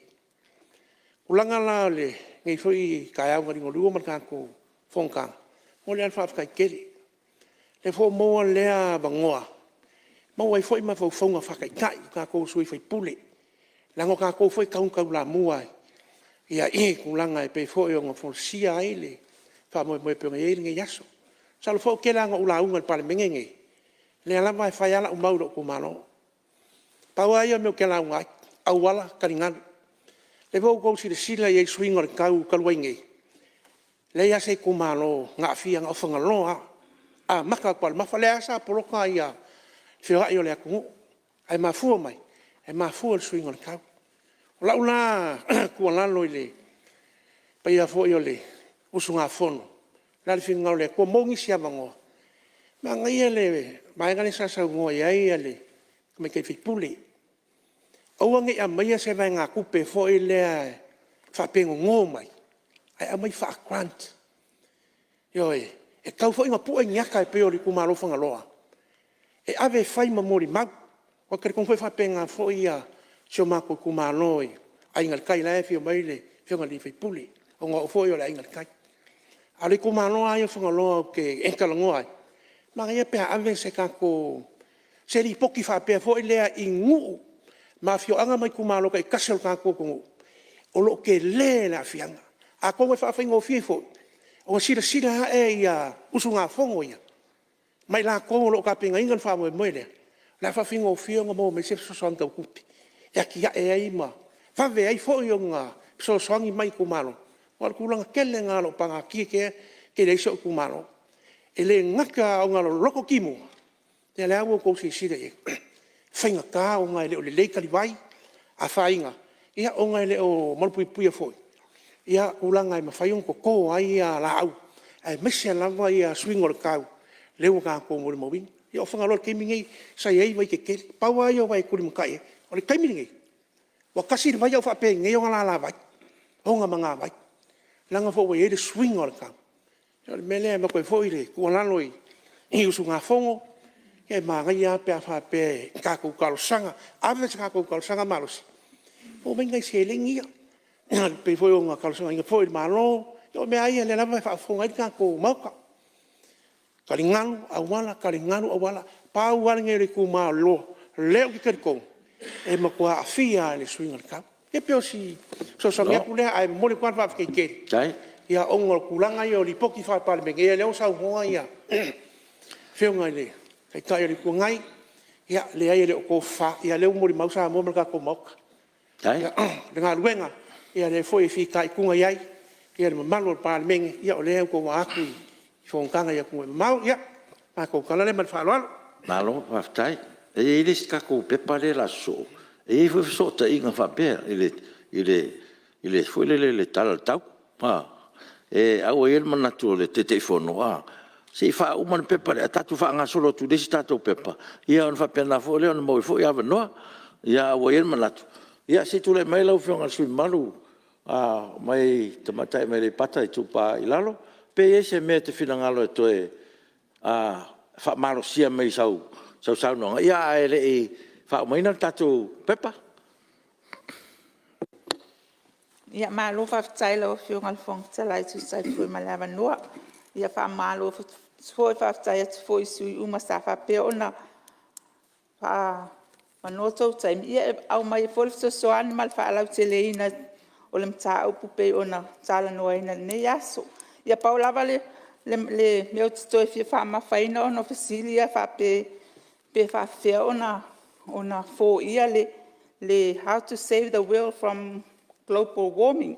T: O le tulaga la o lenei foi taeao na liugaluga ma le tatou fonotaga, e momoli lava le faafetai tele. O lea foi ua maua lea avanoa, e maua ai foi mafaufauga faataitai o tatou o sui usufono. Leaga o tatou foi e tatau ona taulamua i tulaga e pei foi ona folasia ai le faamoemoe e pei ona i ai lenei aso. Masalo foi ua tele lava ina ou lauga i le Palemene lenei, o lea lava e fai lava lau mau i lou itumalo. Pau lava ia o le mea ou te lauga ai, o auala ma taligalu. O lea foi ua outou silasila i ai i suiga o le tau talu ai nei, e leai lava se itumalo na aafia, na o Fagaloa lava. E amata atu lava i le Mafa, o lea lava sa poloka le feoai o le atunuu. Ae mafua mai? E mafua i le suiga o le tau. O lau la tuualalo i le paia foi o le usugafono, o le a le finagalo o le Atua maua nisi avanoa, manaia le vaega lea sa saunoa i ai le tamaitai sui usufono, aua ne i aumaia se vaegatupe foi lea faapea e nono mai, ae aumai faa-grant. Ioe. E tatau foi ona pue ni ata e pei o le itumalo o Fagaloa e ave e fai ma molimau. Ou te talitonu foi e faapena foi si o matou itumalo i le Aiga i le Tai, la e afio mai le afioga i le sui usufono, ona o au foi o le Aiga i le Tai. A o le itumalo lava ia o Fagaloa ou te talanoa ai, manaia pe a ave se lipoti faapea foi lea i nuu ma afioaga ma itumalo taitasi o le tatou atunuu o lo o tele le aafiaga. Atonu e faafaigofie ai foi ona silasila ane ia usugafono ia ma i latou o lo o tapenaina le faamoemoe lea, o le a faafaigofie ona maua mai ai se fesoasoani tau tupe e atiae ai ma vave ai foi ona fesoasoani mai i itumalo. Aua o le tulaga tele lena o lo o pagatia tele ai si ou itumalo. E le gata ona loloto timuga, ia o lea ua outou silasila i ai, e faigata ona e le o lelei talivai, afaina ona e le o malupuipuia foi tulaga e mafai ona toto ai laau, aemaise lava suiga o le tau lea ua tatou molimauina. Ia o Fagaloa i le taimi lenei sa i ai vai tetele, pau lava ia o vai e tulimatai ai. O le taimi lenei, ua tasi le vai ae ua faapenei ona lalavai, ona magavai, leaga foi ua i ai le suiga o le tau. O le mea lea e avatu ai foi le tuualalo i usugafono, ia e manaia lava pe a faapea e tatou talosaga, ave se tatou talosaga malosi e maua mai nai seleni ia, e pei foi ona talosagaina foi i le Malo. Ia o mea lava ia o lea lava e faafofoga i ai le tatou Maota, taligalu, auala, taligalu, auala. Pau lava lenei o le itumalo o lea ou te talitonu e matua aafia lava i le suiga o le tau. Ia pei o si fesoasoani atu lea, ae momoli atu lava le faafetai tele ona o tulaga ia o Lipoti Faa-Palemene, ia o lea ua saunoa le Afioga i le Taitai o le Itu Agai, ia e leai e le o tofafa, o lea ua molimau Samoa ma le tatou Maota. O le galuega, o lea foi e fitaituga i ai le mamalu o le Palemene, o lea e tautua atu i fonotaga i atunuu e mamao. Ia, o le matou tala lea ma le faaaloalo.
D: Malo faafetai. E i ai le isi tatou pepa lea o le a sosoo, e i ai foi fesootaiga faapea i le tala o le tau. Ae ua i ai le manatu o le Taitaifono, se i faauma le pepa lea ae tatou faagasolo atu i le isi tatou pepa, ia ona faapena foi lea ona maua ai foi avanoa. Ae ua i ai le manatu, ia se i tulai mai lau Afioga i le sui usufono mamalu le tamaitai mai Aleipata Itupa i Lalo, pe i ai se mea e te finagalo e toe faamalosia mai sau saunoaga, ae le i faaumaina le tatou pepa.
E: Malo faafetai i lau Afioga i le Fofoga Fetalai e tusa ai foi ma le avanoa. Ia faamalo foi, faafetai atu foi i sui usufono uma sa faapea ona avanoa outou taimi e aumai ai foi le fesoasoani ma le faalauteleina o le mataupu pei ona talanoaina i lenei aso. Ia pau lava le mea ou te toe fia faamamafaina ona o fesili ia faapea, pe faapefea ona foia le… how to save the world from global warming.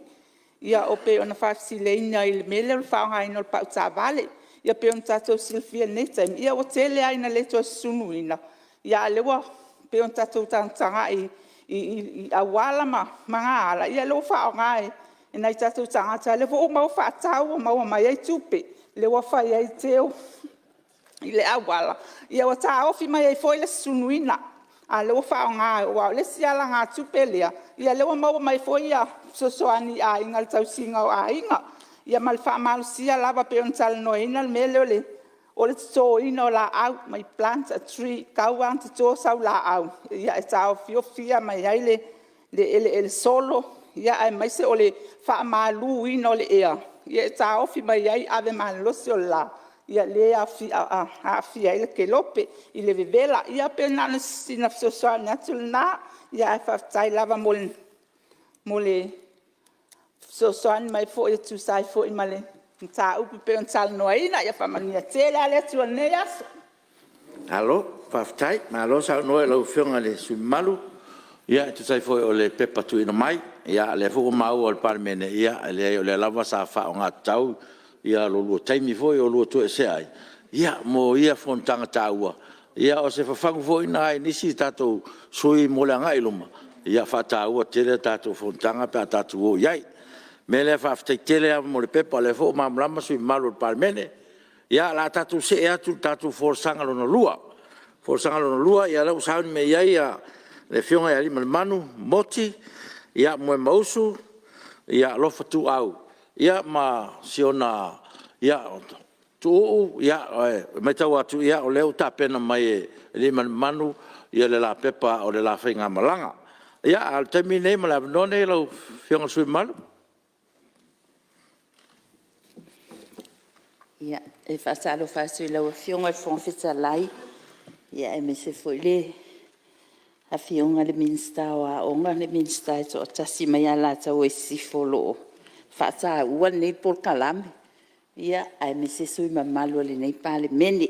E: Ia e pei ona faafesiliga i le mea lea o le faaaogaina o le pau taavale. Ia pei ona tatou silafia i lenei taimi, ia ua tele lava ina le toe susunuina. A o lea ua pei ona tatou tagatagai i auala ma magaala, ia o lea ua faaaoga e nai o tatou tagata. O lea foi ua maua faatau ua maua mai ai tupe, lea ua fai ai teu i le auala, ua taofi mai ai foi le susunuina, a o lea ua faaaoga aua o le isi alagatupe lea, o lea ua maua mai foi fesoasoani i aiga i le tausiga o aiga. Ia ma le faamalosia lava pei ona talanoaina le mea lea o le totoina o laau, plant a tree. E tatau lava ona toto sau laau e taofiofia mai ai le eleele solo, aemaise o le faamaluina o le ea e taofi mai ai ave malolosi o le la lea e aafia ai le kelope i le vevela. Ia pei na o sina fesoasoani atu lena, ae faafetai lava mo le fesoasoani mai foi e tusa ai foi ma le mataupu e pei ona talanoaina. Ia faamanuia tele lava le Atua i lenei aso.
D: Malo faafetai, malo saunoa i lau Afioga i le sui usufono mamalu e tusa ai foi o le pepa tuuina mai. A o lea foi ua maua e le Palemene, e leai o lea lava sa faaaoga tatau lo oulua taimi foi o oulua toesea ai mo ia fonotaga taua. Ia o se fafagu foi lena i nisi tatou sui usufono mo le agai i luma, ia faataua tele a tatou fonotaga pe a tatou o i ai. O le mea lea, faafetai tele lava mo le pepa o lea foi ua malamalama sui usufono mamalu o le Palemene. Ia o le a tatou see atu i le tatou folasaga lona lua. O le folasaga lona lua, o lea ua sauni mai ai le Afioga ia Aliimalemanu Moti Momoemausu Alofa Tuuau ma si ona Tuuu. E matau atu o lea ua tapena mai e Aliimalemanu le la pepa o le la faigamalaga. Ia, a o le taimi lenei ma le avanoa lenei lau Afioga i le sui usufono mamalu.
U: E faatalofa atu i lau Afioga i le Fofoga Fetalai, aemaise foi le Afioga i le Minisita o Aoga, le Minisita e toatasi mai Alataua Sisifo o lo o faataua lenei polokalame, aemaise sui usufono mamalu o lenei Palemene.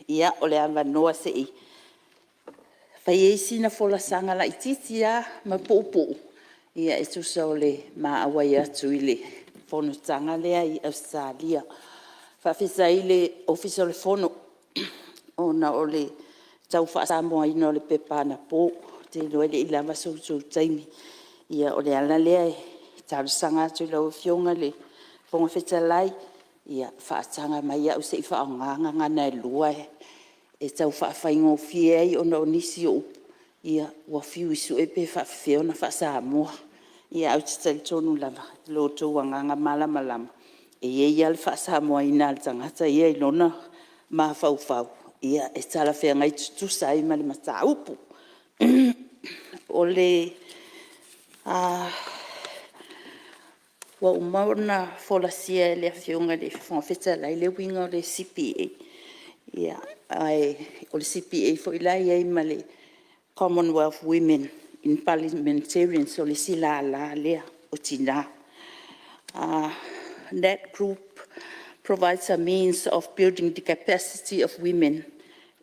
U: Ia, o le avanoa se i fai ai sina folasaga laitiiti lava ma puupuu e tusa o le ma auai atu i le fonotaga lea i Ausetalia. Faafetai i le Ofisa o le Fono ona o le tau faa-Samoaina o le pepa anapo. Ou te iloa e le i lava so outou taimi. Ia o le ala lea e talosaga atu i lau Afioga i le Fofoga Fetalai, ia faataga mai au se i faaaoga gagana e lua e tau faafaigofie ai ona o nisi o upu ua fiu e sue pe faapefea ona faa-Samoa. Ae ou te talitonu lava i lo outou agaga malamalama, e i ai lava le faa-Samoaina a le tagata ia i lona mafaufau e talafeagai tutusa ai ma le mataupu. Ua uma ona folasia e le Afioga i le Fofoga Fetalai le uiga o le CPA, ae o le CPA foi la e i ai ma le Commonwealth Women in Parliamentarians, o le isi lala lea o Tina. That group provides a means of building the capacity of women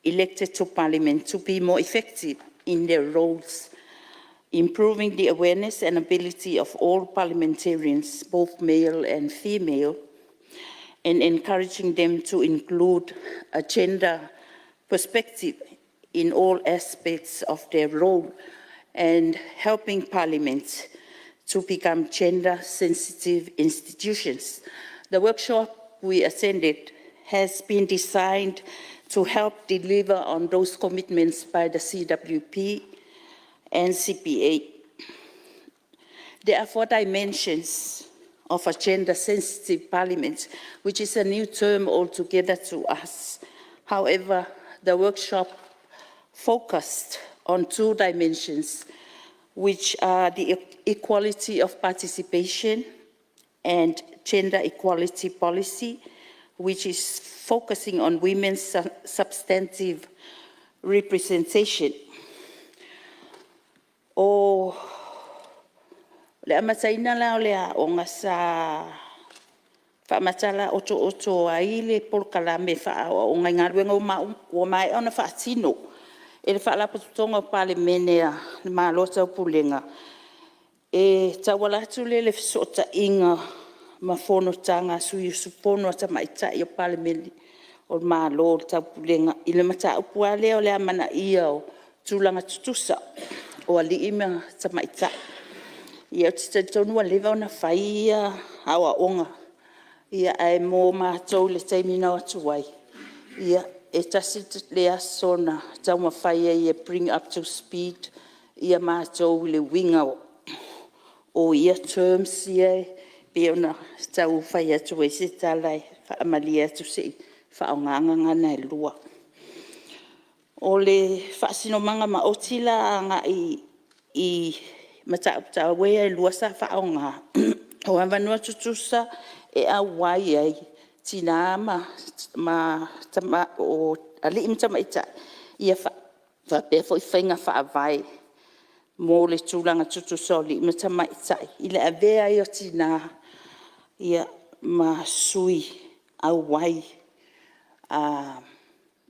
U: elected to parliament to be more effective in their roles, improving the awareness and ability of all parliamentarians, both male and female, and encouraging them to include a gender perspective in all aspects of their role and helping parliament to become gender sensitive institutions. The workshop we attended has been designed to help deliver on those commitments by the CWP and CPA. There are four dimensions of a gender sensitive parliament, which is a new term altogether to us. However, the workshop focused on two dimensions, which are the equality of participation and gender equality policy, which is focusing on women's substantive representation. O le amataina la o le aoga sa faamata otooto ai le polokalame faaaoaoga i galuega ua maea ona faatino e le Faalapotopotoga o Palemene a Malo o le Taupulega, e tauala atu lea i le fesootaiga ma fonotaga a sui usufono tamaitai o Palemene. o Malo o le Taupulega i le mataupu lava lea o le amanaia o tulaga tutusa o alii ma tamaitai. Ou te talitonu ua leva ona fai ia aoaoga, ae mo matou i le taimi na o atu ai, e tasi le aso na taumafai ai e bring up to speed matou i le uiga o ia terms ia e pei ona tau fai atu ai se tala e faamalie atu se i faaaoga gagana e lua. O le faasinomaga maoti la agai i mataupu taua ia e lua sa faaaoga, o avanoa tutusa e auai ai tina ma alii ma tamaitai, faapea foi faiga faavae mo le tulaga tutusa o alii ma tamaitai i le avea ai o tina ma sui auai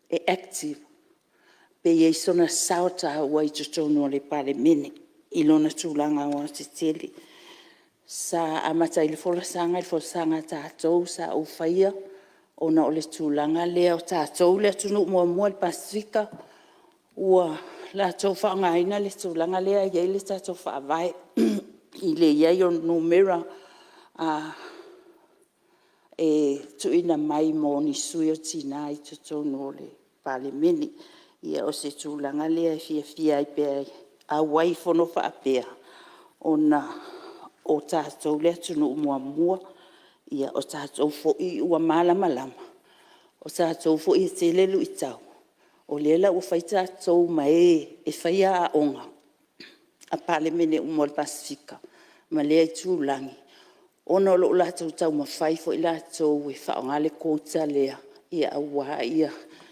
U: e active, pe i ai sona sao taua i totonu o le Palemene i lona tulaga aoaotetele. Sa amata ai le folasaga i le folasaga a tatou sa ou faia ona o le tulaga lea o tatou le atunuu muamua i le Pasefika ua latou faaaogaina le tulaga lea e i ai le tatou Faavae i le i ai o numera e tuuina mai mo ni sui o tina i totonu o le Palemene. Ia o se tulaga lea e fiafia ai pea e auai i fono faapea ona o tatou le atunuu muamua, o tatou foi ua malamalama, o tatou foi e tele luitau, o lea la ua fai tatou ma e e faia aoga a Palemene uma o le Pasefika ma lea itulagi, ona o lo o latou taumafai foi latou e faaaoga le quota lea aua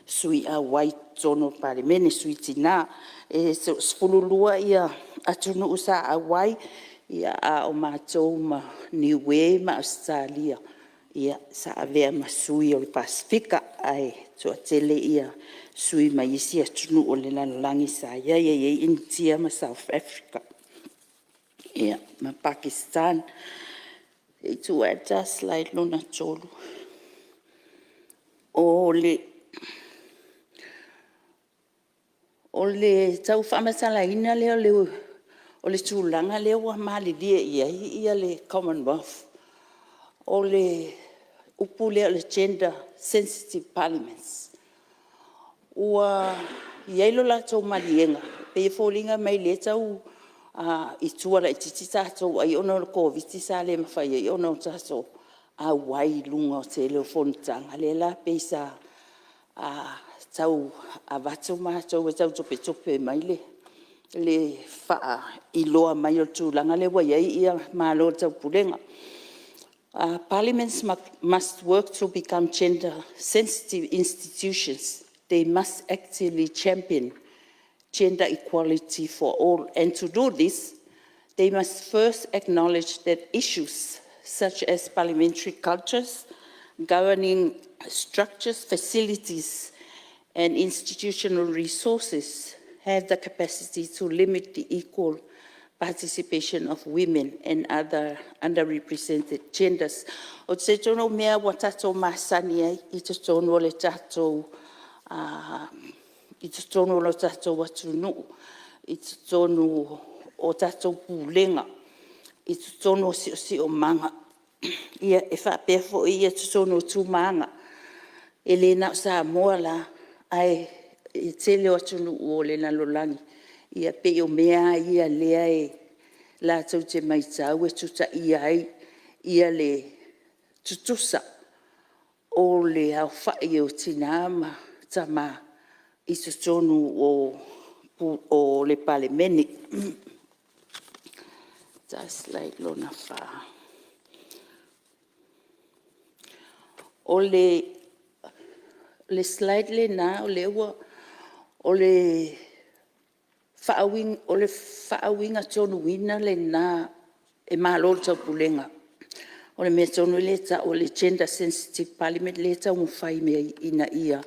U: sui auai i totonu o le Palemene, sui tina. E 12 atunuu sa auai, a o matou ma Niue ma Ausetalia sa avea ma sui o le Pasefika, ae toatele sui mai isi atunuu o le lalolagi sa i ai. E i ai Initia ma South Africa ma Pakistan. Se i tuu ane la slide lona 3. O le tau faamatalaina lea o le tulaga lea ua malilie i ai le Commonwealth, o le upu lea o le Gender Sensitive Parliaments. Ua i ai lo latou maliega, e pei e foliga mai o lea e tau i tua laitiiti tatou ai ona o le Koviti-19 sa le mafai ai ona tatou auai i luga o le tele o fonotaga. Lea la pei sa tau avatu matou e tau topetope mai le faailoa mai o le tulaga lea ua i ai Malo o le Taupulega. Parliaments must work to become gender sensitive institutions. They must actively champion gender equality for all. And to do this, they must first acknowledge that issues such as parliamentary cultures, governing structures, facilities and institutional resources have the capacity to limit the equal participation of women and other underrepresented genders. Ou te talitonu o mea ua tatou masani ai i totonu o le tatou atunuu, i totonu o tatou pulega, i totonu o siosiomaga, e faapea foi totonu o tu ma aga. E le na o Samoa la, ae tele o atunuu o le lalolagi, e pei o mea lava ia o lea latou te matau e tutaia ai le tutusa o le aofai o tina ma tama i totonu o le Palemene. O le slide lena o le faauiga tonuina lena e Malo o le Taupulega. O le mea tonu lea e tau o le Gender Sensitive Parliament lea e taumafai nei ina ia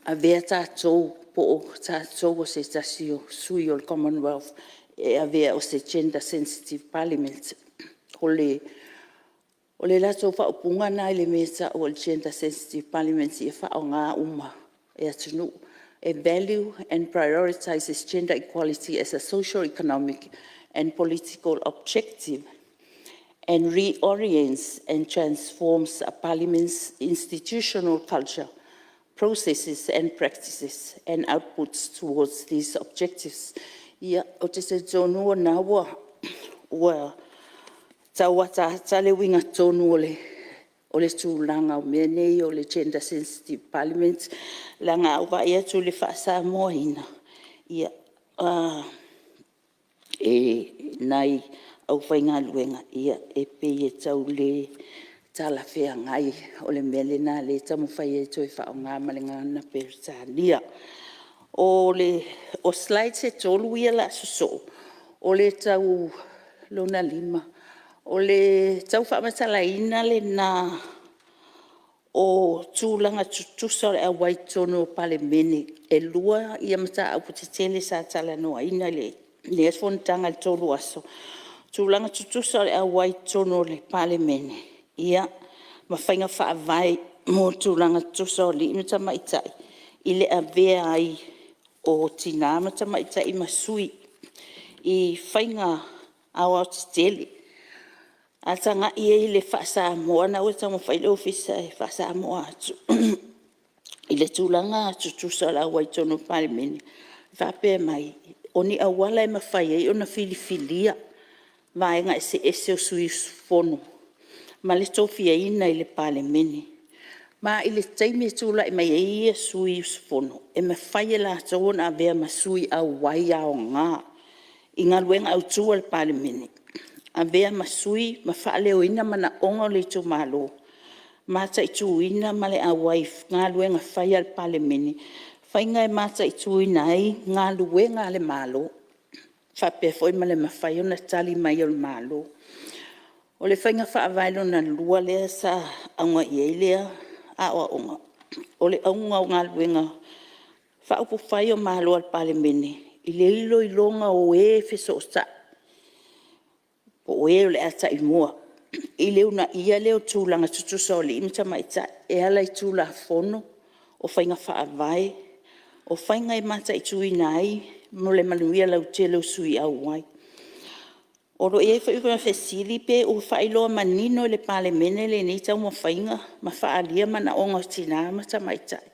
U: avea tatou po o tatou o se tasi o sui o le Commonwealth e avea o se Gender Sensitive Parliament. O le latou faaupuga lena i le mea e tau o le gender sensitive parliament ia faaaoga uma e atunuu. E value and prioritizes gender equality as a social economic and political objective and reorients and transforms a parliament's institutional culture, processes and practices and outputs towards these objectives. Ia, ou te talitonu o lena ua tau ataata le uiga tonu o le tulaga o mea nei o le gender sensitive parliament, leaga a ou vaai atu i le faa-Samoa ina, ia, nai aufaigaluega, e pei e tau le talafeagai. O le mea lena o lea e taumafai ai e toe faaaoga ma le gagana Peretania. O slides e 3 ia o le a sosoo, o le tau lona 5, o le tau faamatalaina lena o tulaga tutusa o le auai i totonu o Palemene. E 2 mataupu tetele sa talanoaina i lea fonotaga i le 3 aso, tulaga tutusa o le auai i totonu o le Palemene, ia ma faiga faavae mo tulaga tutusa o alii ma tamaitai i le avea ai o tina ma tamaitai ma sui i faiga aoaotetele. A tagai i ai i le faa-Samoa, lena ua taumafai le Ofisa e faa-Samoa atu. I le tulaga tutusa o le auai i totonu o le Palemene, e faapea mai, o ni auala e mafai ai ona filifilia vaega eseese o sui usufono ma le tofiaina i le Palemene. Ma i le taimi e tulai mai ai ia sui usufono, e mafai e latou ona avea ma sui auai aoga i galuega autu a le Palemene, avea ma sui ma faaleoina manaoga o le itumalo, mataituina ma le auai i galuega fai a le Palemene, faiga e mataituina ai galuega a le Malo, faapea foi ma le mafai ona tali mai o le Malo. O le faiga faavae lona lua lea sa auga i ai lea aoaoga, o le auga o galuega faaupufai o Malo a le Palemene i le iloiloga o e fesootai po o e o le a taimua i le uunaia lea o tulaga tutusa o alii ma tamaitai e ala i Tulafono, o faiga faavae, o faiga e mataituina ai mo le manuia lautele o sui auai. O lo o i ai foi ma fesili pe ua faailoa manino e le Palemene lenei taumafaiga ma faaalia manaoga o tina ma tamaitai.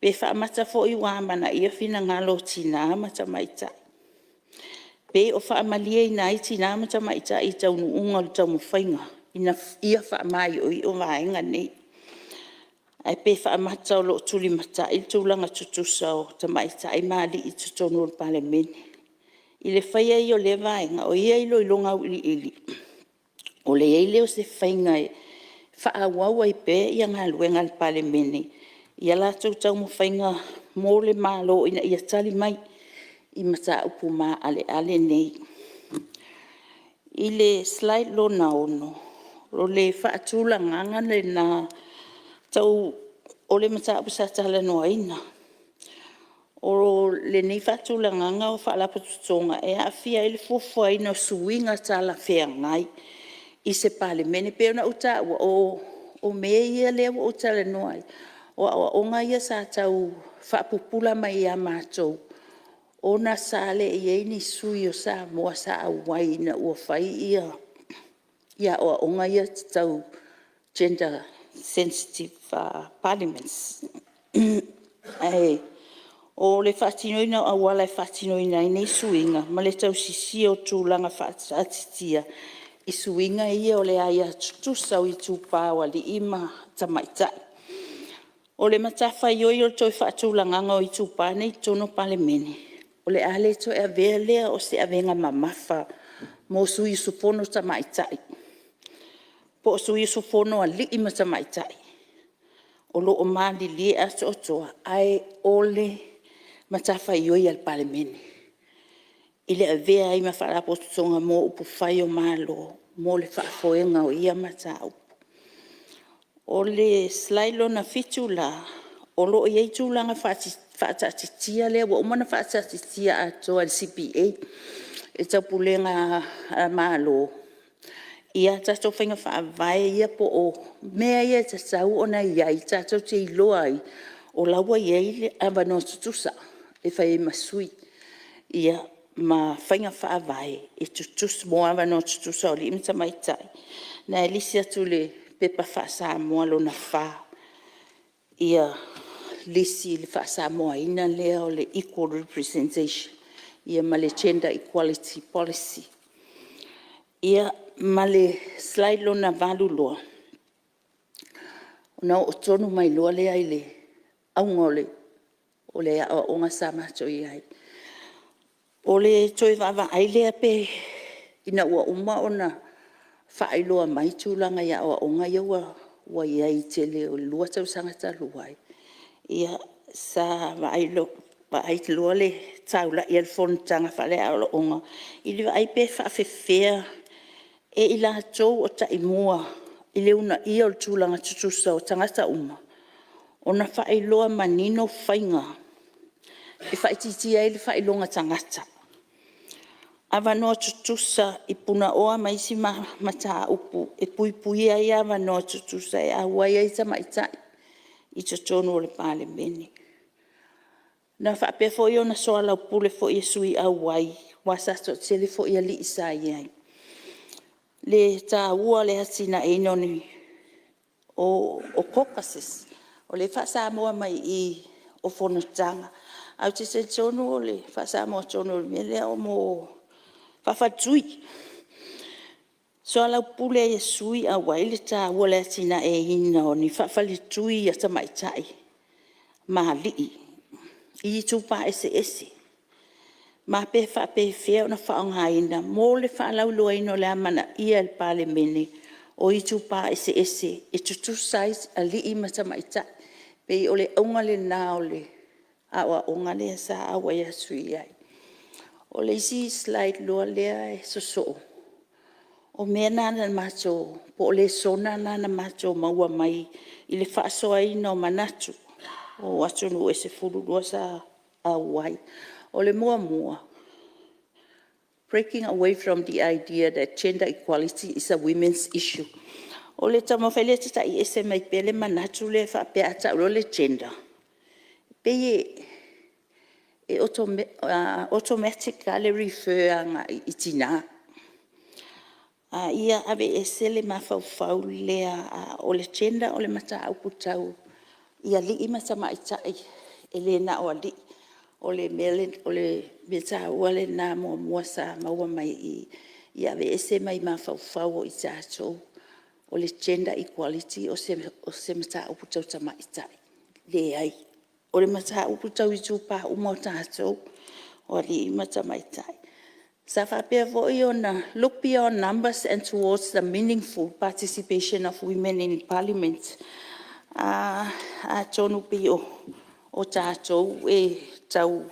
U: Pe faamata foi ua amanaia finagalo o tina ma tamaitai. Pe o faamalieina ai tina ma tamaitai i taunuuga o le taumafaiga ina ia faamaioio vaega nei. Ae pe faamata o lo o tulimatai le tulaga tutusa o tamaitai ma alii i totonu o le Palemene. I le faia ai o lea vaega, o ia iloiloga auiliili, o le i ai lea o se faiga e faaauau ai pea galuega a le Palemene i a latou taumafaiga mo le Malo ina ia tali mai i mataupu maaleale nei. I le slide lona 6, o le faatulagaga lena o le mataupu sa talanoaina. O lenei faatulagaga o Faalapotopotoga e aafia ai le fuafuaina o suiga talafeagai i se Palemene. E pei ona ou taua, o mea ia lea ua ou talanoa ai, o aoaoga ia sa tau faapupula mai ia matou, ona sa le i i ai ni sui o Samoa sa auai ina ua fai aoaoga ia tau gender sensitive parliaments. Ae o le faatinoina o auala e faatinoina ai nei suiga ma le tausisia o tulaga faataatitia i suiga ia o le aia tutusa o itupa o alii ma tamaitai. O le matafaioi o le toe faatulagaga o itupa nei i totonu o le Palemene, o le a le toe avea lea o se avega mamafa mo sui usufono tamaitai, po o sui usufono alii ma tamaitai o lo o malilie atoatoa, ae o le matafaioi a le Palemene i le avea ai ma Faalapotopotoga mo upufai o Malo mo le faafoega o ia mataupu. O le slide lona 7 la, o lo o i ai tulaga faataatitia lea ua uma ona faataatitia atoa e le CPA, le Taupulega a Malo. a tatou faiga faavae ia po o mea ia e tatau ona i ai tatou te iloa ai o la ua i ai avanoa tutusa e fai ai ma sui, ma faiga faavae mo avanoa tutusa o alii ma tamaitai. Na e lisi atu i le Pepa faa-Samoa lona 4 lisi i le faa-Samoaina lea o le equal representation ma le gender equality policy. Ma le slide lona 8 loa, ona oo tonu mai loa lea i le auga o le aoaoga sa matou i ai. O le toe vaavaai lea ina ua uma ona faailoa mai tulaga i aoaoga ia ua i ai i le tele o le 2 tausaga talu ai, sa vaai loa le taulai a le fonotaga faale-aoaoga i le vaai pe faapefea e i latou o taimua i le uunaia o tulaga tutusa o tagata uma, ona faailoa manino faiga e faaitiitia ai le faailoga tagata. Avanoa tutusa i punaoa ma isi mataupu e puipuia ai avanoa tutusa e auai ai tamaitai i totonu o le Palemene. Na faapea foi ona soalaupule foi e sui auai, aua sa toatele foi alii sa i ai, le taua o le atinaeina o caucuses. O lea e faa-Samoa mai i i o fonotaga, ae ou te talitonu o le faa-Samoa tonu o le mea lea o faafaletui. Soalaupule ai e sui auai le taua o le atinaeina o ni faafaletui a tamaitai ma alii i itupa eseese, ma pe faapefea ona faaaogaina mo le faalauiloaina o le amanaia e le Palemene o itupa eseese e tutusa ai alii ma tamaitai. E pei o le auga lena o le aoaoga lea sa auai atu i ai. O le isi slide loa lea e sosoo, o mea na na matou, po o lesona na na matou maua mai i le faasoaina o manatu o atunuu e 12 sa auai. O le muamua, breaking away from the idea that gender equality is a women's issue. O le taumafai lea e tatai ese mai pea le manatu lea faapea a tau loa le gender, e pei e automatic lava le refer agai i tina. A ia aveese le mafaufau lea, o le gender o le mataupu tau i alii ma tamaitai, e le na o alii. O le mea taua lena muamua sa maua mai i i, ia aveese mai mafaufau o i tatou, o le gender equality o se mataupu tau tamaitai. E leai, o le mataupu tau itupa uma o tatou, o alii ma tamaitai. Sa faapea foi ona look beyond numbers and towards the meaningful participation of women in Parliament. Atonu pei o tatou e tau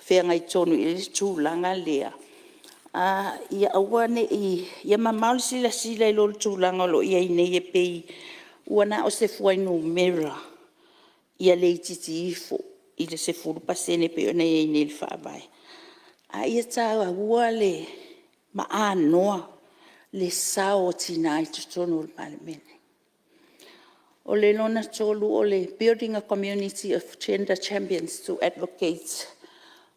U: feagai tonu i ai le tulaga lea, ia aua ne i… ia mamao le silasila i lo le tulaga o lo o i ai nei e pei ua na o se fuainumera ia le itiiti ifo i le 10% e pei ona i ai nei i le Faavae, a ia taua ma anoa le sao o tina i totonu o le Palemene. O le lona tolu o le building a community of gender champions to advocate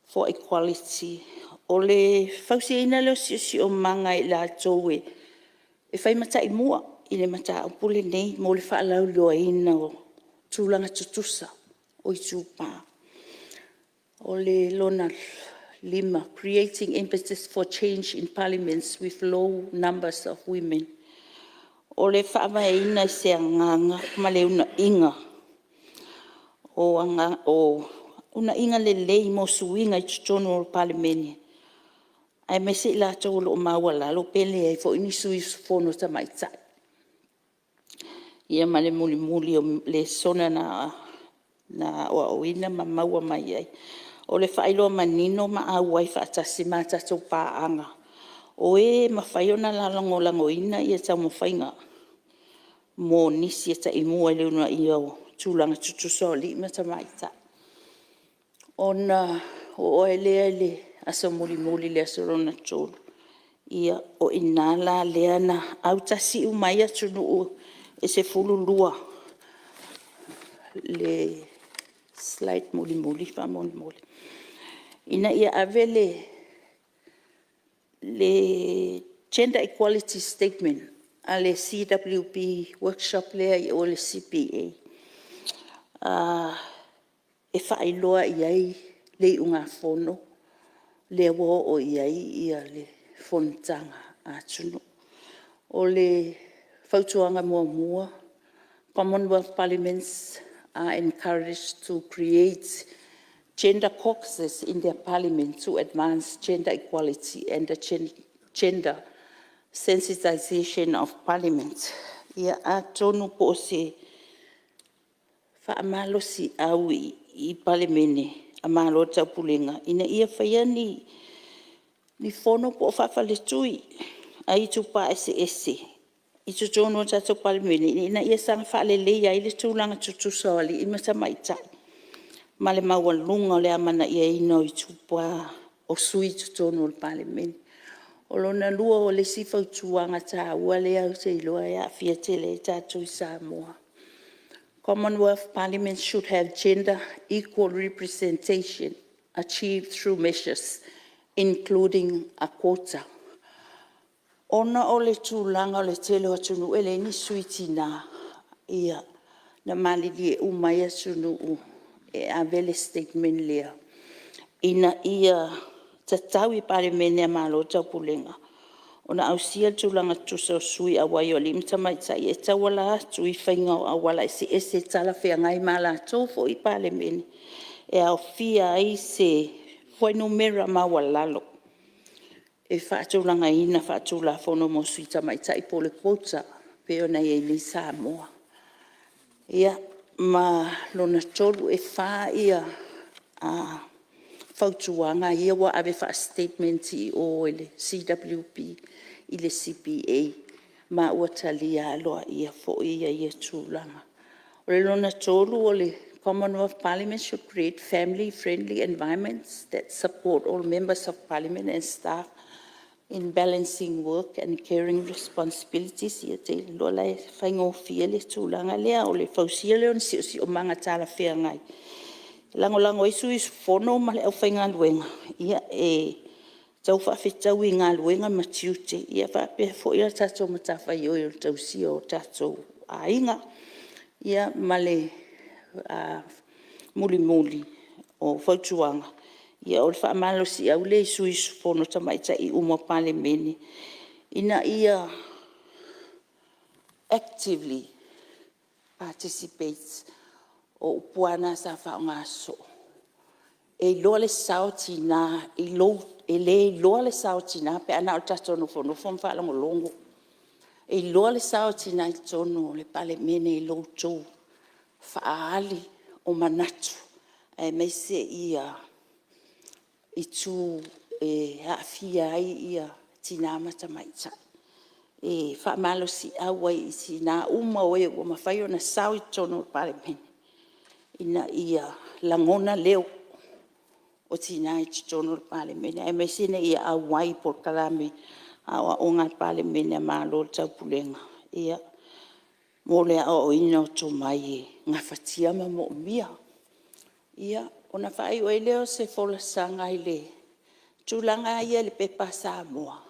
U: for equality. O le fausiaina lea o le siosiomaga e i latou e fai ma taimua i le mataupu lenei mo le faalauiloaina o tulaga tutusa o itupa. O le lona 5, creating emphasis for change in parliaments with low numbers of women. O le faavaeina i se agaga ma le uunaiga o uunaiga lelei mo suiga i totonu o le Palemene, aemaise i latou o lo o maualalo pe leai foi ni sui usufono tamaitai. Ia ma le mulimuli o lesona na aoaoina ma maua mai ai, o le faailoa manino ma auai faatasi ma tatou paaga, o e mafai ona lagolagoina taumafaiga mo nisi e taimua i le uunaia o tulaga tutusa o alii ma tamaitai. Ona oo ai lea i le aso mulimuli le aso lona 3, Ia, o i ina la lea na autasi uma ai atunuu e 12. Le slide mulimuli faamolemole. Ina ia ave le gender equality statement a le CWP Workshop lea i o i le CPA, e faailoa i ai le iugafono lea ua oo i ai le fonotaga a atunuu. O le fautuaga muamua, Commonwealth Parliaments are encouraged to create gender caucuses in their Parliament to advance gender equality and the gender sensitization of Parliament. Ia atonu po o se faamalosiau i Palemene a Malo o le Taupulega ina ia faia ni fono po o faafaletui a itupa eseese i totonu o tatou Palemene, ina ia saga faaleleia ai le tulaga tutusa o alii ma tamaitai ma le maualuga o le amanaiaina o itupa o sui usufono i totonu o le Palemene. O lona lua o le isi fautuaga taua lea ou te iloa e aafia tele ai tatou i Samoa, Commonwealth Parliament should have gender equal representation achieved through measures including a quota. Ona o le tulaga o le tele o atunuu e leai ni sui tina, ia, na malilie uma ai atunuu e ave le statement lea, ina ia tatau i Palemene a Malo o le Taupulega ona ausia le tulaga tutusa o sui auai o alii ma tamaitai e tauala atu i faiga o auala eseese talafeagai ma latou foi Palemene, e aofia ai se fuainumera maualalo e faatulagaina faatulafono mo sui tamaitai po o le quota e pei ona i ai nei Samoa. Ia, ma lona tolu, e 4 fautuaga ia ua ave faa-statement i o i le CWP i le CPA, ma ua talia aloaia foi ia tulaga. O lona tolu o le Commonwealth Parliament should create family friendly environment that support all Members of Parliament and staff in balancing work and caring responsibilities. Ia ou te iloa la e faigofie le tulaga lea, o le fausia lea o ni siosiomaga talafeagai e lagolago ai sui usufono ma le aufaigaluega e tau faafetaui galuega ma tiute faapea foi a tatou matafaioi o le tausia o tatou aiga. Ia ma le mulimuli o fautuaga, o le faamalosiau lea i sui usufono tamaitai uma o le Palemene ina ia actively participate. O upu lava na sa faaaoga soo, e iloa le sao o tina e le iloa le sao o tina pe a na o le tatou nofonofo ma faalogologo. E iloa le sao o tina i totonu o le Palemene i lo outou faaali o manatu aemaise itu e aafia ai tina ma tamaitai. E faamalosiau ai i tina uma, o e ua mafai ona sao i totonu o le Palemene, ina ia lagona leo o tina i totonu o le Palemene, aemaise ina ia auai i polokalame a aoaoga a le Palemene a Malo o le Taupulega mo le aoaoina o tomai e gafatia ma moomia. Ia, ona faaiu ai lea o se folasaga i le tulaga lava ia i le pepa a Samoa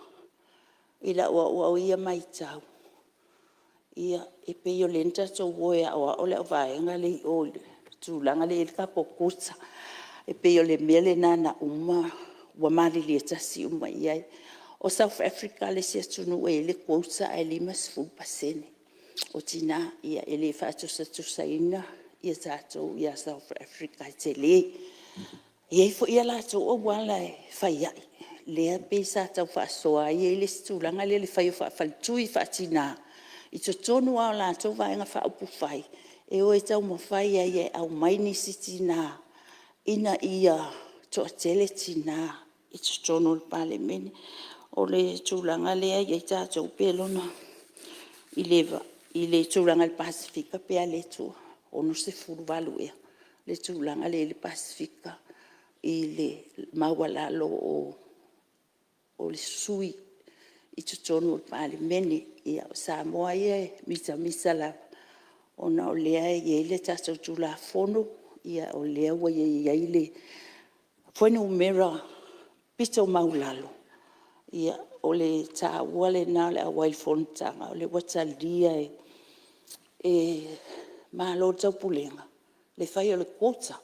U: i lau au ia maitau, e pei o lea na tatou o e aoao le auvaega lea i o i le tulaga lea e i ai le tatou quota. E pei o le mea lena na uma ua malilie tasi uma i ai. O South Africa le isi atunuu e i ai le quota ae 50% o tina. Ia e le faatusatusaina tatou ia South Africa e tele. E i ai foi a latou auala e fai ai, lea pei sa tau faasoa ai e i ai le isi tulaga lea o le fai faafaletui faa-tina i totonu lava o latou Vaega Faaupufai e o e taumafai ai e aumai nisi tina ina ia toatele tina i totonu o le Palemene. O le tulaga lea e i ai tatou pe i le tulaga i le Pasefika pei lava lea e 68 ea le tulaga lea e i ai le Pasefika i le maualalo o sui. i totonu o le Palemene. Ia, o Samoa ia e mitamita lava ona o lea e i ai le tatou Tulafono, o lea ua i ai le fuainumera pito maualalo. O le taua lena o le auai i fonotaga, o lea ua talia e Malo o le Taupulega le fai o le quota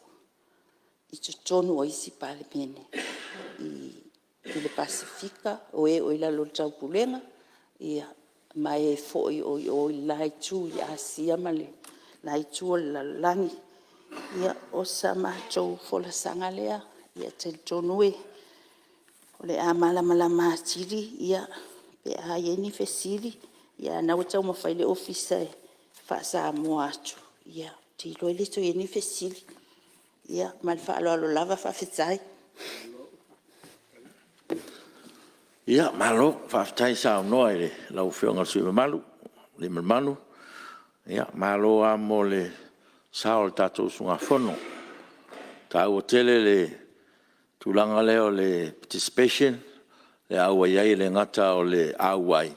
U: i totonu o isi Palemene i le Pasefika, o e o i lalo o le Taupulega ma e foi o i o i le la itu i Asia ma le la itu o le lalolagi. Ia, o sa matou folasaga lea. E talitonu o le a malamalama atili pe a i ai ni fesili, a o lena ua taumafai le Ofisa e faa-Samoa atu. Ia, ou te iloa e le toe i ai ni fesili. Ia ma le faaaloalo lava faafetai.
D: Ia, malo faafetai saunoa i lau Afioga i le sui usufono mamalu o Aliimalemanu. Malo lava mo le sao o le tatou usugafono. E taua tele le tulaga lea o le participation, le auai ai e le gata o le auai,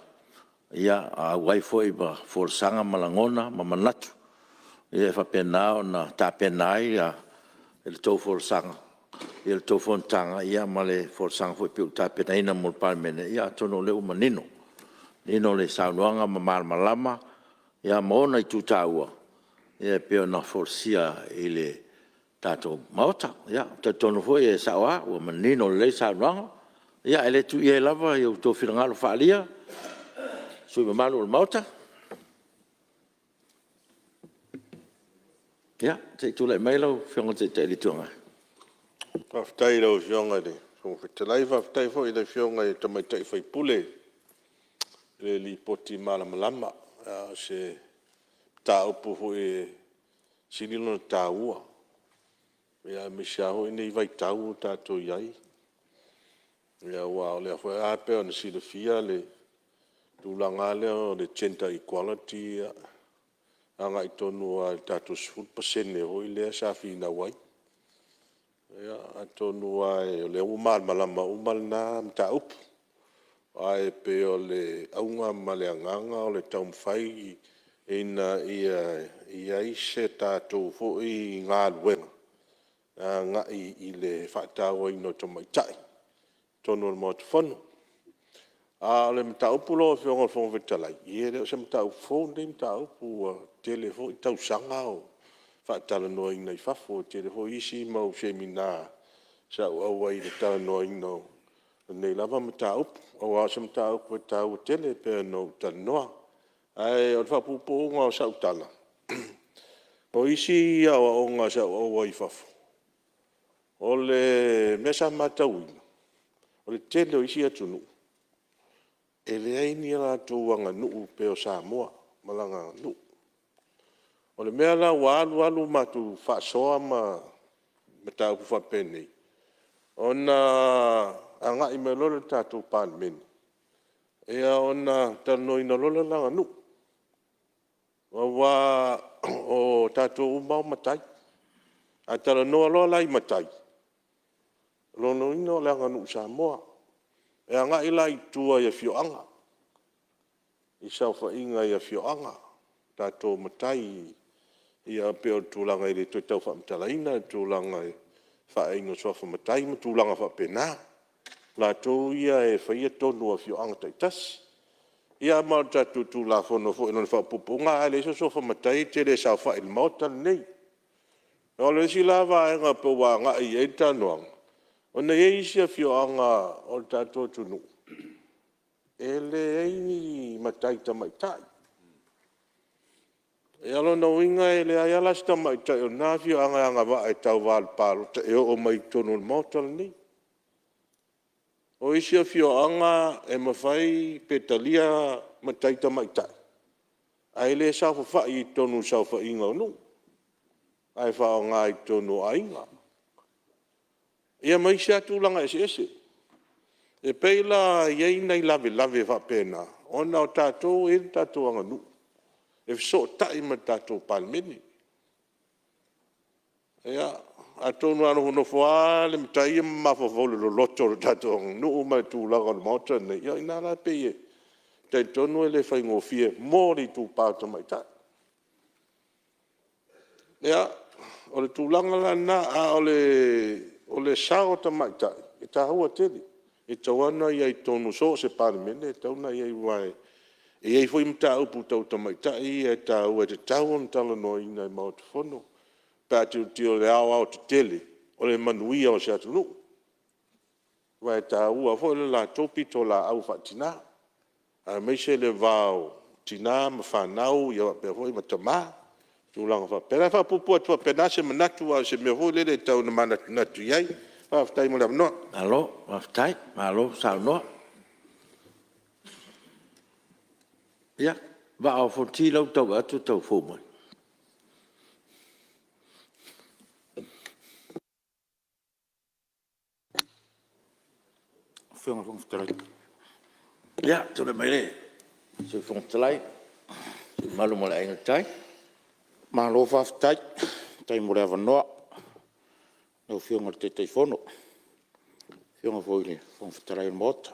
D: a auai foi ma folasaga ma lagona ma manatu e faapena ona tapena ai le tou folasaga, le tou fonotaga ma le folasaga foi pei ona tapenaina mo le Palemene. Ia atonu o lea ua manino, manino le saunoaga ma malamalama ma ona itu taua e pei ona folasia i le tatou Maota. Ia, ou te talitonu foi e sao lava ua manino lelei saunoaga, ae le tuu i ai lava outou finagalo faaalia sui usufono mamalu o le Maota. Ia, se i tulai mai lau Afioga i le Taitai o le Itu Agai.
H: Faafetai i lau Afioga i le Fofoga Fetalai, faafetai foi i le Afioga i le tamaitai sui usufono i le lipoti malamalama. O se mataupu foi e sili ona taua, aemaise lava foi lenei vaitau ua tatou i ai, aua o lea foi e pei ona silafia le tulaga lava lea o le gender equality, e agai tonu lava i le tatou 10% foi lea sa finau ai. Ia, atonu lava o lea ua malamalama uma lena mataupu, aua e pei o le auga ma le agaga o le taumafai ina ia i ai se tatou foi galuega e agai i le faatauaina o tamaitai i totonu o le Maota Fono. A o le mataupu lau Afioga i le Fofoga Fetalai, e le o se mataupu fou lenei mataupu, ua tele foi tausaga o faatalanoaina i fafo. E tele foi isi mau semina sa ou auai i le talanoaina o lenei lava mataupu, aua o se mataupu e taua tele pei ona ou talanoa. Ae o le faapuupuuga o sau tala, o isi aoaoga sa ou auai ai i fafo, o le mea sa matauina, o le tele o isi atunuu, e leai ni a latou aganuu pei o Samoa ma lana aganuu. O le mea la ua alu alu matou faasoa ma mataupu faapenei, ona agai mai loa lea i le tatou Palemene, ia ona talanoaina loa lea o le aganuu. Aua o tatou uma lava o matai. A talanoa loa la i matai, o lona uiga o le aganuu Samoa. E agai la i tua i afioaga, i saofaiga i afioaga, tatou matai e pei o le tulaga e le toe tau faamatalaina le tulaga i le faaaiga o suafa matai ma tulaga faapena, o latou ia e faia tonu a afioaga taitasi. Ia ma o le tatou Tulafono foi i lona faapuupuuga a leai sou suafa matai e te le saofai i le Maota lenei. O le isi la vaega pei ua agai i ai le talanoaga, ona e i ai isi afioaga o le tatou atunuu, e leai ni matai tamaitai. O lona uiga e leai lava la se tamaitai o lena afioaga e agavaa e tauva i le palota e oo mai i totonu o le Maota lenei. O isi afioaga e mafai pe talia matai tamaitai, ae le saofafai i totonu o saofaiga a nuu, ae faaaoga i totonu o aiga. Ia ma isi lava tulaga eseese. E pei la e i ai nai lavelave faapena, ona o tatou e i ai le tatou aganuu e fesootai ma le tatou Palemene. Ia, atonu a nofonofo lava le matai ia ma mafaufau i le loloto o le tatou aganuu ma le tulaga o le Maota lenei, ia o i ina la e pei e talitonu e le faigofie mo le itupa o tamaitai. Ia, o le tulaga la lena, a o le sao o tamaitai, e taua tele, e tatau lava ona i ai i totonu so o se Palemene e tatau ona i ai, aua e i ai foi mataupu tau tamaitai ia e taua e tatau ona talanoaina i le Maota Fono pe a tilotilo i le aoaotetele o le manuia o se atunuu, aua e taua foi le latou pitolaau faatina, aemaise le va o tina ma fanau faapea foi ma tama, tulaga faapena. E faapuupuu atu faapena se manatu, ae o se mea foi lele e tau ina manatunatu i ai. Faafetai mo le avanoa.
D: Malo faafetai, malo saunoa. Ia, Vaa o Fonoti lea ua tau vaai atu ua tau fou mai. Ia, tulai mai le Sui Fofoga Fetalai, le sui usufono mamalu mo le Aiga i le Tai.
C: Malo faafetai, faafetai mo le avanoa lau Afioga i le Taitaifono, lau Afioga foi i le Fofoga Fetalai o le Maota.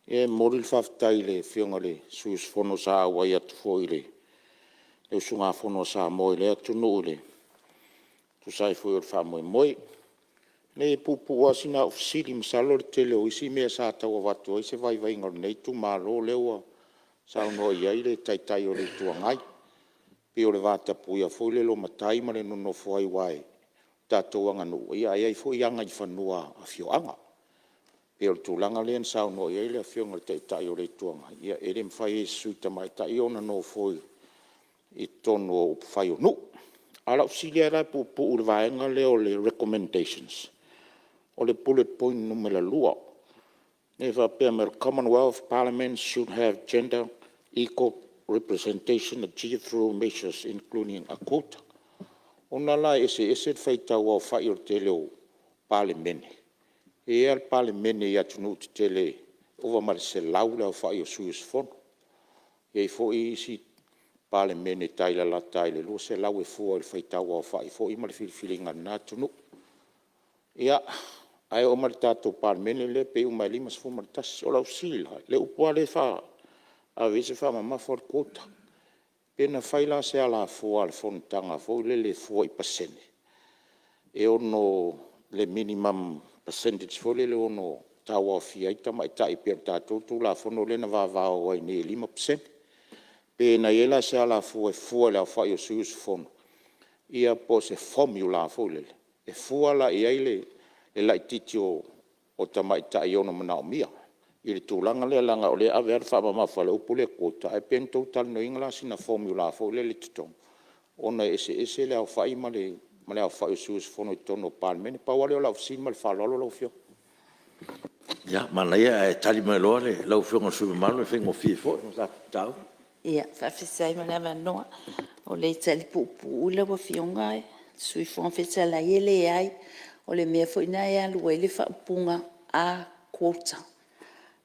C: E momoli le faafetai i le Afioga i le sui usufono sa auai atu foi i le usugafono a Samoa i lea atunuu e tusa ai foi o le faamoemoe. E puupuu lava sina au fesili, masalo o le tele o isi mea sa tau avatu ai se vaivaiga o lenei itumalo lea ua saunoa i ai le Taitai o le Itu Agai. E pei o le vatapuia foi lele o matai ma le nonofo ai aua o le tatou aganuu, ae i ai foi agaifanua a afioaga. E pei o le tulaga lea na saunoa i ai le Afioga i le Taitai o le Itu Agai, e le mafai e se sui tamaitai ona nofo i totonu o upufai o nuu. A o lau fesili lava la e puupuu i le vaega lea o le recommendations, o le bullet point numera 2, lea e faapea mai o le Commonwealth Parliament should have gender equal representation achieved through measures including a quota. Ona la e eseese le faitauaofai o le tele o Palemene, e i ai lava le Palemene i atunuu tetele e ova ma le 100 le aofai o sui usufono. E i ai foi isi Palemene e tai lalata i le 200 e fua i le faitauaofai foi ma le filifiliga a lena atunuu. Ia, ae oo mai i le tatou Palemene lea pei uma lava e 51. O lau fesili la, o le upu lava lea e ave i ai se faamamafa o le quota, pe na fai la se alafua a le fonotaga foi lele e fua i pasene e ono le minimum percentage foi lele e ono tauaofia ai tamaitai e pei o le tatou Tulafono lea na vavao ai nei e 5%. Pe na i ai la se alafua e fua i le aofai o sui usufono, ia po o se formula foi lele e fua la i ai le laitiiti o tamaitai e ono manaomia i le tulaga lea leaga o lea e ave lava le faamamafa i le upu lea quota, ae pe na outou talanoaina la sina formula foi lele i totonu, ona e eseese le aofai ma le aofai o sui usufono i totonu o le Palemene. Pau lava lea o lau fesili ma le faaaloalo lau Afioga.
D: Ia, manaia ae tali mai loa lau Afioga i le sui usufono mamalu e faigofie foi le tatou mataupu.
U: Faafetai mo le avanoa. O le tali puupuu lau Afioga i le Sui Fofoga Fetalai, e leai. O le mea foi lena e alu ai le faaupuga a quota,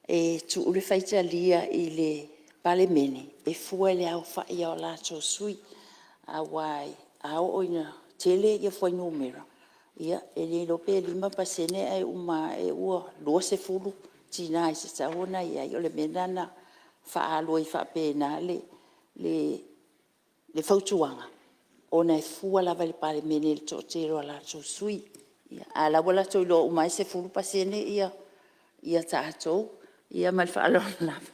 U: e tuu le faitalia i le Palemene e fua i le aofai o a latou sui. Aua a oo ina tele fuainumera, ia e le iloa pe 5% ae uma ane ua 20 tina e tatau ona i ai. O le mea lena na faaalu ai faapena le fautuaga, ona e fua lava e le Palemene i le toatele o a latou sui. A o la e ua latou iloa uma lava e 10% tatou. Ia ma le faaaloalo lava.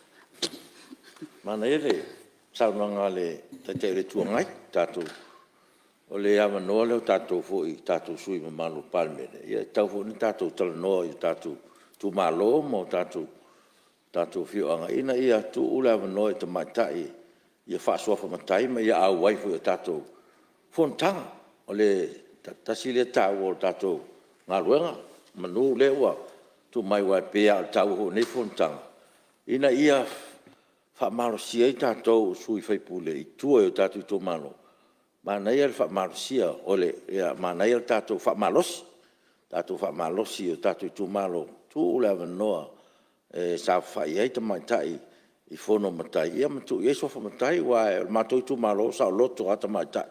D: Manaia le saunoaga a le Taitai o le Itu Agai. O le avanoa lea o tatou foi o tatou sui usufono mamalu o le Palemene, e tatau foi ona tatou talanoa i tatou itumalo ma tatou afioaga ina ia tuu le avanoa i tamaitai ia faa-suafa matai ma ia auai foi i tatou fonotaga. O le tasi lea taua o le tatou galuega, semeamanu lea ua tuu mai aua e pei lava o le taua foi o nei fonotaga, ina ia faamalosia ai tatou o sui usufono i tua i o tatou itumalo. Manaia le faamalosia, manaia le tatou faamalosi, tatou faamalosi i o tatou itumalo, tuu le avanoa e saofafai ai tamaitai i fono a matai ma tuu i ai suafa matai. Aua o le matou itumalo e saoloto lava tamaitai,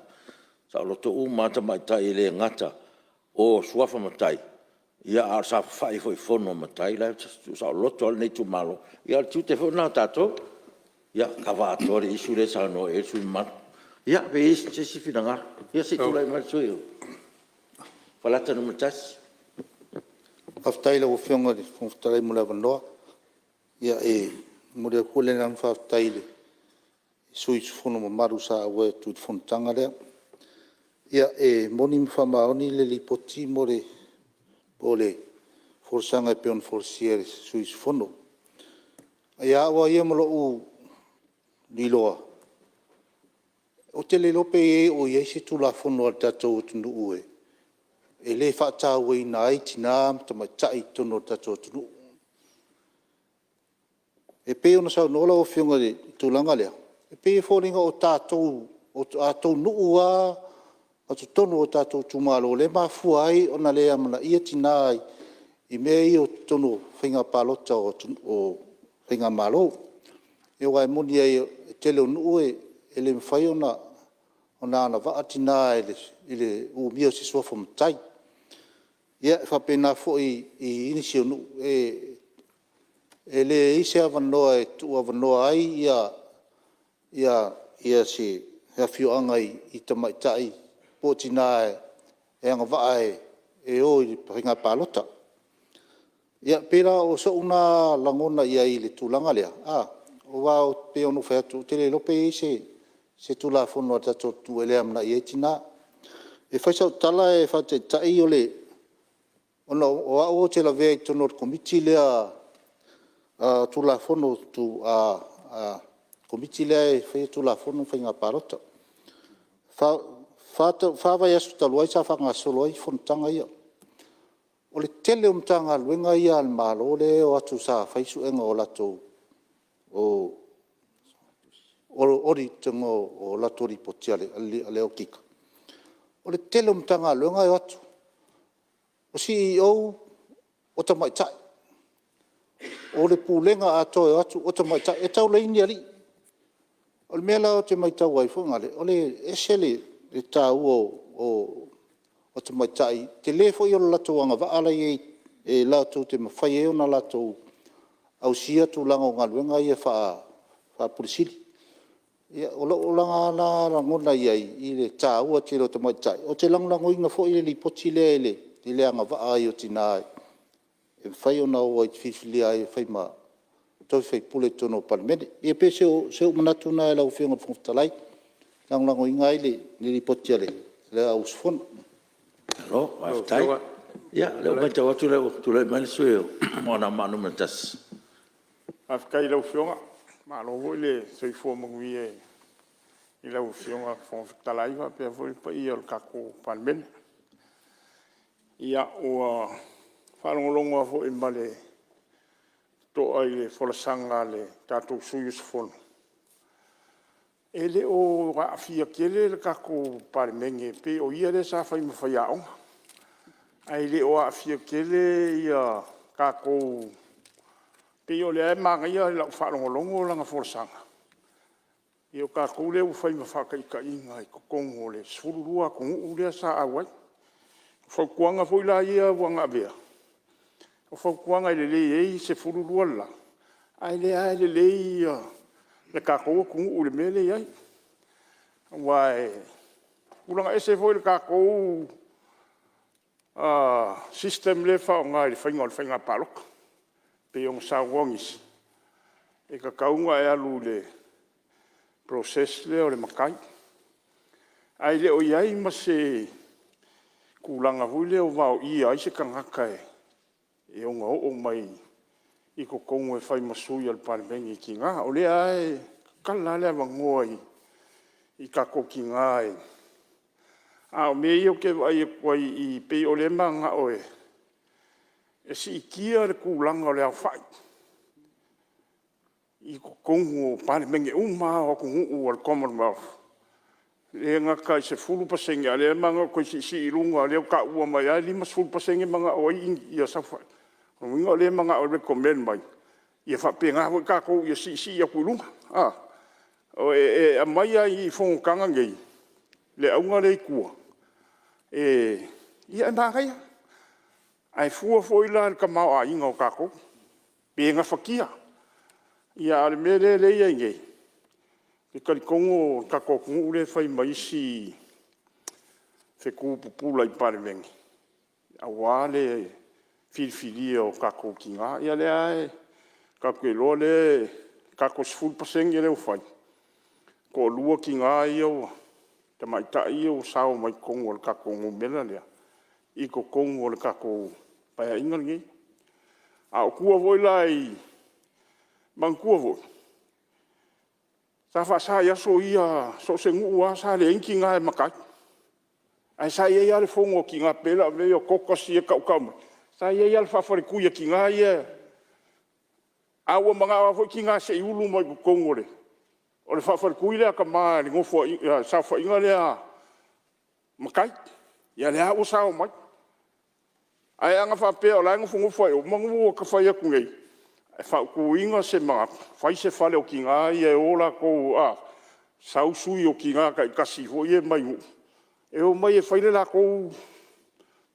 D: saoloto uma lava tamaitai e le gata o suafa matai, a o le saofafai foi i fonu a matai, o la e saoloto lava lenei itumalo. Ia o le tiute foi lena o tatou. Ia kava atoa le issue lea e saunoa i ai le sui usufono mamalu. Ia pe i ai se isi finagalo. Ia se i tulai mai le sui usufono mo Faleata 1.
R: Faafetai i lau Afioga i le Fofoga Fetalai mo le avanoa. Ia e momoli atu foi le agaga faafetai i le sui usufono mamalu sa auai atu i le fonotaga lea. Ia e moni ma faamaoni le Lipoti po o le folasaga e pei ona folasia e le sui usufono. Ia au lava ia ma lou iloa, ou te le iloa pe o i ai se Tulafono a le tatou atunuu e le faatauaina ai tina ma tamaitai i totonu o le tatou atunuu. E pei ona saunoa lau Afioga i le tulaga lea, e pei e foliga o tatou nuu lava ma totonu o tatou itumalo lea e mafua ai ona le amanaia tina i mea ia o totonu o faiga palota o faigamalo. Aua e moni lava o le tele o nuu e le mafai ona agavaa tina i le umia o se suafa matai. Ia e faapena foi i nisi o nuu, e leai se avanoa e tuuavanoa ai se afioaga i tamaitai po o tina e agavaa e o i le faiga palota. Ia pei la o sou lena lagona i ai i le tulaga lea, aua e pei ona ou fai atu, ou te le iloa pe i ai se Tulafono a le tatou atunuu e le amanaia ai tina. E fai sau tala e faataitai ona o au ou te lavea i totonu o le Komiti lea o Tulafono Komiti lea e faia Tulafono o Faiga Palota. E 4 vaiaso talu ai sa faagasolo ai fonotaga ia. O le tele o Matagaluega ia a le Malo lea e o atu sa fai suega o audit o latou lipoti a le okika, o le tele o Matagaluega e o atu, o CEOs o tamaitai, o le Pulega atoa e o atu o tamaitai, e tau leai ni alii. O le mea la ou te maitau ai foi lea, e ese le taua o tamaitai, o le tele foi o le latou agavaa la e i ai e latou te mafai ai ona latou ausia tulaga o galuega ia faa-Ofisa Sili. O lou la lagona i ai i le taua tele o tamaitai, ou te lagolagoina foi le Lipoti lea i le agavaa ai o tina e mafai ona o e filifilia ai e fai ma tofi faipule i totonu o le Palemene. Ia pei o sou manatu lena lau Afioga i le Fofoga Fetalai, e lagolagoina ai le Lipoti a le au usufono.
D: Malo faafetai. Ia o lea ua maitau atu o lea ua tulai mai le sui usufono mo Anoamaa 1.
H: Faafetai i lau Afioga, malo foi le soifua manuia i lau Afioga i le Fofoga Fetalai faapea foi le paia o le tatou Palemene. Ia, ua faalogologo lava foi ma le totoa i le folasaga a le tatou sui usufono, e le o aafia tele le tatou Palemene pei o ia lea sa fai ma faiaoga, ae le o aafia tele tatou. Pei o lea e manaia i lau faalogologo lana folasaga, o tatou lea ua fai ma faataitaiga i totonu o le 12 atunuu lea sa auai. O fautuaga foi la ia ua ia avea, o fautuaga e lelei ai le 12 le la, a o lea lava e lelei le tatou atunuu i le mea lea e i ai. Aua e tulaga ese foi le tatou system lea e faaaoga i le faiga o le faiga palota. E pei ona saunoa nisi, e tatau ona e alu i le process lea o le matai, ae le o i ai ma se tulaga foi lea o vaoia ai se tagata e ono oo mai i totonu e fai ma sui o le Palemene i tina. O lea lava e tatala lava le avanoa i tatou tina e… A o mea ia ou te vaai atu ai i i pei o lea e mananao e siitia le tulaga o le aofai i totonu o Palemene uma lava o atunuu o le Commonwealth, e le gata i le 10% a o lea e mananao e toe siisii i luga, lea ua taua mai lava e 50% e mananao ai saofai. Lona uiga o lea e mananao e recommend mai ia faapena foi tatou ia siisii atu i luga. E aumai lava i fonotaga nei le auga lea i tua, ia e manaia, ae fua foi la i le tamaoaiga o tatou, pe gafatia. A o le mea lea e i ai nei,
A: te talitonu o le tatou atunuu lea e fai ma isi fetu pupula i le Palemene aua le filifilia o tatou tina. Ia lea lava tatou te iloa lea i le tatou 10% lea ua fai, e toalua tina ia tamaitai ia ua sao mai totonu o le tatou numera lea i totonu o le tatou Paeaiga lenei. A o tua foi la i… Manatua foi sa faasa i aso ia so o se nuu lava sa leai ni tina e matai, ae sa i ai lava le fono a tina pei la o mea ia o caucus ia e tautau mai, sa i ai lava le faafaletui a tina ia. A ua manao lava foi tina se i ulu mai totonu o le faafaletui lea a tama i le saofaiga lea a matai. Ia lea ua sao mai. Ae ana faapea o la e nofonofo lava i o, meamanu na ta fai atu nei, e fautuaina se manatu, fai se fale o tina ia e o latou a, sau sui o tina taitasi foi ia mai nuu e omai e fai le latou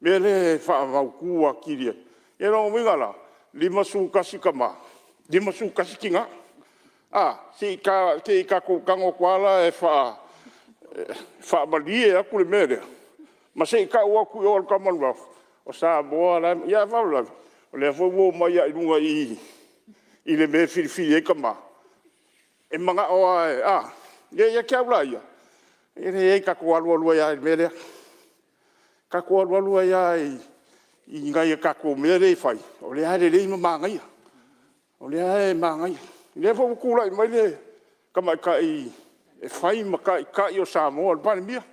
A: mea lea e faamautu atili ai. Ia o lona uiga la, e 51 tama, 51 tina. A, se i tatou tago atu lava la e faamalie atu le mea lea, ma se i tau atu i o i le Commonwealth, o Samoa la e… a o le faalavelave, o lea foi ua omai lava i luga i i i le mea e filifili ai tama, e manao lava a… Ia, ia te au la ia, e leai, tatou alualu ai lava i le mea lea. Tatou alualu ai lava i nai a tatou mea lea e fai, o lea lava e lelei ma manaia, o lea lava e manaia. O lea foi ua tulai mai le tamaitai e fai ma taitai o Samoa, le Palemia.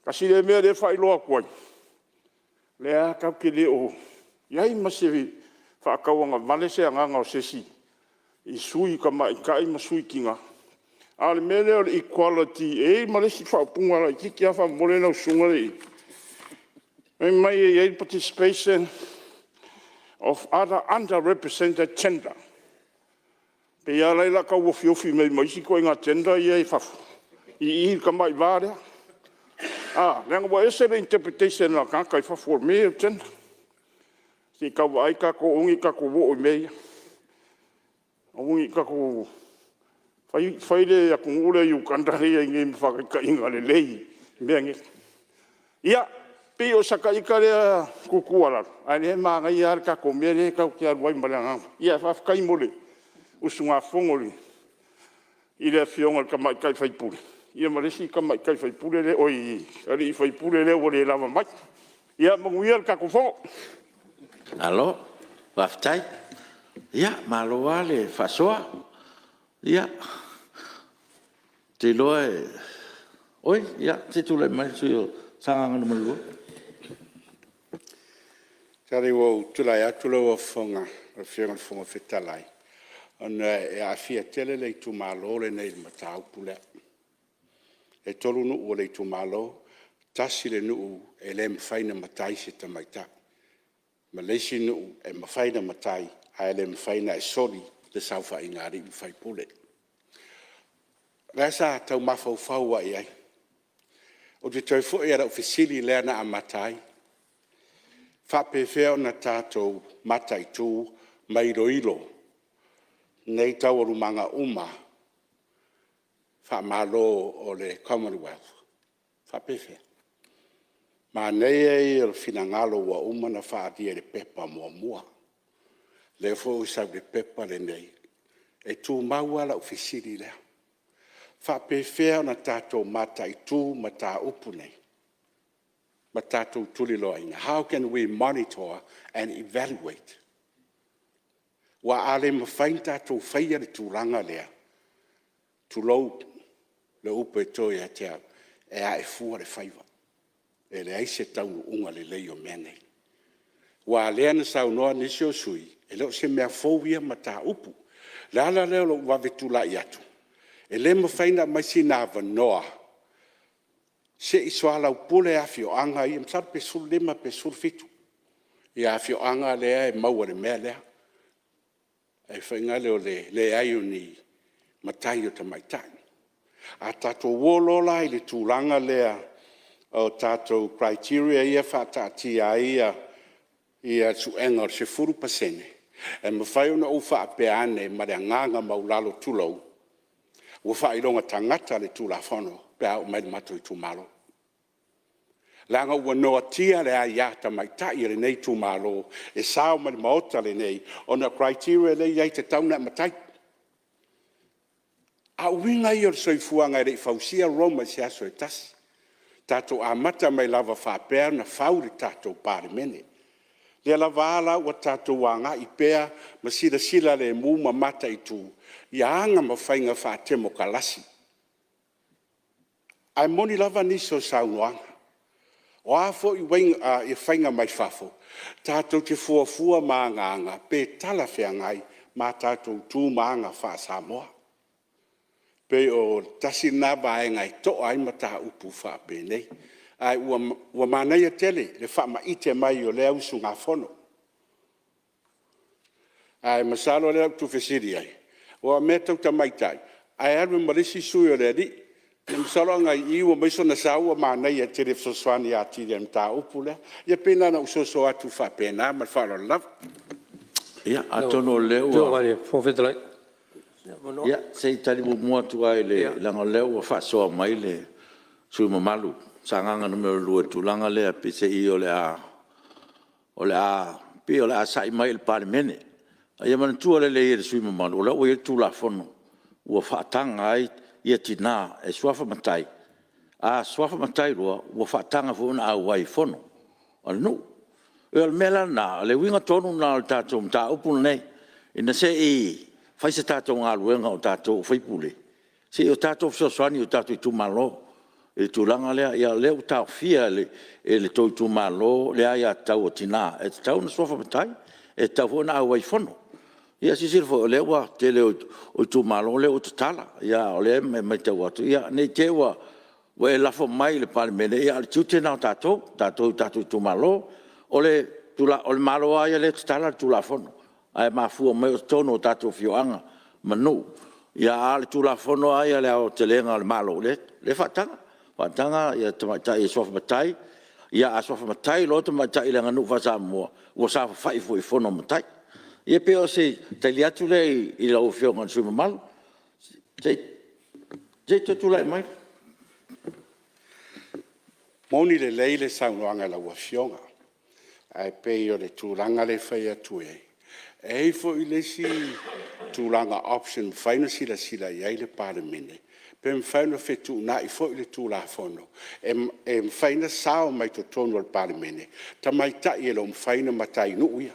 A: Tasi lea mea lea e faailoa atu ai, o lea lava tatou te le o i ai ma se faatauagavale se agaga o se isi i sui tamaitai ma sui tina. A o le mea lea o le equality, e i ai ma le isi faaupuga laitiiti lava faamolemole lau susuga lea e i i, fai mai e i ai participation of other underrepresented gender. E pei lava la o le a tau ofiofi mai ai ma isi ituaiga gender ia e i fafo i i i le tamai va lea. Leaga ua ese le interpretation a tagata i fafo i mea ia o gender. Se i tau vaai tatou aua ne i tatou oo i mea ia. Aua ne i tatou… Fai le atunuu lea o Uganda lea e i ai nei ma faataitaiga lelei i mea nei. Ia, pei o sata ita lea tuutuualalo, ae o lea e manaia lava le tatou mea lea tatou te alu ai ma le agaga. Ae faafetai mo le usugafono i le Afioga i le tamaitai sui usufono ma le isi alii faipule lea ua le lava mai. Ia manuia le tatou Fono.
D: Malo faafetai. Ia, malo lava le faasoa. Ia, ou te iloa e… Oi, ia se i tulai mai le sui usufono mo Sagaga 2.
F: Tusa ua ou tulai atu lau Afioga i le Fofoga Fetalai, ona e aafia tele le itumalo lenei i le mataupu lea. E 3 nuu o le itumalo, tasi le nuu e le mafai ona matai se tamaitai, ma le isi nuu e mafai ona matai ae le mafai ona e soli le saofaiga a alii ma faipule. O lea sa tau mafaufau lava i ai. Ou te toe foi lava i lau fesili lea na amata ai, e faapefea ona tatou mataitu ma iloilo nei taualumaga uma faamalo o le Commonwealth? E faapefea? Manaia ia o le finagalo ua uma ona faaalia i le pepa muamua, lea foi ua sau i le pepa lenei. E tumau lava lau fesili lea. E faapefea ona tatou mataitu mataupu nei ma tatou tuliloaina? How can we monitor and evaluate? Aua a le mafai ona tatou faia le tulaga lea, tulou le upu e to ia te au, e ae fua le faiva, e leai se taunuuga lelei o mea nei. Aua o lea na saunoa nisi o sui usufono, e le o se mea fou ia mataupu. O le ala lea o lou vave tulai atu, e le mafai ona aumai sina avanoa se i soalaupule afioaga ia, masalo pe 15 pe 17 afioaga lea e maua i le mea lea o le leai o ni matai o tamaitai. A tatou o loa la i le tulaga lea o tatou criteria ia e faataatia ai le suega o le 10%, e mafai ona ou faapea ane ma le agaga maualalo, tulou, Ua faailoga tagata le Tulafono pe a oo mai i le matou itumalo. Leaga ua noatia le aia a tamaitai a lenei itumalo e sao mai i le Maota lenei ona o criteria lea e i ai e tatau ona e matai. A o uiga ia o le soifuaga e le i fausia Roma i se aso e tasi. Na tatou amata mai lava faapea ona fau le tatou Palemene. O lea lava la ua tatou agai pea ma silasila lemu ma mataitu ia aga ma faiga faatemokarasi. Ae moni lava nisi o saunoaga, o a foi faiga mai fafo, tatou te fuafua ma agaga pe talafeagai ma tatou tu ma aga faa-Samoa. E pei o le tasi lena vaega e toa ai mataupu faapenei. Ae ua manaia tele le faamaite mai o lea usugafono. Ae masalo o lea ou te fesili ai, aua o mea tau tamaitai, ae alu ai ma le isi sui o le alii. Masalo ana i i ua aumai sona sao ua manaia tele e fesoasoani atili i le mataupu lea. Ia pei na ona ou soso atu faapena ma le faaaloalo lava.
D: Ia, atonu o lea ua… Ia, se i tali muamua atu lava leaga o lea ua faasoa mai le sui usufono mamalu mo Sagaga 2 i le tulaga lea, peiseai o le a pei o le a sa'i mai i le Palemene. Ae ia manatua lelei e le sui usufono mamalu, o lea ua i ai le Tulafono ua faataga ai tina e suafa matai. A suafa matai loa, ua faataga foi ona auai i fono a le nuu. O le mea la lena, o le uiga tonu lena o le tatou mataupu lenei, ina se i fai se tatou galuega o tatou o sui usufono, se i o tatou fesoasoani i o tatou itumalo i le tulaga lea. Ia o lea ua taofia e le tou itumalo le aiatatau a tina e tatau ona suafa matai, e tatau foi ona auai i fono. Ia silasila foi, o lea ua tele o itumalo lea ua tatala, a o lea e matau atu, ne i te i ua e lafo mai i le Palemene, a o le tiute lena o tatou, o tatou i o tatou itumalo. O le Malo lava ia o lea e tatala le Tulafono, ae mafua mai o totonu o tatou afioaga ma nuu. A o le Tulafono lava ia i le aotelega o le Malo, lea e faataga, faataga tamaitai e suafa matai. A suafa matai loa tamaitai i le aganuu faa-Samoa, ua saofafai foi i fono a matai. Ia pei o se tali atu lea i lau Afioga i le sui usufono mamalu. Se i tulai mai.
F: E moni lelei le saunoaga a lau Afioga, ae pei o le tulaga lea e fai atu ai, e i ai foi le isi tulaga option e mafai ona silasila i ai le Palemene, pe mafai ona fetuunai foi le Tulafono e mafai ona sao mai totonu o le Palemene tamaitai e le o mafai ona matai i nuu ia.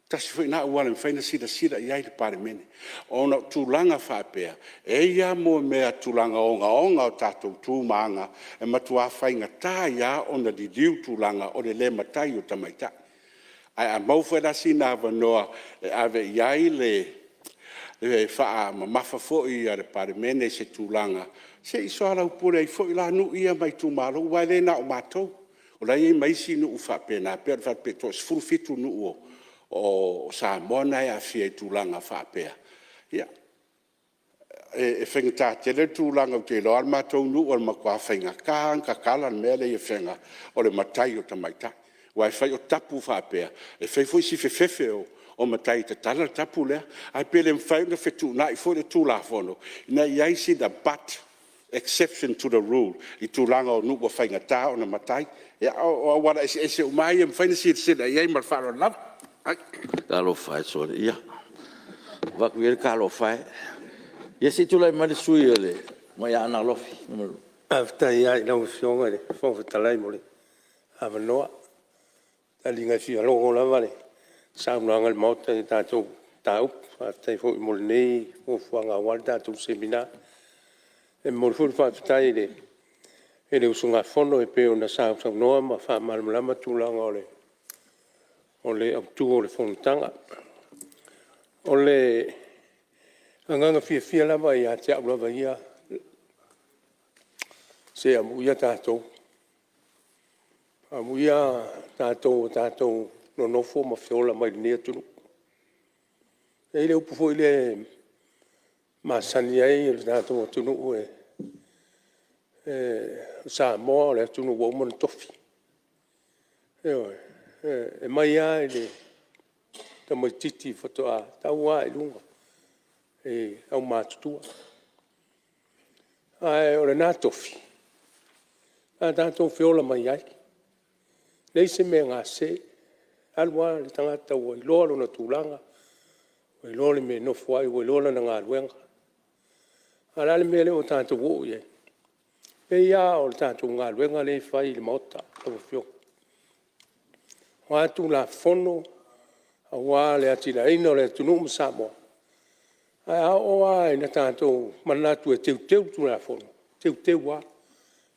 F: Tasi foi lena auala e mafai ona silasila i ai le Palemene, ona o tulaga faapea, e i ai lava mea tulaga ogaoga o tatou tu ma aga e matua faigata ai lava ona liliu tulaga o le le matai o tamaitai. Ae a maua foi la sina avanoa e ave i ai le faamamafa foi a le Palemene i se tulaga, se i soalaupule ai foi la nuu ia ma itumalo, aua e le na o matou, o la e i ai ma isi nuu faapena, pei ona ou fai atu pe toa-17 nuu o Samoa na e aafia i tulaga faapea. Ia, e faigata tele le tulaga, ou te iloa lava le matou nuu o le matua faigata lava ona tatala le mea lea i Afega o le matai o tamaitai. Aua e fai o tapu faapea, e fai foi si fefefe o matai e tatala le tapu lea. Ae pe le mafai ona fetuunai foi le Tulafono ina ia i ai sina but, exception to the rule i tulaga o nuu ua faigata ona matai. Ia o auala eseese uma lava ia e mafai ona silasila i ai ma le faaaloalo lava.
D: Talofa e sole, ia, avatu ia le talofa e. Ia se i tulai mai le sui usufono mo Aana Alofi 2.
B: Faafetai lava i lau Afioga i le Fofoga Fetalai mo le avanoa. Taliga e fia logo lava le saunoaga a le Maota i le tatou mataupu. Faafetai foi mo lenei fuafuaga aua le tatou Semina. E momoli foi le faafetai i le usugafono e pei ona sausaunoa ma faamalamalama tulaga o le autu o le fonotaga. O le agaga fiafia lava ia te au lava ia, se amuia tatou, amuia tatou ua tatou nonofo ma feola mai i lenei atunuu. E i ai le upu foi lea e masani ai le tatou atunuu, o Samoa o le atunuu ua uma ona tofi. Ioe. E mai lava i le tamaitiiti faatoa tau lava i luga i le aumatutua. Ae o lena tofi, sa tatou feola mai ai, leai se mea e gase, e alu lava le tagata ua iloa lona tulaga, ua iloa le mea e nofo ai, ua iloa lana galuega. A o le a le mea lea ua tatou oo i ai? E pei lava o le tatou galuega lea e fai i le Maota lau Afioga, o a Tulafono aua le atiaeina o le atunuu ma Samoa, ae a oo lava ina tatou manatu e teuteu le Tulafono, e teuteu lava,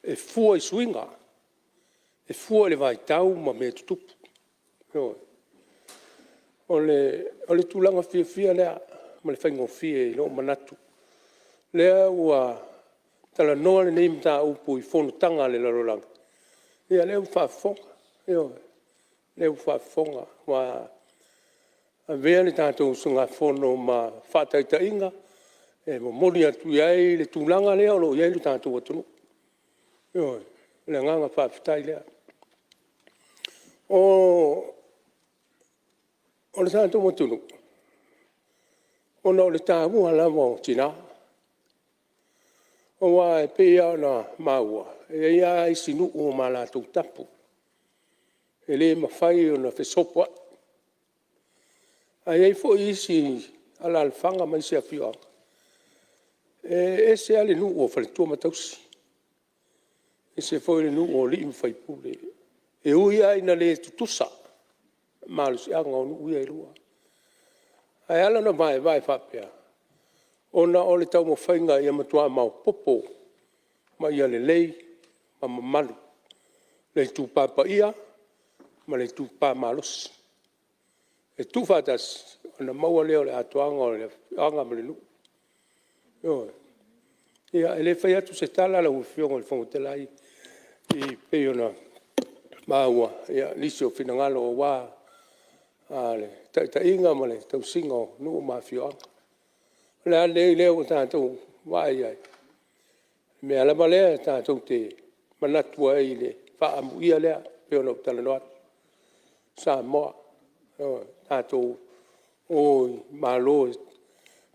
B: e fua i suiga, e fua i le vaitau ma mea tutupu. Ioe. O le tulaga fiafia lea ma le faigofie i lou manatu. O lea ua talanoa lenei mataupu i fonotaga a le lalolagi, ia o lea ua faafofoga, ioe, o lea ua faafofoga ua avea le tatou usugafono ma faataitaiga e momoli atu i ai le tulaga lea o lo o i ai le tatou atunuu. Ioe. O le agaga faafetai lea. O le tatou atunuu, ona o le taua lava o tina, aua e pei lava ona maua, e i ai lava isi nuu ma latou tapu, e le mafai ona fesopoai. Ae i ai foi isi alaalafaga ma isi afioaga, e ese lava le nuu a faletua ma tausi, ese foi le nuu a alii ma faipule. E ui lava ina le tutusa malosiaga o nuu ia e lua, ae ala ona vaevae faapea, ona o le taumafaiga ia matua maopoopo ma ia lelei ma mamalu le itupa paia ma le itupa malosi. E tuufaatasi ona maua lea o le atoaga o le afioaga ma le nuu. Ioe. Ia, e le fai atu se tala lau Afioga i le Fofoga Fetalai e pei ona maua nisi o finagalo aua le taitaiga ma le tausiga o nuu ma afioaga. O le a le mea lea ua tatou vaai i ai? O le mea lava lea tatou te manatu ai i le faaamuia lea pei ona ou talanoa atu, Samoa. Ioe. Tatou o i malo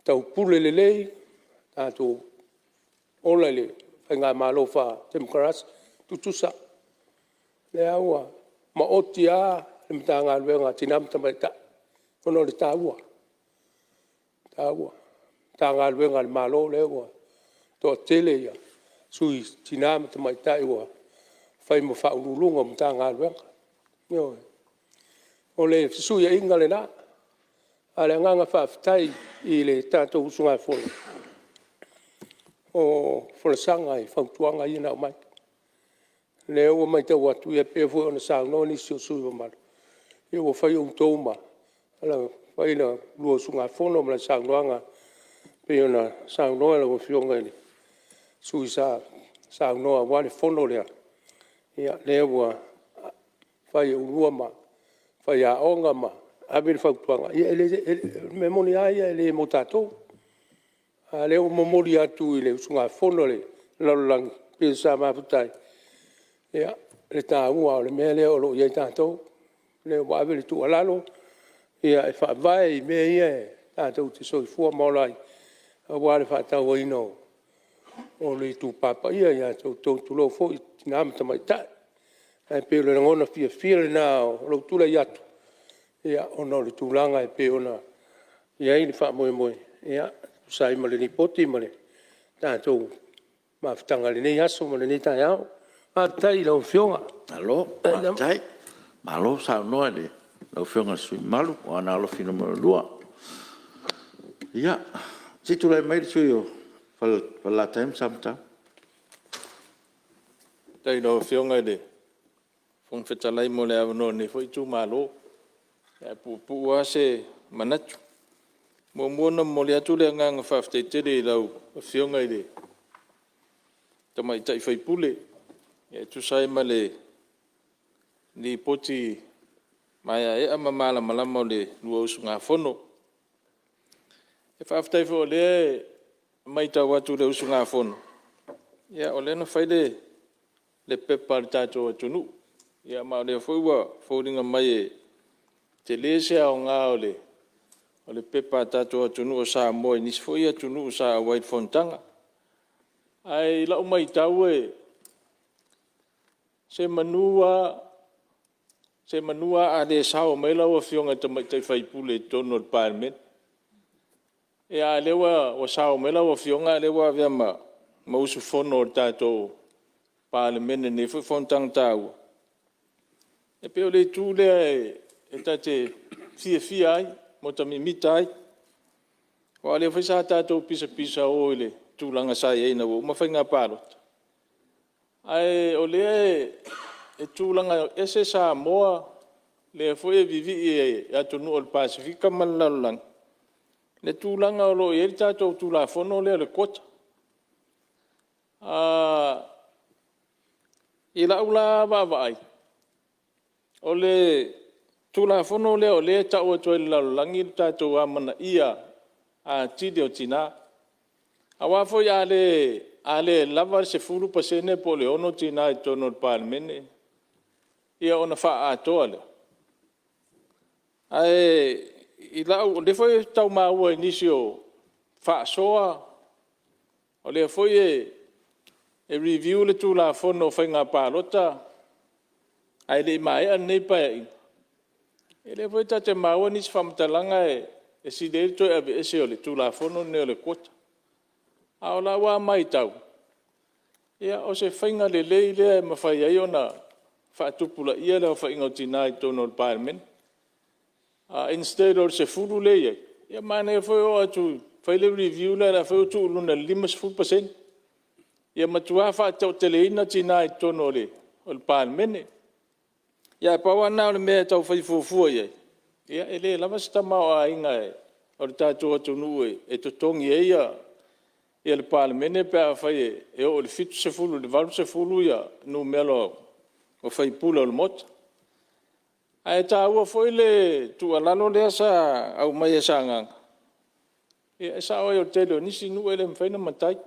B: taupule lelei, tatou ola i le faigamalo faatemokarasi, tutusa. O lea ua maoti lava le Matagaluega a Tina ma Tamaitai ona o le taua, taua. Matagaluega a le Malo lea ua toatele sui tina ma tamaitai ua fai ma faauluuluga o Matagaluega. Ioe. O le fesuiaiga lena, a o le agaga faafetai i le tatou usugafono, o folasaga i fautuaga ia na aumai. O lea ua maitau atu e pei foi ona saunoa nisi o sui usufono mamalu, ia ua fai outou ma fai la oulua usugafono ma le saunoaga pei ona saunoa lau Afioga i le sui usufono sa saunoa aua le fono lea, ia lea ua fai e oulua ma faiaoga ma ave le fautuaga. Ia o le mea moni lava ia e le mo tatou, a o lea ua momoli atu i le usugafono a le lalolagi pei sa mafuta ai le taua o le mea lea o lo o i ai tatou. O lea ua ave le tuualalo ia e faavae i mea ia tatou te soifua ma ola ai aua le faatauaina o le itupa paia ia te outou, tulou foi tina ma tamaitai. Ae pei o le lagona fiafia lena o lou tulai atu ona o le tulaga e pei ona i ai le faamoemoe e tusa ai ma le Lipoti ma le tatou mafutaga i lenei aso ma lenei taeao. Faafetai i lau Afioga.
D: Malo faafetai, malo saunoa i lau Afioga i le sui usufono mamalu mo Aana Alofi 2. Ia, se i tulai mai le sui usufono mo Falelatai ma Samatau. Faafetai i lau Afioga i le Fofoga Fetalai mo le avanoa o lenei foi itumalo. Ae puupuu lava se manatu. E muamua ona momoli atu le agaga faafetai tele i lau Afioga i le Tamaitai sui usufono e tusa ai ma le Lipoti maeaea ma malamalama o le lua usugafono. Faafetai foi o lea e matau atu i le usugafono, o lea na fai le pepa a le tatou atunuu, ma o lea foi ua foliga mai e tele se aoga o le pepa a le tatou atunuu o Samoa i nisi foi atunuu sa auai i le fonotaga.
H: Ae i lau matau semanu lava a le sao mai lau Afioga i le tamaitai sui usufono i totonu o le Palemene. A o lea ua sao mai lau Afioga a o lea ua avea ma usufono o le tatou Palemene i lenei foi fonotaga taua. E pei o le itu lea e ta te fiafia ai ma ota mimita ai, aua o lea foi sa tatou pisapisao i le tulaga sa i ai ina ua uma Faiga Palota. Ae o lea e tulaga ese Samoa, lea foi e vivii e atunuu o le Pasefika ma le lalolagi le tulaga o lo o i ai le tatou Tulafono lea o le quota. I lau la vaavaai, o le Tulafono lea o lea e tau atu ai i le lalolagi le tatou amanaia atili o Tina. Aua foi a le lava le 10% po o le 6 tina i totonu o le Palemene ia ona faaatoa lea? Ae i lau... O lea foi e tau maua i nisi o faasoa, o lea foi e review le Tulafono o Faiga Palota ae le i maea lenei Paeaiga. Ia lea foi ta te maua nisi faamatalaga e sili ai le toe aveese o le Tulafono lenei o le quota. A o lau lava matau, ia o se faiga lelei lea e mafai ai ona faatupulaia le aofaiga o Tina i totonu o le Palemene. Instead o le 10 lea e i ai, ia manaia foi le oo atu fai le review lea o le a tuu i luga i le 50% ia matua faatoateleina Tina i totonu o le Palemene. Ae pau lava lena o le mea e tau fai fuafua i ai, e le lava se tamaoaiga o le tatou atunuu e totogi ai le Palemene pe afai e oo i le 70 i le 80 numera o sui usufono o le Maota. Ae taua foi le tuualalo lea sa aumai e Sagaga, ia e sao ai o le tele o nisi nuu e le mafai ona matai.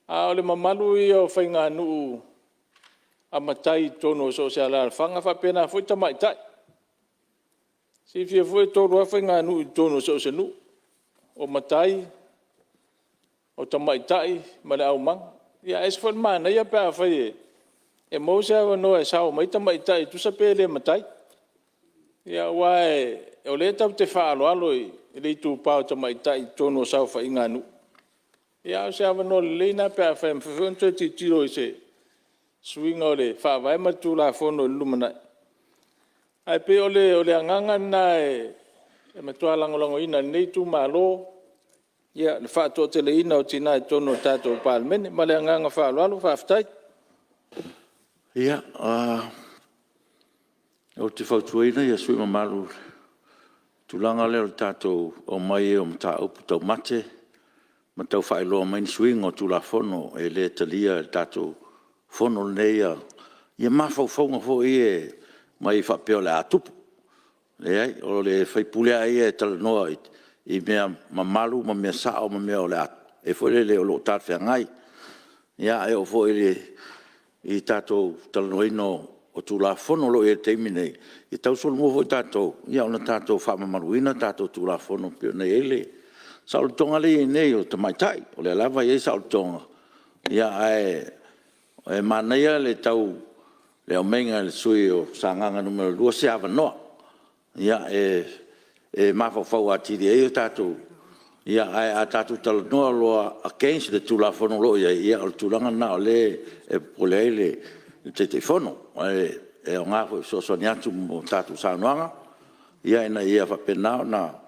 H: A o le mamalu ia o faiganuu a matai i totonu o so o se alaalafaga e faapena foi tamaitai. Silafia foi e 3 lava faiganuu i totonu o so o se nuu, o matai, o tamaitai ma le aumaga. Ia ae ese foi le manaia pe afai e maua se avanoa e sao mai ai tamaitai e tusa pe le matai. Aua o lea tatou te faaaloalo i le itupa o tamaitai i totonu o saofaiga a nuu, ia a o se avanoa lelei lena pe afai e mafai foi ona toe tilotilo i se suiga o le Faavae ma le Tulafono i le lumanai. Ae pei o le agaga lena e matua lagolagoina e lenei itumalo le faatoateleina o tina i totonu o le tatou Palemene. Ma le agaga faaaloalo faafetai. Ia, ou te fautuaina sui usufono mamalu i le tulaga lea o le tatou aumai ai o mataupu taumate ma tau faailoa mai ni suiga o Tulafono e le talia e le tatou Fono lenei mafaufauga foi ia e aumai faapea o le a tupu. Leai, o le sui usufono lava ia e talanoa i mea mamalu ma mea sao ma mea foi lele o lo o talafeagai. Ia e oo foi i le tatou talanoaina o Tulafono o lo o i ai i le taimi lenei, e tau solomua foi i tatou ona tatou faamamaluina tatou Tulafono e pei ona i ai le saolotoga lea e i ai nei o tamaitai. O lea lava e i ai saolotoga, ae manaia le tau aumaiga e le sui usufono mo Sagaga 2 se avanoa e mafaufau atili ai tatou, ae a tatou talanoa loa against le Tulafono o lo o i ai, ia o le tulaga lena o lea e popole ai le Taitaifono. Ae aoga foi e fesoasoani atu mo tatou saunoaga ina ia faapena ona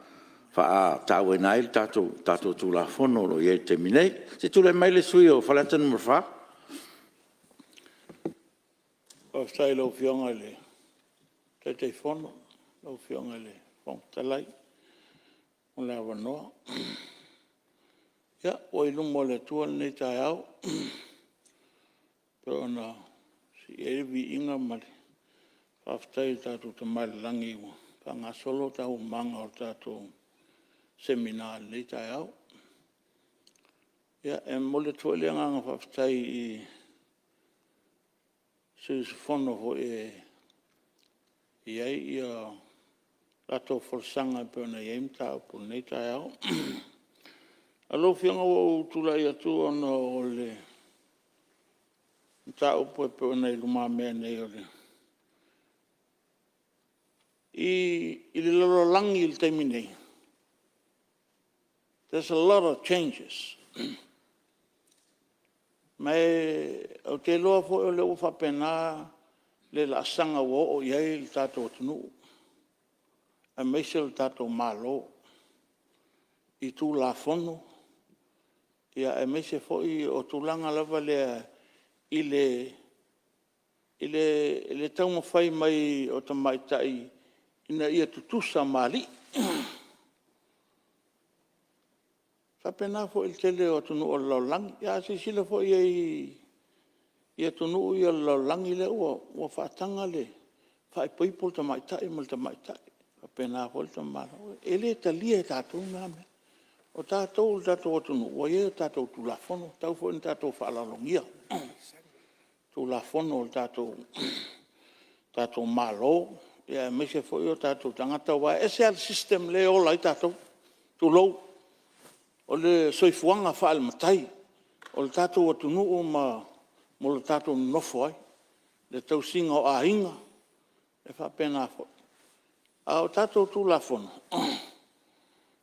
H: faatauaina ai le tatou Tulafono o lo o i ai i le taimi nei. Se i tulai mai le sui usufono mo Faleata 4.
G: Faafetai i lau Afioga i le Taitaifono lau Afioga i le Fofoga Fetalai mo le avanoa. Ia, ua i luma o le Atua lenei taeao e pei ona sii ai le viiga ma le faafetai i le tatou Tama i le Lagi ua faagasolo taualumaga o le tatou Semina i lenei taeao. Ia, e momoli atu foi le agaga faafetai i sui usufono foi e i ai latou folasaga e pei ona i ai mataupu i lenei taeao. Lau Afioga ua ou tulai atu ona o le mataupu e pei ona i lumamea nei o le… I le lalolagi i le taimi nei, there's a lot of changes. Ma ou te iloa foi o lea ua faapena le laasaga ua oo i ai le tatou atunuu, aemaise o le tatou Malo i Tulafono, aemaise foi o tulaga lava lea i le taumafai mai o tamaitai ina ia tutusa ma alii. E faapena foi i le tele o atunuu o le lalolagi. A silasila foi i ai i atunuu ia o le lalolagi lea ua faataga le faaipoipo le tamaitai ma le tamaitai, e faapena foi le tamaloa. E le talia e tatou na mea. O tatou o le tatou atunuu ua i ai a tatou Tulafono, ua tatau foi ona tatou faaaloalogia Tulafono a le tatou Malo, aemaise foi o tatou tagata, aua e ese lava le system lea e ola ai tatou, tulou. O le soifuaga faale-matai o le tatou atunuu ma lo tatou nonofo ai, le tausiga o aiga, e faapena foi. A o tatou Tulafono,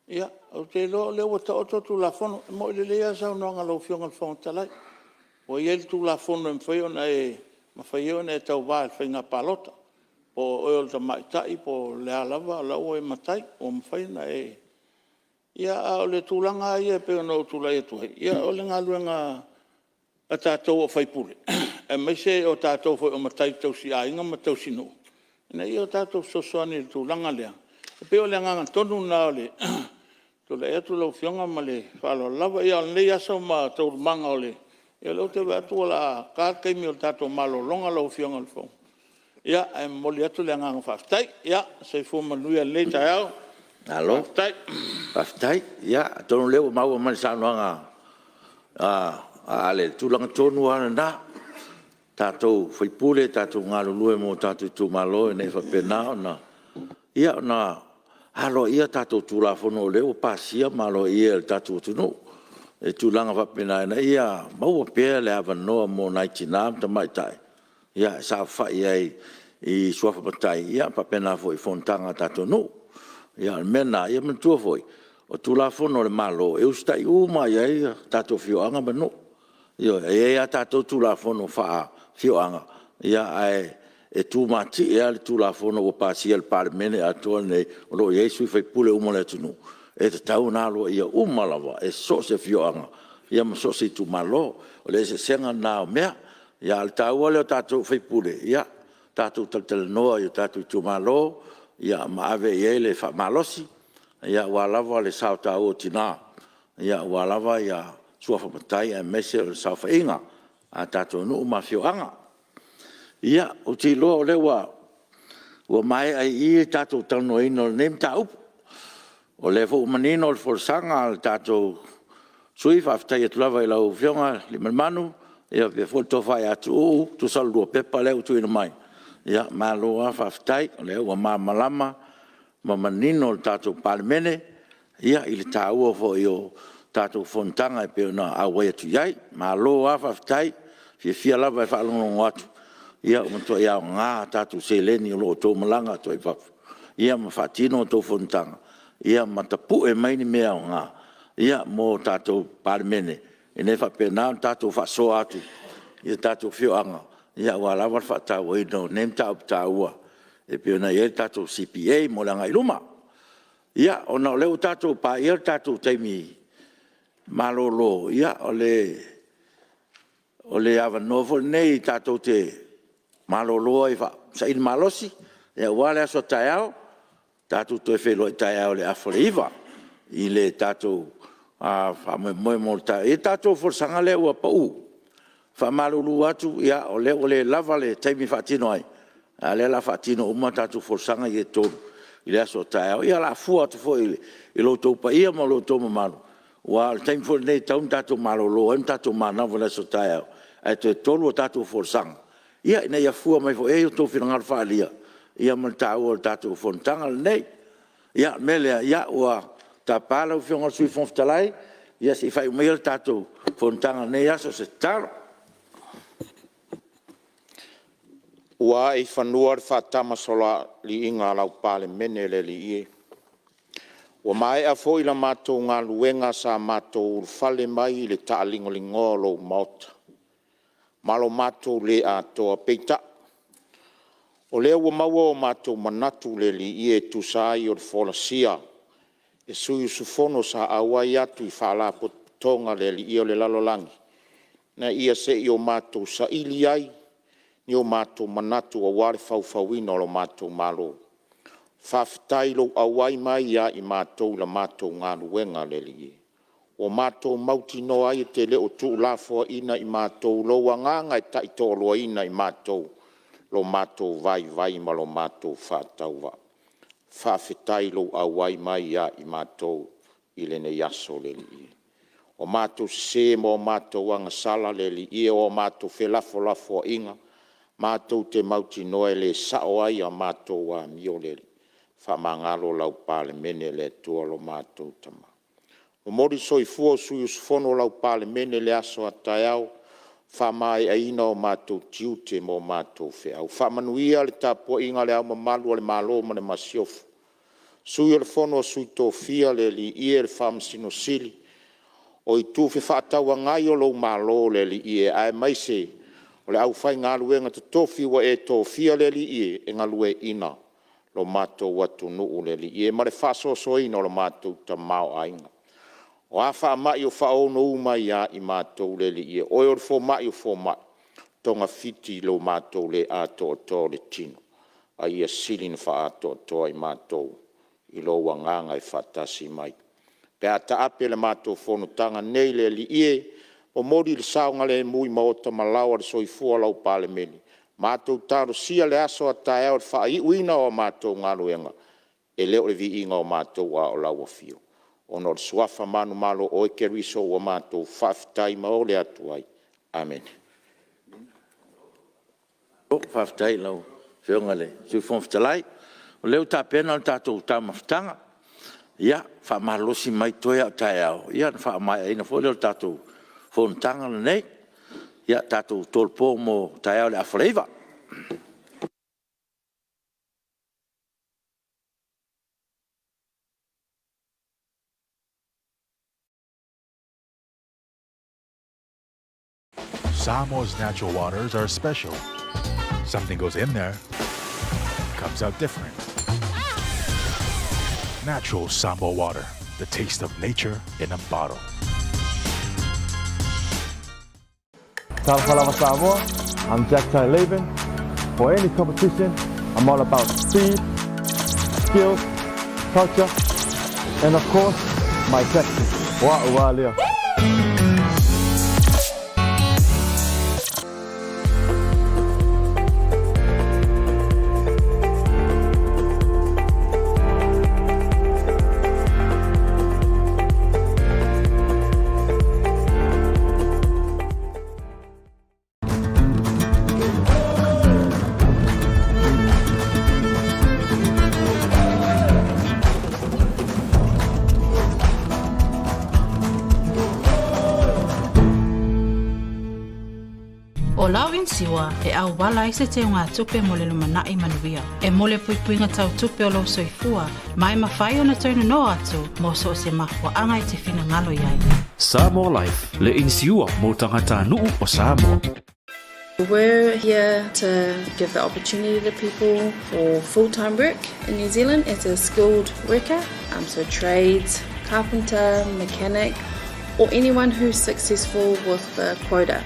G: ia, ou te iloa o lea ua taoto Tulafono. E moni lelei lava le saunoaga a lau Afioga i le Fofoga Fetalai, ua i ai le Tulafono e mafai ai ona e tauva i le faiga palota, po o oe o le tamaitai po o le a lava, o la e ua e matai ua mafai ona e… A o le tulaga lava ia pei ona ou tulai atu ai, ia o le galuega a tatou o sui usufono, aemaise o tatou foi o matai tausiaiga ma tausinuu, ina ia tatou fesoasoani i le tulaga lea. E pei o le agaga tonu lena o le tulai atu lau Afioga ma le faaaloalo lava. Ia, o lenei aso ma taualumaga o le… ia o lea ou te vaai atu o le a ta le taimi o le tatou malologa lau Afioga i le Fofoga, ae momoli atu le agaga faafetai. Ia soifua manuia i lenei taeao.
D: Malo
G: Faafetai.
D: Faafetai. Ia, atonu o lea ua maua mai le saunoaga a Ale, o le tulaga tonu lava lena, o tatou o sui usufono tatou galulue mo tatou itumalo ina ia faapena ona aloaia tatou Tulafono o lea ua pasia ma aloaia e le tatou atunuu i tulaga faapena ina ia maua pea le avanoa mo nai tina ma tamaitai e saofai ai i suafa matai faapena foi i fonotaga a tatou nuu. Ia, o le mea lena, ia manatua foi, o Tulafono a le Malo, e usitai uma lava i ai tatou afioaga ma nuu. Ioe. E i ai lava tatou Tulafono faale-afioaga, ae tumatie lava le Tulafono ua pasia e le Palemene atoa lenei o lo o i ai sui usufono uma o le atunuu, e tatau ona aloaia uma lava e so o se afioaga ma so o se itumalo. O le eseesega lena o mea. A o le taua lea o tatou o sui usufono, ia tatou talatalanoa i o tatou itumalo ma ave i ai le faamalosi aua lava le sao taua o tina, aua lava suafa matai aemaise o le saofaiga a tatou nuu ma afioaga. Ia, ou te iloa o lea ua maea i i le tatou talanoaina o lenei mataupu. O lea foi ua manino le folasaga a le tatou sui usufono, faafetai atu lava i lau Afioga Aliimalemanu faapea foi le tofa ia Tuuu e tusa o le lua pepa lea ua tuuina mai. Malo lava faafetai, o lea ua malamalama ma manino le tatou Palemene i le taua foi o tatou fonotaga e pei ona auai atu i ai. Malo lava faafetai. E fiafia lava e faalogologo atu, ua matuai aoga a tatou seleni o lo o outou malaga atu ai i fafo ma faatino a outou fonotaga ma tapue mai ni mea aoga mo tatou Palemene, ina ia faapena ona tatou faasoa atu i tatou afioaga aua lava le faatauaina o nei mataupu taua e pei ona i ai le tatou CPA mo le agai i luma. Ia, ona o lea ua tatou paia le tatou taimi malolo, ia, o le avanoa foi lenei tatou te malolo ai e saili malosi aua le aso a taeao. Tatou toe feiloai taeao i le 8:30 i le tatou faamoemoe mo le taeao. E i ai le tatou folasaga lea ua pau. E faamalulu atu o lea ua le lava le taimi e faatino ai, a o lea o le a faatino uma tatou folasaga ia e tolu i le aso a taeao. Ia o le a fua atu foi i lo outou paia ma lo outou mamalu, aua o le taimi foi lenei e tatau ona tatou malolo ai ma tatou manava i le aso a taeao, ae toe tolu a tatou folasaga, ina ia fua mai foi i ai outou finagalo faaalia ma le taua o le tatou fonotaga lenei. Ia, o le mea lea, ua ou tapa lau Afioga i le Sui Fofoga Fetalai Ia se i faaiu maia le tatou Fonotaga i lenei aso i se tatalo.
C: Ua ae i fanua le faatamasoaliiga a lau Palemene le Alii e, ua maea foi la matou galuega sa matou ulufale mai i le taaligoligoa o lou Maota ma lo matou le atoa. Peitai, o lea ua maua o matou manatu le Alii e, e tusa ai o le folasia e sui usufono sa auai atu i Faalapotopotoga a le alii o le lalolagi, ina ia se i o matou saili ai ni o matou manatu aua le faufauina o lo matou Malo. Faafetai i lou auai mai ia i matou i la matou galuega le Alii e. Ua matou mautinoa ai e te le o tuulafoaiina i matou i lou agaga e taitoaluaina i matou lo matou vaivai ma lo matou faatauvaa. Faafetai i lou auai mai ia i matou i lenei aso le Alii e. O matou sese ma o matou agasala le Alii e, o a matou felafolafoaiga, matou te mautinoa e le sao ai a matou amio le Alii. Faamagalo lau Palemene e le Atua lo matou Tama. Momoli soifua o sui usufono o lau Palemene i le aso a taeao, faamaeaina o matou tiute ma o matou feau. Faamanuia le tapuaiga a Le Ao Mamalu o le Malo ma le Masiofo, Sui o le Fono a Sui Tofia, le Alii e, le Faamasino Sili, o Itu Fefaatauagai o lou Malo le Alii e, aemaise o le aufaigaluega totofi ua e tofia le Alii e, e galueaiina lo matou atunuu le Alii e, ma le faasoasoaina o le matou tamaoaiga. O a faamai o faaounou mai ia i matou le Alii e, o Oe o le fomai o fomai, togafiti i lo matou le atoatoa o le tino, a ia sili ona faaatoatoa i matou i lou agaga e faatasi mai. Pe a taape le matou fonotaga nei le Alii e, momoli le saogalemu i maota ma laoa o le soifua o lau Palemene, matou talosia le aso a taeao i le faaiuina o a matou galuega, e le o le viiga o matou a o lau afio, ona o le suafa manumalo o Oe Keriso ua matou faafetai ma ole atu ai. Amene.
D: Malo faafetai i lau Afioga i le Sui Fofoga Fetalai. O lea ua tapena le tatou taumafataga. Ia faamalolosi mai toe lava o taeao ona faamaeaina foi lea o le tatou fonotaga lenei. Ia tatou tolopo mo taeao i le afa 9:00.
I: Samoa's natural waters are special. Something goes in there, comes out different. Natural Samoa water, the taste of nature in a bottle.
V: Talofa lava Samoa, I'm Jack Tai Laban. For any competition, I'm all about speed, skills, culture, and of course, my tactics. Wa ua lea.
K: O lau inisiua e auala ai se teugatupe mo le lumanai manuia. E mo le puipuiga tautupe o lou soifua ma e mafai ona toe nono atu mo so o se mafuaaga e te finagalo i ai.
L: Samoa Life, le inisiua mo tagatanuu o Samoa.
M: We're here to give the opportunity to people for full-time work in New Zealand as a skilled worker, so trades, carpenter, mechanic, or anyone who's successful with the quota.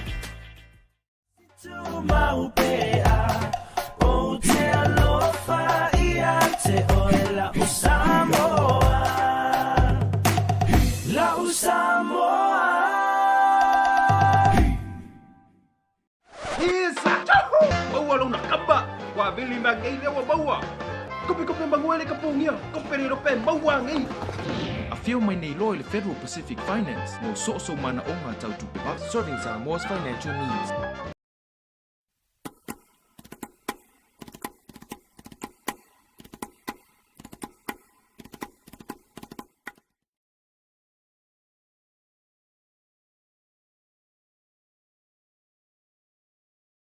N: Maua lona kapa, ua vili mea nei lea ua maua. Kope kope manuele ka pogia, kope le lope maua nei.
O: Afio mai nei loa i le Federal Pacific Finance mo so o sou manaoga tau tupe serving Samoa's financial needs.